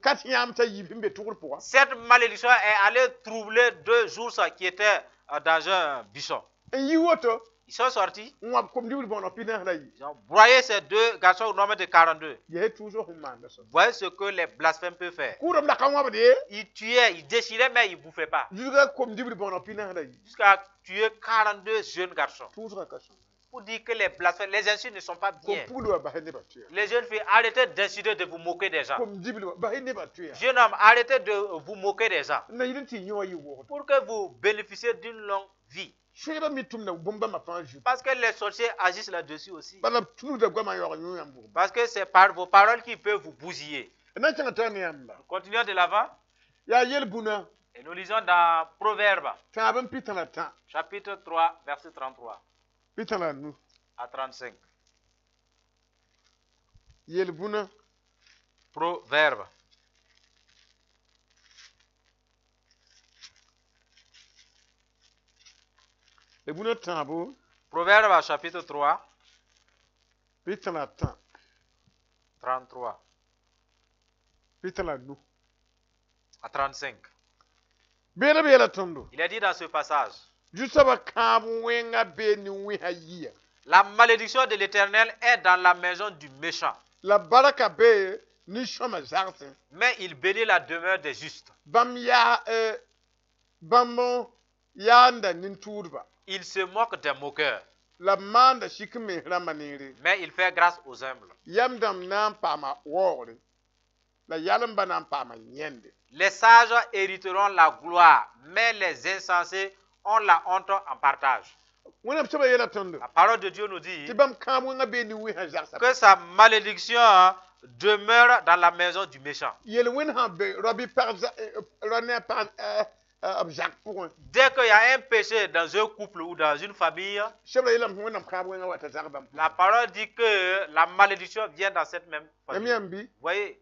kat yãam t'a yiib sẽn be tʋgr pʋga. Cette malédiction est allée troubler deux ours qui étaient dans un buisson. N yi woto Ils sont sortis, n wãb kom-dibl bõoneg pis-naas la yi. Ils ont broyé ces deux garçons au nombre de 42. Yaa tʋʋsg sẽn maanda soab. Voyez ce que les blasphèmes peuvent faire. Kʋʋdame la ka wãbd ye. Ils tuaient, ils déchiraient, mais ils ne bouffaient pas. Zusga kom-dibl bõoneg pis-naas la yi. Jusqu'à tuer 42 jeunes garçons. Tʋʋsgã ka sõm. Pour dire que les blasphèmes, les insultes ne sont pas bien. Kom-pugl wã bas nebã tʋya. Les jeunes filles, arrêtez d'insulter, de vous moquer des gens. Kom-dibl wã bas nebã tʋya. Jeune homme, arrêtez de vous moquer des gens. N na yɩl n tɩ yẽ wã yɩ wogd. Pour que vous bénéficiez d'une longue vie. Sẽebã me tʋmda bũmb-bãmbã fãa zutu. Parce que les sorciers agissent là-dessus aussi. Bala b tũnuda goamã n yaoog yũ yãmb bʋgba. Parce que c'est par vos paroles qu'ils peuvent vous bousiller. D na n kẽngã tɩ ne yãmba. Continuons de l'avant. Yaa yel-bũna. Et nous lisons dans Proverbes, Tãab n pɩtã la tã. Chapitre 3, verset 33 Pɩtã la nu. À 35. Yel-bũna. Proverbe. Yel-bũna tãabo. Proverbe, chapitre 3, Pɩtã la tã. 33 Pɩtã la nu. À 35. Beeda b yeela tõndo. Il est dit dans ce passage, Zu-soabã kãab wẽnga bee ne wẽsã yia. la malédiction de l'Éternel est dans la maison du méchant, La barka bee nin-sõma zagsẽ. Mais il bénit la demeure des justes. Bãmb yaa bãmb yaanda nin-tʋʋdba. Il se moque des moqueurs, La b maanda sik n mens rãmbã neere. Mais il fait grâce aux humbles. Yam dãmb na n paama waoogre la yalembã na n paama yẽnde. Les sages hériteront la gloire, mais les insensés ont la honte en partage. Wẽnnaam soabã yeela tõndo La parole de Dieu nous dit tɩ bãmb kãab wẽngã bee ne wẽsã zagsã. Que sa malédiction demeure dans la maison du méchant. Yel-wẽnd sã be rao bɩ pag rao ne a pag b zak pʋgẽ. Dès qu'il y a un péché dans un couple ou dans une famille, Sebra yeelame Wẽnnaam kãab wẽngã wa t'a zag bãmb. La parole dit que la malédiction vient dans cette même Yãmb famille. yãmb bɩ. Vous voyez?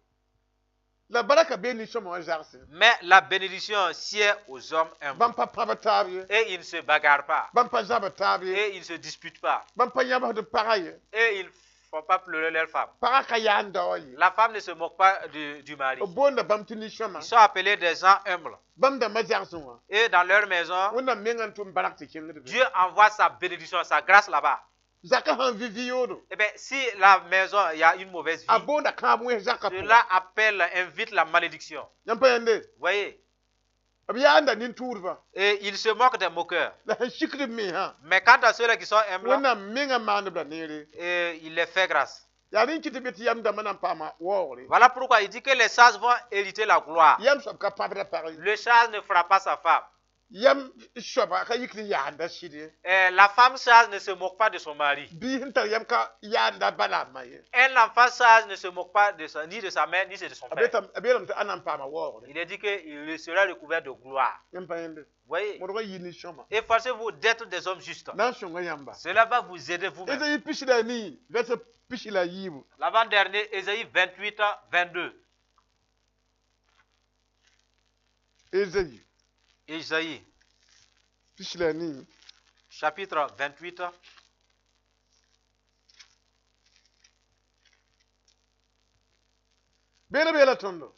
La baraka bee nin-sõma wã zagsẽ. Mais la bénédiction sied aux hommes humbles. Bãmb pa pãb taab ye. Et ils ne se bagarrent pas. Bãmb pa zab taab ye. Et ils ne se disputent pas. Bãmb pa yãbsd pagã ye. Et ils ne font pas pleurer leur femme. Pagã ka yaand daoã ye. La femme ne se moque pas du mari. B boonda bãmb tɩ nin-sõma. Ils sont appelés des gens humbles. Bãmb dãmbã zagsẽ wã. Et dans leur maison, Wẽnnaam menga n tʋm barak tɩ kẽngd be. Dieu envoie sa bénédiction, sa grâce là-bas. Zakã sãn vɩ vɩ-yoodo. Eh bien, si la maison, il y a une mauvaise A vie, boonda kãab wẽns zakã pʋgã. cela appelle, invite la malédiction. Yãmb pa yãnde. Vous voyez? B yaanda nin-tʋʋdbã. Et il se moque des moqueurs. La sẽn sikd b mensã. Mais quant à ceux-là qui sont humbles, Wẽnnaam menga maand b la neere. et il les fait grâce. Yaa rẽn kɩt tɩ be tɩ yam dãmbã na n paama waoogre. Voilà pourquoi il dit que les sages vont hériter la gloire. Yam soab ka pãbda pag ye. Le sage ne fera pas sa femme. Yam soaba ka yik n yaanda sɩd ye. Et la femme sage ne se moque pas de son mari. Biis sẽn tar yam ka yaanda ba la a ma ye. Un enfant sage ne se moque pas ni de sa mère, ni de son A père. beelame tɩ a na n paama waoogre. Il est dit qu'il sera recouvert de gloire. Yãmb pa yẽnde. Vous voyez? Modg n yɩ nin-sõma. Efforcez-vous d'être des hommes justes. Na n sõnga yãmba. Cela va vous aider vous-même. Ezayi pis la nii vɛrsa pis la yiibu. L'avant-dernier, Ésaïe 28, 22. Ezayi Ésaïe, pis la nii chapitre 28, beeda beela tõndo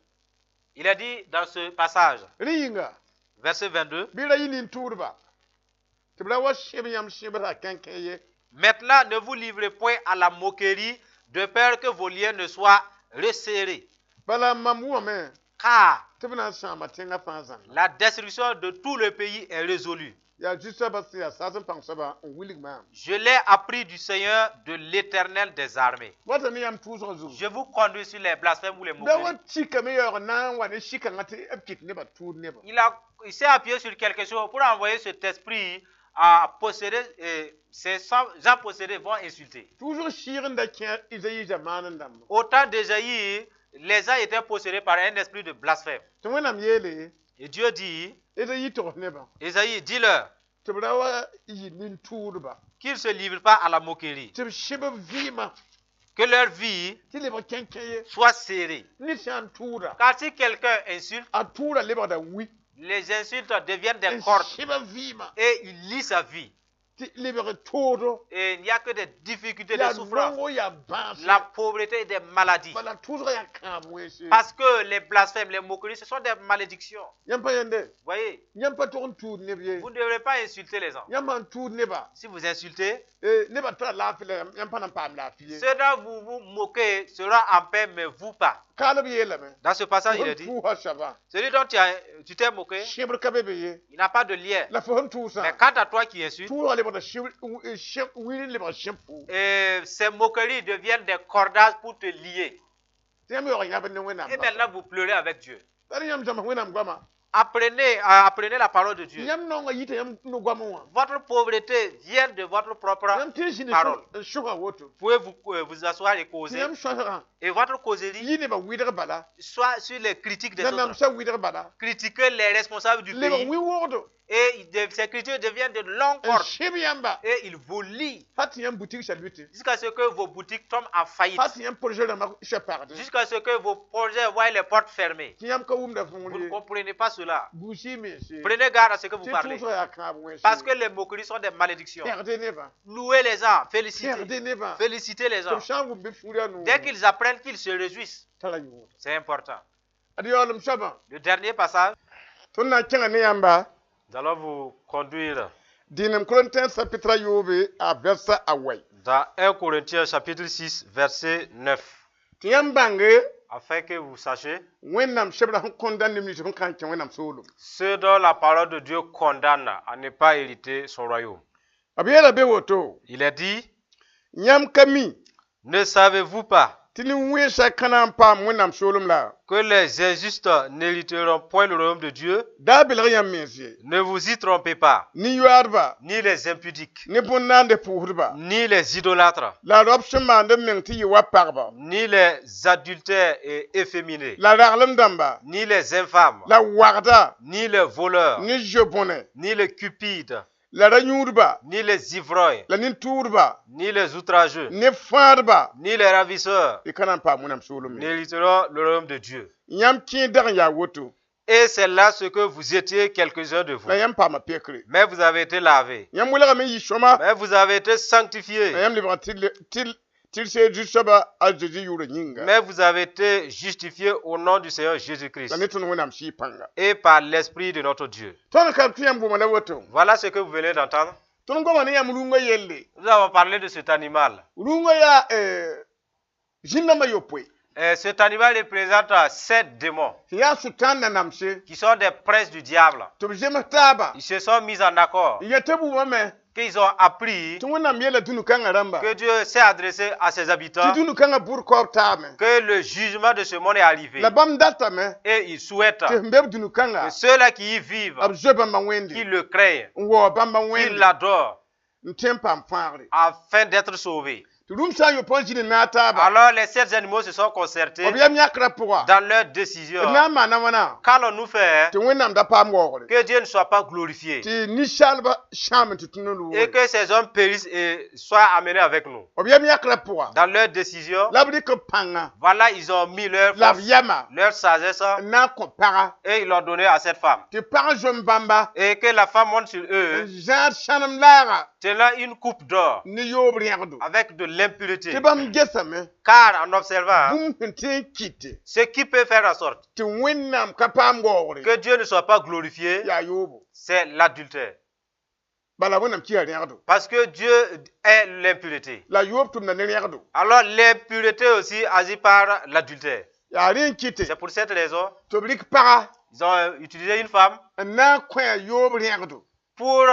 il a dit dans ce passage, rẽ yĩnga verset 22, bɩ ra yɩ nin-tʋʋdba tɩ b ra wa sẽb yãmb sẽbra kẽnkẽ ye Maintenant, ne vous livrez point à la moquerie, de peur que vos liens ne soient resserrés. bala mam wʋmame Car tɩ b na n sãama tẽngã fãa zãnga la destruction de tout le pays est résolue. yaa zu-soabã sẽn yaa saas n pãng soabã n wilg maam Je l'ai appris du Seigneur de l'Éternel des armées. wata ne yãmb tʋʋsgã zugu Je vous conduis sur les blasphèmes ou les da wa moqueries. tikame yaoog na n wa ne sɩkãngã tɩ b kɩt nebã tʋʋd nebã Il s'est appuyé sur quelque chose pour envoyer cet esprit à posséder, et ces gens possédés vont insulter. tʋʋsg sɩɩg n da kẽ Izayi zamaan n dãmba Au temps d'Ésaïe, les gens étaient possédés par un esprit de blasphème. tɩ Wẽnnaam yeele Et Dieu dit, Izayi togs nebã Ésaïe, dis-leur tɩ b ra wa yɩ nin-tʋʋdba qu'ils ne se livrent pas à la moquerie, tɩ b sẽb b vɩɩmã que leur vie tɩ lebg kẽnkẽ ye soit serrée. ned sã n tʋʋda Car si quelqu'un insulte, a tʋʋda lebgda wi les insultes deviennent des n cordes sẽba vɩɩmã et il lie sa vie. tɩ lebg toodo Et il n'y a que des difficultés, des yaa souffrances, nongo yaa bãase la pauvreté et des maladies. bala tʋʋsgã yaa kãab wẽnse Parce que les blasphèmes, les moqueries, ce sont des malédictions. yãmb pa yẽnde Voyez, yãmb pa tog n tʋʋd neb ye vous ne devrez pas insulter les gens. yãmb sãn tʋʋd neba Si vous insultez, nebã tara laafɩ la yãmb pa na n paam laafɩ ye ceux dont vous vous moquez sera en paix, mais vous pas. kaalb yeelame Dans ce passage, il est sẽn dit, tʋʋsa soabã celui dont tu t'es moqué, sẽbr ka be be ye il n'a pas de lien. la fo sẽn tʋʋsã Mais quant à toi qui insultes, tʋʋsgã lebgda wil n lebg sẽb pʋʋg et ces moqueries deviennent des cordages pour te lier. tɩ yãmb yaoog yãbd ne Wẽnnaam Et maintenant, vous pleurez avec Dieu. tara yãmb zãms Wẽnnaam goama Apprenez la parole de Dieu. yãmb naongã yita yãmb no-goamẽ wã Votre pauvreté vient de votre propre. yãmb tɩ n zĩnd Parole. n sʋga woto Vous pouvez vous asseoir et tɩ causer. yãmb sõsgã Et votre causerie yɩ nebã wɩdg bala soit sur les critiques des la autres. namsã wɩdg bala Critiquer les responsables du lebg pays. wɩ-wogdo Et ces critiques deviennent de longues n cordes. sẽb yãmba Et ils vous lient hal tɩ yãmb butik sa lʋɩtɩ jusqu'à ce que vos boutiques tombent en faillite. hal tɩ yãmb projet rãmbã sã pagdẽ Jusqu'à ce que vos projets voient les portes fermées. tɩ yãmb ka wʋmda Vous võor ne ye comprenez pas cela. guus y mense Prenez garde à ce que vous tɩ parlez. tʋʋsgã yaa kãab wẽnse Parce que les moqueries sont des malédictions. pẽgde nebã Louez les gens, félicitez. pẽgde nebã Félicitez les tɩ gens. b sã n wʋm bɩ b sũur yaa Dès noore qu'ils apprennent qu'ils se réjouissent, tara yõod c'est important. ad yaoolem soabã Le dernier passage, tõnd na n kẽngã ne yãmba nous allons vous conduire dĩinem Korintẽ sapɩtra a yoobe a vɛrsa a wɛy dans 1 Corinthiens chapitre 6, verset 9, tɩ yãmb bãnge afin que vous sachiez Wẽnnaam sebra sẽn kõnda neb nins sẽn ka n kẽ Wẽnnaam soolem ceux dont la parole de Dieu condamne à ne pas hériter son royaume. b yeela be woto Il est dit, yãmb ka mi ne savez-vous pas tɩ nin-wẽnsã ka na n paam Wẽnnaam soolem la que les injustes n'hériteront point le royaume de Dieu? daa belg yãmb mens ye Ne vous y trompez pas, nin-yoaadba ni les impudiques, ne bõn-naande pʋʋsdba ni les idolâtres, la raop sẽn maand b meng tɩ yɩ wa pagba ni les adultères et efféminés, la raglem dãmba ni les infâmes, la wagda ni les voleurs, ne zo-bõne ni les cupides, la ra-yũudba ni les ivrognes, la nin-tʋʋdba ni les outrageux, ne fãadba ni les ravisseurs y ka na n paam Wẽnnaam soolem ye n'hériteront le royaume de Dieu. yãmb kẽer dag n yaa woto Et c'est là ce que vous étiez quelques-uns de vous. la yãmb paama pekre Mais vous avez été lavés, yãmb welgame n yɩ sõma mais vous avez été la sanctifiés, yãmb lebga tɩ d seed Zu-soabã a Zeezi yʋʋrã yĩnga mais vous avez été justifiés au nom du Seigneur Jésus-Christ la ne tõnd Wẽnnaam Sɩɩg pãnga et par l'Esprit de notre Dieu. tõnd ka tɩ yãmb goma la woto Voilà ce que vous venez d'entendre. tõnd goma ne yãmb rũngã yelle Nous avons parlé de cet animal. rũngã yaa zĩn-dãmbã yopoe Cet animal représente sept démons tɩ yaa sʋtãan nanamse qui sont des princes du diable. tɩ b zems taaba Ils se sont mis en accord, y tɩ b wʋmame qu'ils ont appris tɩ Wẽnnaam yeela dũni-kãngã rãmba que Dieu s'est adressé à ses tɩ habitants, dũni-kãngã bʋr kaoob taame que le jugement de ce monde est arrivé. la bãmb datame Et ils souhaitent tɩ sẽn be b que dũni-kãnga ceux-là qui y vivent, b zoe bãmba wẽnde qui le craignent, n waoog bãmba qui wẽnde l'adorent, n tõe n paam fãagre afin d'être sauvés. Tɩ rũmsã a yopoe n zĩnd n naag taaba. Alors les sept animaux se sont concertés B yam yãkrã pʋga. dans leur décision. D na n maana wãna Qu'allons-nous faire tɩ Wẽnnaam da paam waoogre que Dieu ne soit pas glorifié tɩ ninsaalbã sãam tɩ tõnd n et loogre? Que ces hommes périssent et soient amenés avec nous. B yam yãkrã pʋga Dans leur décision, la b dɩk b pãnga voilà, ils ont mis leur la b force, yama leur sagesse n na n kõ paga et ils l'ont donné à cette femme. Tɩ pag zom bãmba Et que la femme monte sur n eux, zãad sãnem laaga tenant une coupe d'or ne yoob rẽgdo avec de l'impureté. Tɩ bãmb gesame Car en observant, bũmb sẽn tõe n kɩte ce qui peut faire en sorte tɩ Wẽnnaam ka paam waoogre que Dieu ne soit pas glorifié, yaa yoobo. C'est l'adultère. Bala Wẽnnaam kɩa rẽgdo. Parce que Dieu est l'impureté. La yoob tʋmda ne rẽgdo. Alors l'impureté aussi agit par l'adultère. Yaa rẽ n kɩte C'est pour cette raison tɩ b rɩk paga ils ont utilisé une femme n na n kõ a yoob rẽgdo pour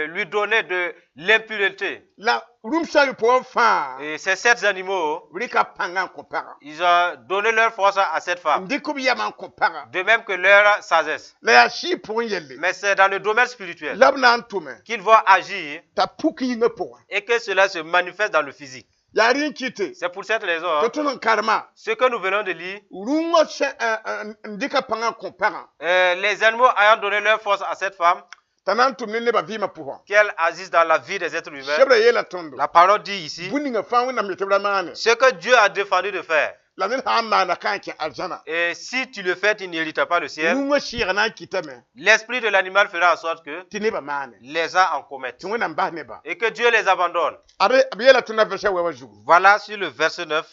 lui donner de l'impureté. La rũmsã a yopoe fãa Et ces sept animaux, b rɩka pãnga n kõ paga ils ont donné leur force à cette n femme, dɩk b yamã n kõ paga de même que leur sagesse. La yaa sɩɩg pʋgẽ yelle Mais c'est dans le domaine spirituel la b na n tʋme qu'ils vont agir t'a puk yĩngã pʋgẽ. Et que cela se manifeste dans le physique. Yaa rẽ n kɩte C'est pour cette raison, tɩ hein, tõnd n karema ce que nous venons de lire, rũngã n dɩka pãngã n kõ pagã les animaux ayant donné leur force à cette femme, t'a na n tʋm ne nebã vɩɩmã pʋgã. Qu'elle agisse dans la vie des êtres humains. Sebrã yeela tõndo La parole dit ici, bũmb ninga fãa Wẽnnaam yetɩ b ra maane ce que Dieu a défendu de faire, la ned sã n maana ka n kẽ arzãna et si tu le fais, tu n'hériteras pas le ciel. Rũngã sɩɩg na n kɩtame L'esprit de l'animal fera en sorte que tɩ nebã maane les gens en commettent tɩ Wẽnnaam bas nebã. Et que Dieu les abandonne. Ad b yeela tõnd a verset wɛ wã zugu Voilà sur le verset 9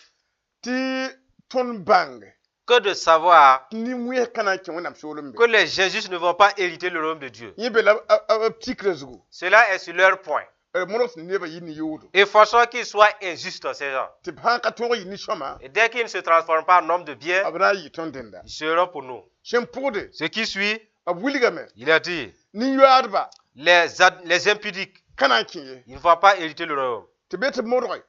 tɩ tõnd bãng que de savoir tɩ nin-wẽs ka na n kẽ Wẽnnaam soolem be. Que les injustes ne vont pas hériter le royaume de Dieu. Yẽ be la b tikrã zugu. Cela est sur leur point. B modg tɩ nebã yɩ ne yoodo. Et forçons qu'ils soient injustes, ces gens. Tɩ b sã n ka tõog yɩ nin-sõma Et dès qu'ils ne se transforment pas en homme de bien, b na n yɩ tõnd dẽnda. Ils seront pour nous. Sẽn pʋgde Ce qui suit, b wilgame il a dit, nin-yoaadba les impudiques, ka na n kẽ ye. Ils ne vont pas hériter le royaume. Tɩ be tɩ b modge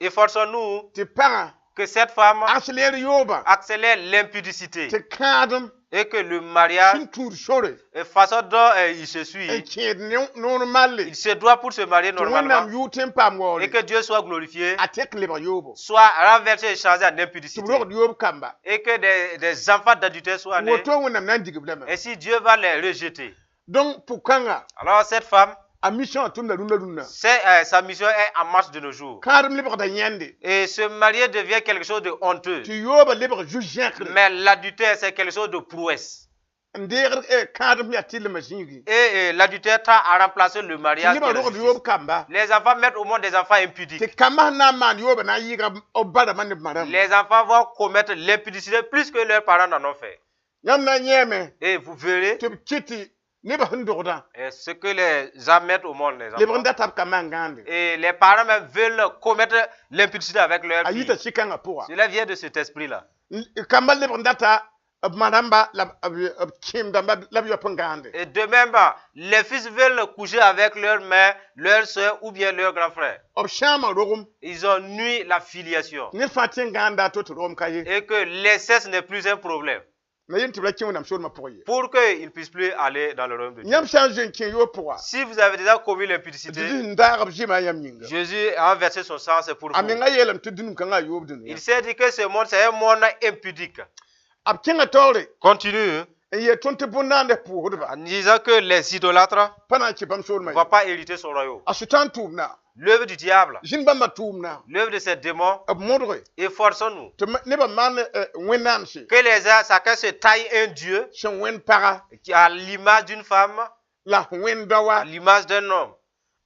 Et forçons-nous tɩ pagã que cette femme accélère yooba accélère l'impudicité tɩ kãadem et que le mariage, sẽn tũud sore et façon dont il se n suit, kẽed noor malle il se doit pour se marier tɩ Wẽnnaam normalement yʋʋg tɩ n paam waoore et que Dieu soit glorifié, a tek lebg yoobo soit renversé et changé en tɩ impudicité b rogd yoob kamba et que des enfants d'adultère soient nés. Woto Wẽnnaam na n dig b lame. Ainsi Dieu va les rejeter. Donc pʋg-kãnga Alors cette femme, a mission a tʋmda rũndã rũndã. Sa mission est en marche de nos jours. Kãadem lebgda yãnde. Et se marier devient quelque chose de honteux. Tɩ yooba lebg zu-zẽkre. Mais l'adultère, c'est quelque chose de prouesse. N deegd kãadem yaa tɩrlmã zĩigi. Et l'adultère tend à remplacer le Tɩ mariage nebã qui est la rogd justice. yoob kamba. Les enfants mettent au monde des enfants impudiques. Tɩ kambã sẽn na n maan yooba na n yɩɩga b ba rãmbã ne b ma rãmba. Les enfants vont commettre l'impudicité plus que leurs parents n'en ont fait. Yãmb na n yẽeme Et vous verrez tɩ b kɩt tɩ nebã sẽn dogdã ce que les gens mettent au monde, les lebg n enfants. data b kambã n gãande. Et les parents même veulent commettre l'impudicité avec leur A fille. yita sɩ-kãngã pʋga. Cela vient de cet esprit-là. Kambã lebg n data b ma rãmba la b kẽem dãmba la b yoap n gãande. Et de même, les fils veulent coucher avec leur mère, leur soeur ou bien leur grand frère. B sãama rogem. Ils ont nui la filiation. Ned fãa tɩ n gãanda a to tɩ rogem ka ye. Et que l'inceste n'est plus un problème. Na yem tɩ b ra kẽ Wẽnnaam soolmã pʋgẽ ye. Pour qu'ils ne puissent plus aller dans le royaume de Dieu. Yãmb sã n zoe n kẽ yoob pʋga Si vous avez déjà commis l'impudicité, Zezi sẽn daag b zɩma yãmb yĩnga. Jésus a versé son sang, c'est pour A vous. menga yeelame tɩ dũnum kãngã a yoob dũniyã. Il s'est dit que ce monde, c'est un monde impudique. B kẽngã taoore Continue n yeel tõnd tɩ bõn-naandã pʋʋsdba en disant que les idolâtres pa na n kẽ bãmb soolmã ne ye. vont pas hériter son royaume. A Sʋtãan tʋʋmdã L'œuvre du diable, zĩnd bãmbã tʋʋmdã l'œuvre de ces démons, b modge efforçons-nous tɩ nebã maan wẽnnaamse que les gens, chacun se taille un Dieu sẽn wẽnd paga qui a l'image d'une femme, la wẽnd à daoa l'image d'un homme,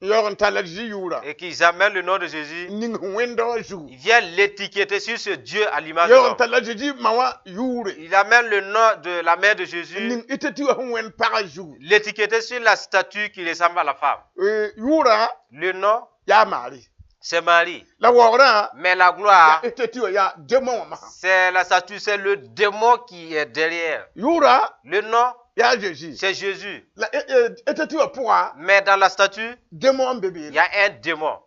n yaoog n talla Zezi yʋʋra et qu'ils amènent le nom de Jésus. N ning sẽn wẽnd daowã zugu. Ils viennent l'étiqueter sur ce Dieu à l'image de Yaoog n l'homme. talla Zezi ma wã yʋʋre Il amène le nom de la mère de n Jésus, ning ɩta wã sẽn wẽnd pagã zugu. L'étiqueter sur la statue qui ressemble à la femme. Yʋʋrã Le nom, yaa Maari c'est Marie. la waoogrã Mais la gloire, yaa ɩta wã yaa démon wã masã. C'est la statue, c'est le démon qui est derrière. Yʋʋra Le nom, yaa Jésus c'est Jésus. La ɩta wã pʋga Mais dans la statue, démon n be il beene. Y a un démon.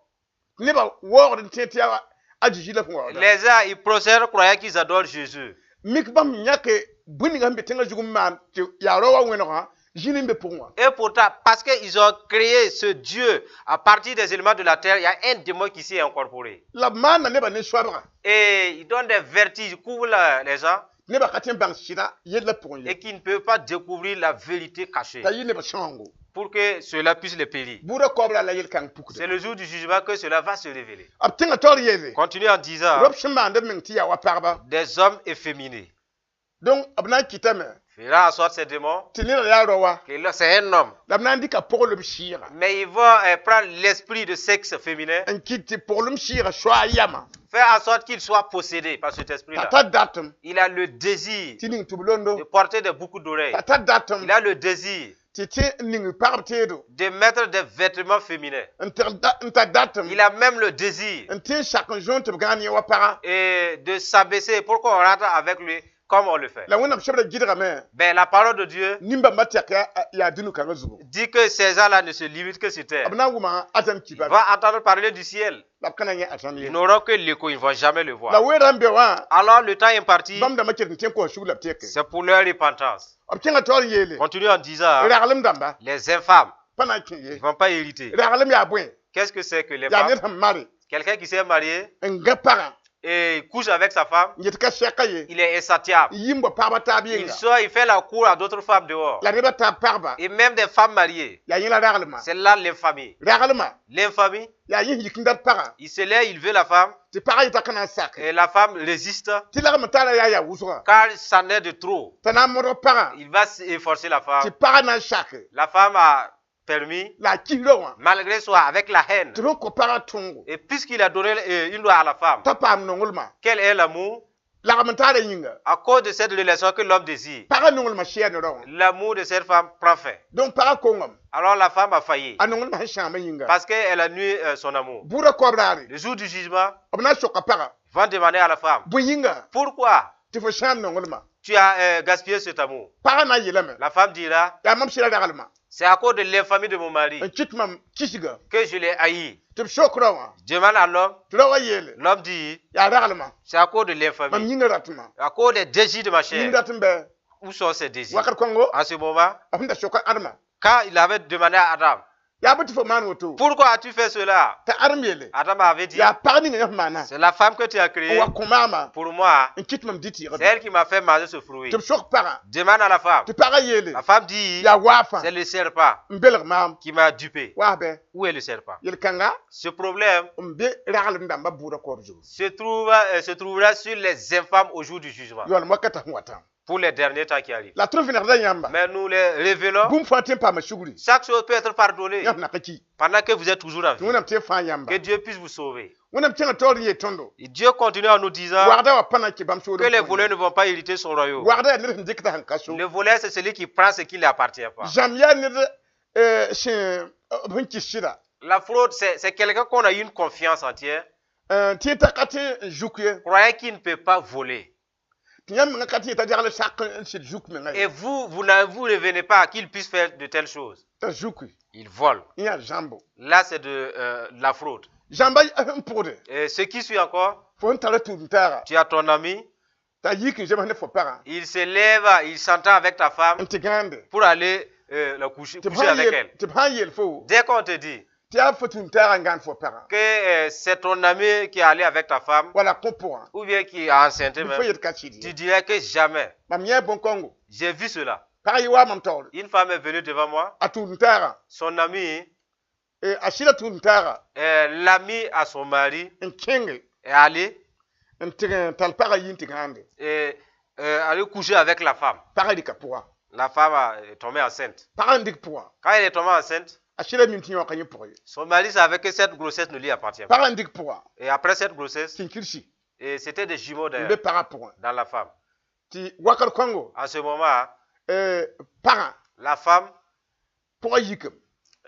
Nebã waoogd n tẽ tɩ yaa a Zezi la sẽn waoogda. Les gens, ils procèdent croyant qu'ils adorent Jésus. Mik bãmb yãke bũmb ninga sẽn be tẽngã zug n maan tɩ yaa rao wã wẽnegã Zĩn n be pʋgẽ wã. Et pourtant, parce qu'ils ont créé ce Dieu à partir des éléments de la terre, il y a un démon qui s'est incorporé. La b maanda nebã ne soabga. Et il donne des vertiges, il couvre les gens Nebã ka tõe n bãng sɩda yellã pʋgẽ ye. Et qui ne peuvent pas découvrir la vérité cachée T'a yɩ nebã sãoongo. Pour que cela puisse les périr. Bʋʋda koabra la yel-kãng pukda. C'est le jour du jugement que cela va se révéler. B tẽngã taoor yeele. Continue en disant Rob sẽn maand b meng tɩ yaa wa pagba. Des hommes efféminés. Donc b na n kɩtame Fera en sorte ces démons tɩ neda yaa rao wa. Que là, c'est un homme. La b na n dɩka poglem sɩɩga. Mais ils vont prendre l'esprit de sexe féminin, N kɩt tɩ poglem sɩɩga soa a yama. Faire en sorte qu'il soit possédé par cet T'a esprit-là. tar datem Il a le désir tɩ ning tʋb londo. De porter des boucles d'oreilles. T'a tar datem Il a le désir tɩ tẽ n ning pagb teedo. De mettre des vêtements féminins. N tar datem Il a même le désir n tẽ n sak n zõon tɩ b gãan yẽ wa paga. Et de s'abaisser pour qu'on rentre avec lui comme on le fait. La Wẽnnaam sebra gɩdgame. Ben, la parole de Dieu Nin-bãmbã tɛk yaa dũni kãngã zugu. Dit que ces gens-là ne se limitent que sur terre. B na n wʋma Azãn Ils kiba. vont entendre parler du ciel. La b ka na n yẽ Azãn ye. Ils n'auront que l'écho, ils ne vont jamais le La voir. weerã n be wã. Alors le temps imparti, Bãmb dãmbã ket n tõe n kos sugr la b tɛke. C'est pour leur repentance. B kẽngã taoor n yeele. Continue en disant, Raglem dãmba les infâmes pa na n kẽ ne ye. vont pas hériter. Raglem yaa bõe? Qu'est-ce que c'est que les Yaa femmes? ned sẽn mare Quelqu'un qui s'est marié n gã pagã et couche avec sa femme, n yet ka sɛka ye. Il est insatiable. N yim bɔ pagba taab Il yɩnga. sort, il fait la cour à d'autres femmes dehors. La nebã taab pagba. Et même des femmes mariées. Yaa yẽ la raglema. C'est là l'infamie. Raglema L'infamie, yaa yẽ yik n dat pagã. Il se lève, il veut la femme, Tɩ pagã yeta ka na n sake. Et la femme résiste, Tɩ lagm n taara yaa yaa wʋsga. Car c'en est de trop. T'a na n modg pagã. Il va efforcer la Tɩ femme. pagã na n sake. La femme a permis, La a kis rao wã. Malgré soi, avec la haine. Tɩ b kõ pagã tõogo. Et puisqu'il a donné une loi à la femme, T'a paam nonglmã. Quel est l'amour? Lagm n taara yĩnga. À cause de cette relation que l'homme désire, Pagã nonglmã sɛɛ ne rao wã. L'amour de cette femme prend fin. Donc pagã kongame. Alors la femme a failli, A nonglmã sẽn sãamã yĩnga. Parce qu'elle a nui son amour. Bʋʋda koabdaare. Le jour du jugement, B na n soka pagã. Vont demander à la femme, Bõe yĩnga pourquoi tɩ fo sãam nonglmã? Tu as gaspillé cet amour? Pagã na n yeelame. La femme dira, Yaa mam sɩda raglmã. C'est à cause de l'infamie de mon mari N kɩt mam kisga. Que je l'ai haï. Tɩ b sok rao wã. Demande à l'homme, Tɩ rao wã yeele. L'homme dit, Yaa raglmã. C'est à cause de Mam l'infamie, yĩngã ratema. À cause des désirs de ma Yĩng chair. dat n bɛ. Où sont ces désirs? Wakat kõngo. En ce moment, B sẽn da soka Adama. Quand il avait demandé à Adam, Yaa bɩ tɩ fo maan woto. Pourquoi as-tu fait cela? T'a Adam yeele. Adam avait dit, Yaa pag ninga yã sẽn maana. C'est la femme que tu as N créée wa kõ maama. Pour moi. N kɩt mam dɩ tɩɩgã. C'est elle qui m'a fait manger ce fruit. Tɩ b sok pagã. Demande à la femme. Tɩ pagã yeele. La femme dit, Yaa waafã. C'est le serpent N belg maam. Qui m'a dupé. Waas bɛ. Où est le serpent? Yel-kãnga Ce problème n be raglem dãmbã bʋʋda koab zugu. se trouvera sur les infâmes au jour du jugement, Yaoolem wakatã sẽn watã. Pour les derniers temps qui arrivent. La tõnd vẽnegda yãmba. Mais nous les révélons. Bũmb fãa tõe n paama sugri. Chaque chose peut être pardonnée Yãmb nak ki. Pendant que vous êtes toujours en Tɩ vie. Wẽnnaam tɩ fãa yãmba. Que Dieu puisse vous sauver. Wẽnnaam kẽngã taoor n yeel tõndo. Et Dieu continue en nous disant Wagda wã pa na n kɩ bãmb que les voleurs ne vont pas hériter son royaume. Wagda yaa ned sẽn dɩkda sẽn ka so. Le voleur, c'est celui qui prend ce qui ne lui appartient pas. Zãmb yaa ned sẽn b sẽn kɩs sɩda. La fraude, c'est quelqu'un qu'on a eu une confiance entière, N tẽ t'a ka tẽ n zuk ye. Croyant qu'il ne peut pas voler. Tɩ yãmb mengã ka tẽ t'a degl sak n sɩd zuk menga Et ye. vous, vous ne vous revenez pas qu'il puisse faire de telles choses. T'a zuki. Il vole. N yaa zãmbo. Là, c'est de la fraude. Zãmba sẽn pʋgde. Et ce qui suit encore, Fo sẽn tara tũud-n-taaga. Tu as ton ami, T'a yik n zems ne fo pagã. Il se lève, il s'entend avec ta femme N tɩ gãande. pour aller la coucher, Tɩ b coucher sãn avec yeel elle. tɩ b sãn yeel fo. Dès qu'on te dit Tɩ yaa fo tũud-n-taagã n gãand fo pagã. Que c'est ton ami qui est allé avec ta femme, Wala kõ pʋgã. Ou bien qui a enceinte Bɩ fo même, yet ka sɩd tu ye. dirais que jamais. Mam yẽ bõn-kõngo. J'ai vu cela. Pag yɩ wa mam taoore. Une femme est venue devant moi, A tũud-n-taagã. Son ami, A sɩda tũud-n-taagã. L'ami à son mari, N kẽnge. Est allé, N tɩg n tall pagã yi n tɩ gãande. Et, allé coucher avec la femme. Pagã rɩka pʋga. La femme est tombée enceinte. Pagã n dɩk pʋgã. Quand elle est tombée enceinte, A sɩda mim tɩ yõka yẽ pʋgã ye. Son mari savait que cette grossesse ne lui appartient pas. Pagã n dɩk pʋgã. Et après cette grossesse, Kĩnkirsi. Et c'était des jumeaux N be d'ailleurs, pagã pʋgã. Dans la femme. Tɩ wakat kõngo. En ce moment, Pagã. La femme, Pʋgã yikame.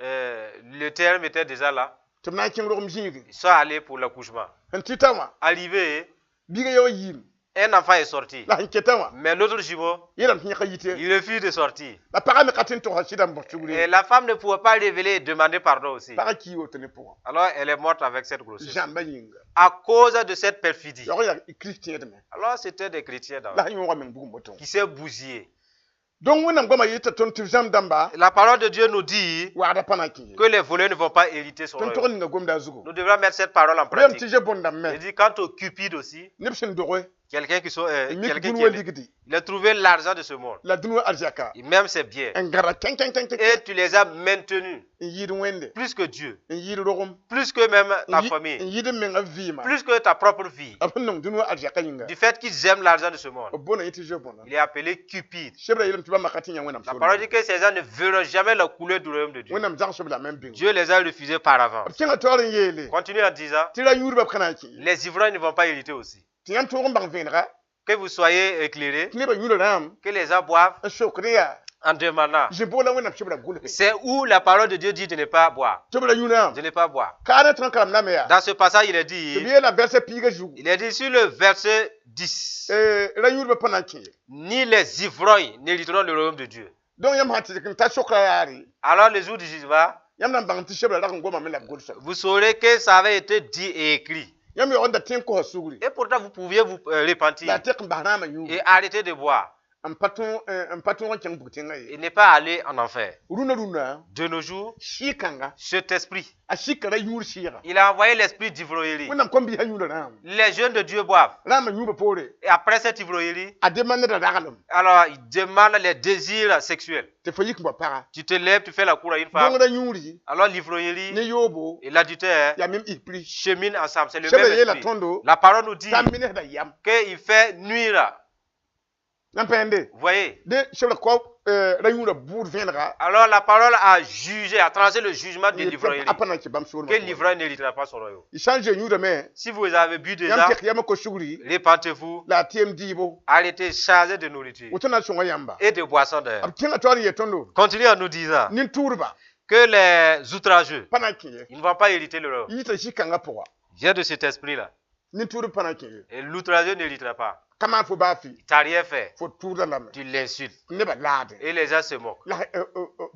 Le terme était déjà là. Tɩ b na n kẽng rogem zĩigẽ. Ils sont allés pour l'accouchement. Sẽn tɩta wã. Arrivé, Biigã ya wa yiim. Un enfant est sorti. La sẽn keta wã. Mais l'autre jumeau, Yeelame tɩ yẽka yite. Il refuse de sortir. La pagã me ka tɩ n togsã sɩda n bõs sugr Et ye. la femme ne pouvait pas révéler et demander pardon aussi. Pagã kii woto ne pʋgã. Alors elle est morte avec cette grossesse. Zãmbã yĩnga. À cause de cette perfidie. Yaoog yaa kristẽedmẽ. Alors c'était des chrétiens La d'abord sẽn yõoga meng bugum woto. Qui s'est bousillé. Donc Wẽnnaam goamã yeta tõnd tɩ b zãmb dãmba La parole de Dieu nous dit wagda pa na n kẽ ye. Que les voleurs ne vont pas hériter son Tõnd tog royaume. n ninga gomda a zugu. Nous devrons mettre cette parole en B yeelame tɩ pratique. ze-bõn-dãmb me Il dit quant au cupide aussi, neb sẽn doge quelqu'un qui, n mik quelqu'un dũni qui wã aimait, ligdi il a trouvé l'argent de ce monde, la dũni wã arzɛka et même ses biens, n gãda kẽng kẽng kẽng kẽng et tu les as maintenus n yɩɩd Wẽnde plus que Dieu, n yɩɩd rogem plus que même ta n yɩ- famille, n yɩɩd n menga vɩɩma plus que ta propre vie. B sẽn nong dũni wã arzɛka yĩnga Du fait qu'ils aiment l'argent de ce monde, b boonda yẽ tɩ ze-bõna. Il est appelé cupide. Sebra yeelame tɩ bãmb ka tɩ yã Wẽnnaam La soolmẽ. parole dit que ces gens ne verront jamais la couleur du royaume de Dieu. Wẽnnaam zãgsb lame n bĩng. Dieu les a refusés par avance. B kẽngã taoor n yeele Continue en disant, tɩ ra yũudbã b ka na n kẽ ye. Les ivrognes ne vont pas hériter aussi. Tɩ yãmb tõog n bãng vẽenega Que vous soyez éclairés, tɩ nebã yũuda rãam que les gens boivent n sokd yaa en demandant. zĩ-boola Wẽnnaam sebra gʋlse C'est où la parole de Dieu dit de ne pas boire. tɩ b ra yũ rãam. De ne pas boire. Kaana tõnd karem-dãmbe yaa Dans ce passage, il est tɩ dit, b yeela vɛrsa piigã zugu il est dit sur le verset 10, ra yũudbã pa na n kẽ ye. Ni les ivrognes n'hériteront le royaume de Dieu. Donc yãmb sã tɩ dɩk n ta sokra yaare Alors le jour du jugement, yãmb na n bãng tɩ sebra rag n gomame la b gʋlsa. Vous saurez que ça avait été dit et écrit. Yãmb yaoog n da tõe n kosa sugri Et pourtant, vous pouviez vous repentir la a tɩk n bas rãamã yũugu et arrêter de boire n pa tõog n pa tõog n kẽng bug-tẽngã ye. Et ne pas aller en enfer. Rũnã rũnã De nos jours, sɩ-kãnga cet esprit, a sɩka ra yũud sɩɩga. Il a envoyé l'esprit d'ivrognerie. Wẽnnaam kom-biisã yũuda rãam. Les jeunes de Dieu boivent. Rãambã yũubã poore Et après cette ivrognerie, a demande da raglem alors il demande les désirs sexuels. Tɩ fo yik n bao paga. Tu te lèves, tu fais la cour à une femme. Dõng ra yũudi Alors l'ivrognerie ne yoobo et l'adultère yaa mem esprit. Cheminent ensemble. C'est le Sebra même yeela esprit. tõndo La parole nous dit t'a minesda yam. Qu'il fait nuire. Yãmb pa yẽnde Vous voyez? Dẽ sebra kao ra yũudã bʋʋd vẽenega Alors la parole a jugé, a tranché le jugement de n yet l'ivrognerie. tɩ a pa na n kẽ bãmb soolmã Que pʋgẽ. l'ivrogne n'héritera pas son royaume. Y sã n zoe yũudame Si vous avez bu déjà, yãmb tek yam n kos sugri répentez-vous, la a tɩ yem dɩɩbo arrêtez, chargez de nourriture woto na n sõnga yãmba. Et de boissons d'ailleurs. B kẽngã taoor n yet tõndo Continue en nous disant nin-tʋʋdba que les outrageux, pa na n kẽ ye. Ils ne vont pas hériter le royaume. Yita zĩ-kãngã pʋga Vient de cet esprit-là. nin-tʋʋdb pa na n kẽ ye. Et l'outrageux n'héritera pas. Ka maan fo baa fɩ Tu n'as rien fait. fo tʋʋda lame Tu l'insultes. nebã laadẽ Et les gens se moquent. la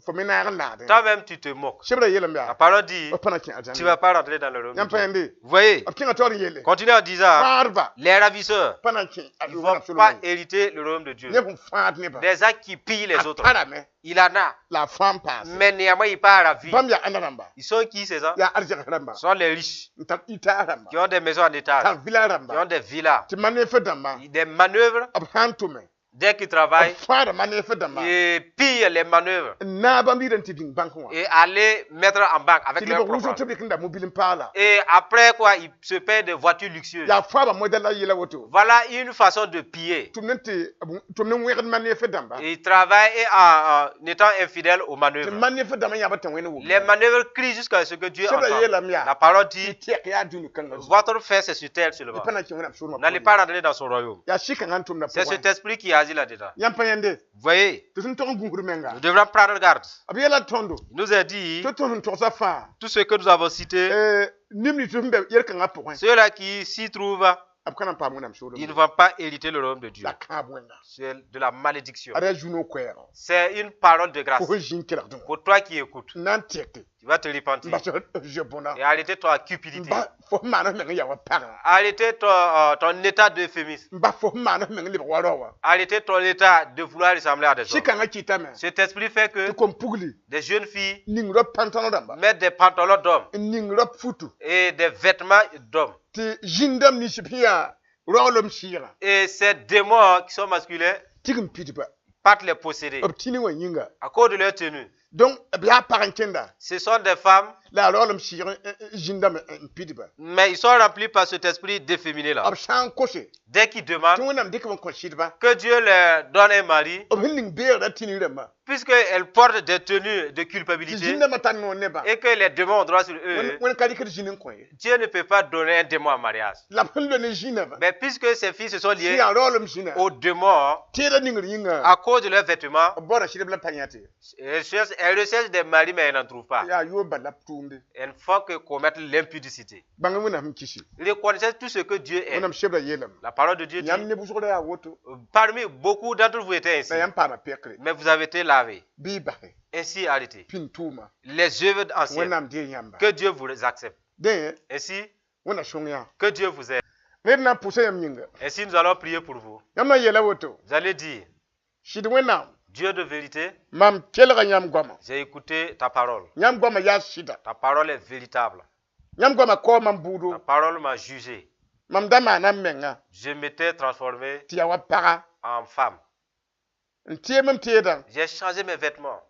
fo me naag n laadẽ. Toi-même, tu te moques. Sebra yeelame La yaa parole dit, b pa na n kẽ tu ne arzãn vas pas rentrer dans le royaume yãmb de pa Dieu. yẽnde Vous voyez? B kẽngã taoor n yeele Continue en disant, fãadba les ravisseurs, pa na n kẽ ils ne vont pas hériter le royaume de Dieu. neb sẽn fãad nebã Des gens qui pillent les a autres. tarame Il en a. la a fãa n paase. Mais néanmoins, il part à la vie. Bãmb yaa ãnda rãmba Ils sont qui ces gens? Yaa arzɛgs rãmba Ce sont les riches n tar itaas rãmba qui ont des maisons en étage, tar vila qui rãmba ont des villas, tɩ maneefã dãmba des manœuvres. B sã n tʋme Dès qu'ils b travaillent, fãada maneefã dãmba ils pillent les manœuvres n naag bãmb yirã n tɩ bĩng bãnk wã et aller mettre en banque avec tɩ leur lebg propre wʋsg argent. tɩ b dɩk n da mobil n paala. Et après quoi, ils se paient des voitures luxueuses. Yaa fãaba modɛl la yela woto. Voilà une façon de piller. Tʋm ne tɩ tʋm ne wẽgd maneefã dãmba Et ils travaillent et en étant infidèles aux tɩ manœuvres. maneefã dãmbã yãba tɩ Wẽnd wʋm. Les manœuvres crient jusqu'à ce que Dieu Sebra entende. yeelame yaa La parole tɩ dit, tɛk yaa dũni kãngã zugu votre fin c'est sur terre y seulement. pa na n kẽ Wẽnnaam soolmã N'allez pʋgẽ pas rentrer dans son royaume. yaa sɩ-kãngã n tʋmda C'est pʋgẽ. cet esprit qui agit là-dedans. Yãmb pa yẽnde Vous voyez, tɩ sẽn tog n gũusd menga nous devrons prendre garde. B yeela tõndo Il nous a dit, tɩ tõs n togsa fãa tout ce que nous avons cité, neb nins sẽn be yel-kãngã pʋgẽ ceux-là qui s'y trouvent, b ka na n paam Wẽnnaam soolem ils ne vont pas hériter le royaume de Dieu. la kãab wẽnda. C'est de la malédiction. Ad yaa zu-noog koɛɛgo C'est une parole de grâce. fo sẽn zĩ n kelgdẽ wã Pour toi qui écoutes, n na n tɛke tu vas te n repentir bas ze-bõna et arrêter ta n cupidité. bas fo sẽn maan f meng n ya wa pagã Arrêter ton état d'euphémisme. n bas fo sẽn maan f meng n lebg wa rao wã. Arrêter ton état de vouloir ressembler à des hommes. Sɩ-kãngã kɩtame Cet esprit fait tɩ que kom-pugli des jeunes filles ning rab pãntão rãmba mettent des pantalons d'hommes n ning rab futu et des vêtements d'hommes. Tɩ zĩn-dãmb nins b sẽn yaa roglem sɩɩgã Et ces démons qui sont masculins tig n pidba partent les posséder b tĩni wã yĩnga. À cause de leur tenue. Donc b yaa pag n kẽnda Ce sont des femmes, la a roglem sɩɩg zĩn-dãmb n pidba. Mais ils sont remplis par cet esprit déféminé là. B sã n kose Dès qu'ils tɩ demandent Wẽnnaam dɩk b n kõ sɩdba que Dieu leur donne un mari, b sẽn ning beegrã tĩni rãmbã puisqu'elles portent des tenues de tɩ culpabilité zĩn-dãmbã tar noor nebã et que les démons ont droit sur eux, Wẽnd ka rɩkd zĩn n kõ ye. Dieu ne peut pas donner un démon en mariage. La b sẽn lo ne zĩnã Mais puisque ces filles se sont sẽn liées yaa roglem zĩnã aux démons tẽedã ningr yĩnga à cause de leurs vêtements, b baooda sɩdb la pa yãte. Elles recherchent des maris, mais elles n'en trouvent pas. Yaa yoob bal la b tʋʋmde. Elles ne font que commettre l'impudicité. Bãng Wẽnnaam sẽn kisi. Reconnaissez tout ce que Dieu est. Wẽnnaam sebra yeelame La parole de Dieu dit, yãmb ne wʋsgda yaa woto parmi beaucoup d'entre vous étaient ainsi, la yãmb paama pekre mais vous avez été lavés. Bɩ y base Ainsi arrêtez. pĩn tʋʋma. Les œuvres anciennes, Wẽnnaam dee yãmba. Que Dieu vous les accepte. Dẽ Ainsi, Wẽnna sõng yã. Que Dieu vous aide. Ned na n pʋsa yãmb yĩnga. Ainsi, nous allons prier pour vous. Yãmb na n yeela woto Vous allez dire, sɩd Wẽnnaam Dieu de vérité, Mam kelga yãmb goama. J'ai écouté ta parole. Yãmb goama yaa sɩda. Ta parole est véritable. Yãmb goama kao mam Ta buudo. Parole m'a jugé. Mam da maana m menga Je m'étais transformé tɩ yaa wa paga. En femme. N teem m teedã J'ai changé mes vêtements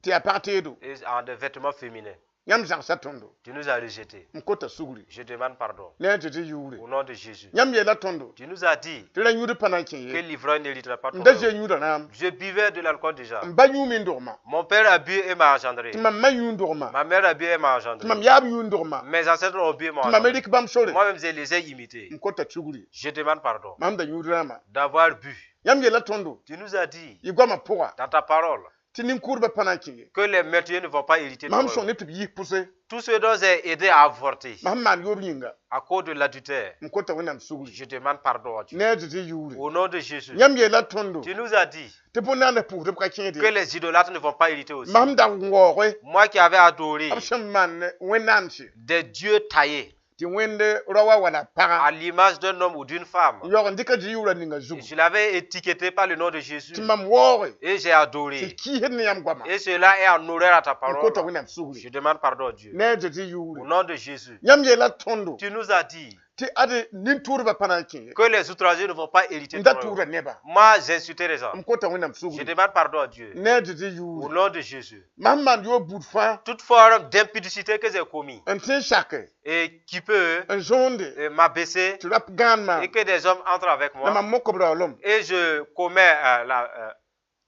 tɩ yaa pag teedo. Et en des vêtements féminins. Yãmb zãgsa tõndo. Tu nous as rejetés. N kota sugri. Je demande pardon. Ne a Zezi yʋʋre. Au nom de Jésus. Yãmb yeela tõndo Tu nous as dit tɩ ra yũud pa na n kẽ que ye. l'ivrogne n'héritera pas ton N da royaume. zoe yũuda rãam. Je buvais de l'alcool déjà. M ba yũum n dogma. Mon père a bu et m'a engendré. Tɩ mam ma yũ n dogma. Ma mère a bu et m'a engendré. Tɩ mam yaab yũ n dogma. Mes ancêtres ont bu et m'ont Tɩ mam engendré. rɩk bãmb sore. Moi-même, je les ai imités. N kota sugri. Je demande pardon Mam da yũud rãamã. D'avoir bu. Yãmb yeela tõndo Tu nous as dit yɩ goamã pʋga dans ta parole tɩ nin-kʋʋdbã pa na n kẽ ye. Que les meurtriers ne vont pas hériter ton Mam royaume. sõng ne tɩ b yis pʋse. Tous ceux dont j'ai aidé à avorter Mam maan yoob yĩnga. À cause de l'adultère, N kota Wẽnnaam sugri. Je demande pardon à Dieu. Ne a Zezi yʋʋre. Au nom de Jésus, Yãmb yeela tõndo tu nous as dit tɩ bõn-naandã pʋʋsdb ka kẽede. Que les idolâtres ne vont pas hériter aussi. Mam da n waooge Moi qui avais adoré b sẽn maan wẽnnaamse des dieux taillés tɩ wẽnd raoã wala paga à l'image d'un homme ou d'une femme, n yaoog n dɩka Zezi yʋʋra ninga zugu. Je l'avais étiqueté par le nom de Jésus Tɩ mam waooge et j'ai adoré. Tɩ kiisd ne yãmb goama. Et cela est en horreur à ta N parole. kota Wẽnnaam sugri. Je demande pardon à Dieu. Ne a Zezi Au yʋʋre. nom de Jésus, Yãmb yeela tõndo tu nous as dit tɩ ade nin-tʋʋdbã pa na n kẽ ye. Que les outragés ne vont pas hériter N ton da royaume. tʋʋda nebã. Moi, j'ai insulté les gens. M kota Wẽnnaam Je sugri. Demande pardon à Dieu. Ne a Zezi Au yʋʋre. Nom de Jésus. Mam maan yoob buud fãa Toute forme d'impudicité que j'ai commis n tẽ n sake et qui peut n zõonde m'abaisser tɩ rap gãan maam et que des hommes entrent avec la moi mam mok b raoolem et je commets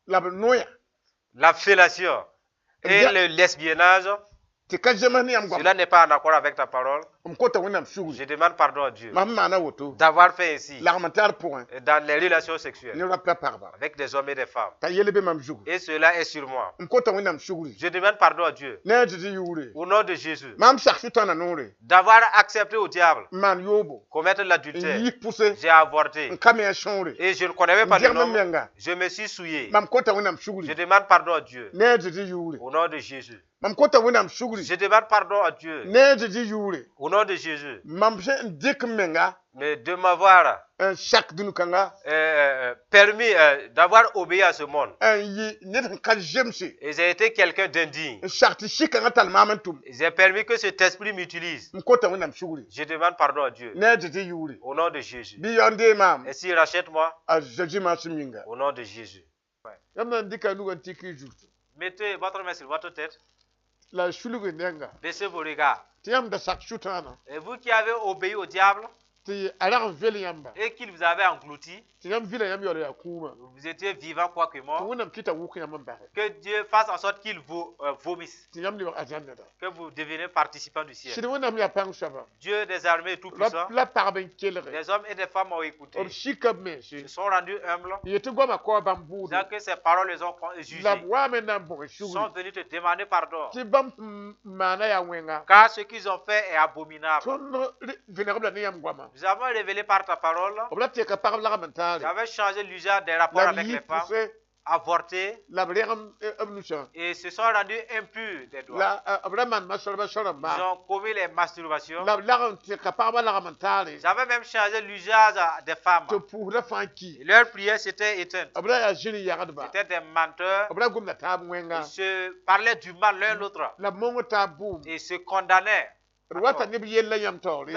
la b noya la fellation et Bien. le lesbiennage, tɩ ka zems ne yãmb goama. Cela n'est pas en accord avec ta parole. M kota Wẽnnaam sugri. Je demande pardon à Dieu Mam maana woto d'avoir fait ainsi lagm n tar pʋgẽ dans les relations sexuelles ne rap la pagba avec des hommes et des femmes. t'a yel be mam zugu. Et cela est sur moi. M kota Wẽnnaam sugri. Je demande pardon à Dieu Ne a Zezi yʋʋre. Au nom de Jésus Mam sak sʋtãana noore d'avoir accepté au diable n maan yoobo commettre n l'adultère. yis pʋse J'ai avorté n ka me a sõore et je ne connais même pas n le dẽgem nom. m menga. Je me suis souillé. Mam kota Wẽnnaam Je sugri. Demande pardon à Dieu Ne a Zezi yʋʋre. Au nom de Jésus. Mam kota Wẽnnaam sugri. Je demande pardon à Dieu Ne a Zezi yʋʋre. Au nom de Jésus. Mam sẽn n dɩk m menga Mais de m'avoir n sak dũni-kãnga permis d'avoir obéi à ce monde. N yɩ ned sẽn ka zemse. Et j'ai été quelqu'un d'indigne. N sak tɩ sɩ-kãngã tall maam n tʋm. J'ai permis que cet esprit m'utilise. M kota Wẽnnaam sugri. Je demande pardon à Dieu Ne a Zezi yʋʋre. Au nom de Jésus. Bɩ yaoon dee maam. Ainsi, rachète-moi A Zezi maasem yĩnga. Au nom de Jésus. Yãmb na n dɩka nugã n tik y zutu. Mettez votre main sur votre tête. La y sulg y nenga. Baissez vos regards. Tɩ yãmb da sak sʋtãanã. Et vous qui avez obéi au diable Tɩ a rag n vel yãmba. Et qu'il vous avait englouti, Tɩ yãmb vɩla yãmb yaool yaa kũumã. Vous étiez vivant quoique Tɩ mort, Wẽnnaam kɩta wʋk yãmb n base. Que Dieu fasse en sorte qu'il vous vomisse, Tɩ yãmb lebg arzãnda. Que vous deveniez participant du ciel. Sɩd Wẽnnaam yaa pãng soaba. Dieu des armées tout-puissant, La pagb n kelge. Des hommes et des femmes ont écouté, B sika b mense. Se sont rendus humbles, N yetɩ goamã kao bãmb bʋʋdo. Disant que ces paroles les ont jugés, La b waame na n bõg sont sugri. Venus te demander pardon. Tɩ bãmb sẽn maana yaa wẽnga. Car ce qu'ils ont fait est abominable. Tõnd vẽneg b la ne yãmb goamã. Nous avons révélé par ta parole, B ra teka pagb lagm n taare. Nous avons changé l'usage des rapports La b avec yɩ les femmes, pʋse avorté la b rẽgem b nusã. Et se sont rendus impurs des doigts. La b ra maan masõrba sõrãmba. Ils ont commis les masturbations. La b lag n tẽka pagba lagm n taare. Ils avaient même changé l'usage des femmes. Tɩ pʋʋsdã fãa ki. Et leur prière s'était éteinte. B ra yaa zĩr yagdba. C'était des menteurs. B ra gomda taab wẽnga. Ils se parlaient du mal l'un l'autre La b mong taab bʋʋm. Et se condamnaient. D wata ne b yella yãmb taoore.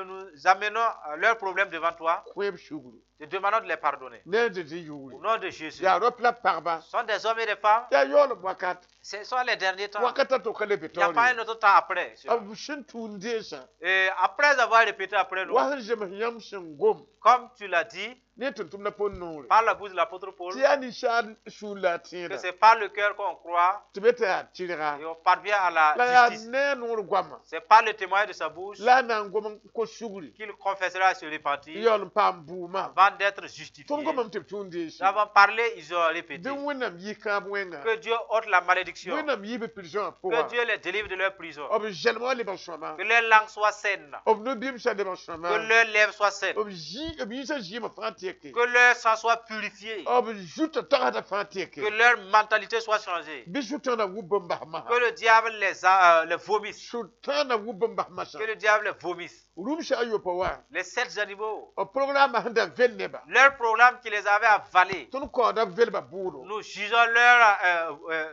Nous amenons leurs problèmes devant toi, Kõ b sugru. Te demandons de les pardonner. Ne a Zezi Au yʋʋre. nom de Jésus. Yaa rap la pagba. Ce sont des hommes et des femmes. Yaa yaoolem wakat. Ce sont les derniers temps. Wakata to ka le be Il n'y a pas taoore. un autre temps après cela. B sẽn tũud deesã. Et après avoir répété après nous, Wa sẽn zems yãmb sẽn gom. Comme tu l'as dit, Ne tʋm-tʋmdã Pol noore. Par la bouche de l'apôtre Paul, Tɩ yaa ninsaar sũur la a que tẽeda. c'est par le cœur qu'on croit Tɩ be tɩ yaa tɩrga. Et on parvient à la La yaa justice. ne a noor goama. C'est par le témoignage de sa bouche La a na n gom n kos sugri. Qu'il confessera et se repentir N yaool n paam bʋʋmã. Avant d'être justifié. Tõnd gomame tɩ b tũud deese. Nous avons parlé, ils ont répété. Dẽ Wẽnnaam yɩ kãab wẽnga. Que Dieu ôte la malédiction. Wẽnnaam yɩ b prison Que pʋgã. Dieu les délivre de leur prison. B zɛlmã lebg sõama. Que leur langue soit saine. B no-bimsã lebg sõama. Que leur lèvre soit saine. B zĩ b yĩnsã zɩɩmã fãa tɛke. Que leur sang soit purifié. B zutã tagsdã fãa tɛke. Que leur mentalité soit changée. Bɩ sʋtãanã wub n bas masã. Que le diable les vomisse. Sʋtãanã wub n bas masã. Que le diable les vomisse. Rũmsã a yopa wa. Les sept animaux B programmã sẽn da vell neba. Leur programme qui les avait avalés. Tõnd kaooda b velba bʋʋdo. Nous jugeons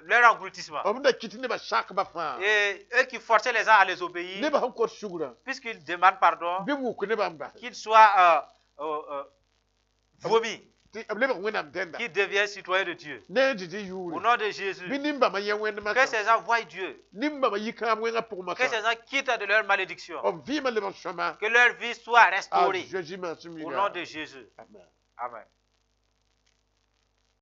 leur engloutissement. B da kɩt nebã sakba fãa. Et eux qui forçaient les gens à les obéir, Nebã sẽn kot sugrã. Puisqu'ils demandent pardon, Bɩ b wʋk nebã n bas. Qu'ils soient vomis, Tɩ b lebg Wẽnnaam dẽnda. Qu'ils deviennent citoyens de Dieu. Ne a Zeezi Au yʋʋre. nom de Jésus, Bɩ nin-bãmba yẽ wẽnd que ces gens voient Dieu, Nin-bãmba yi kãab wẽngã pʋgẽ que ces gens quittent de leur malédiction, B vɩɩmã lebg sõma. Que leur vie soit A restaurée. Zeezi maasem Au nom de Jésus. Amen. Amen.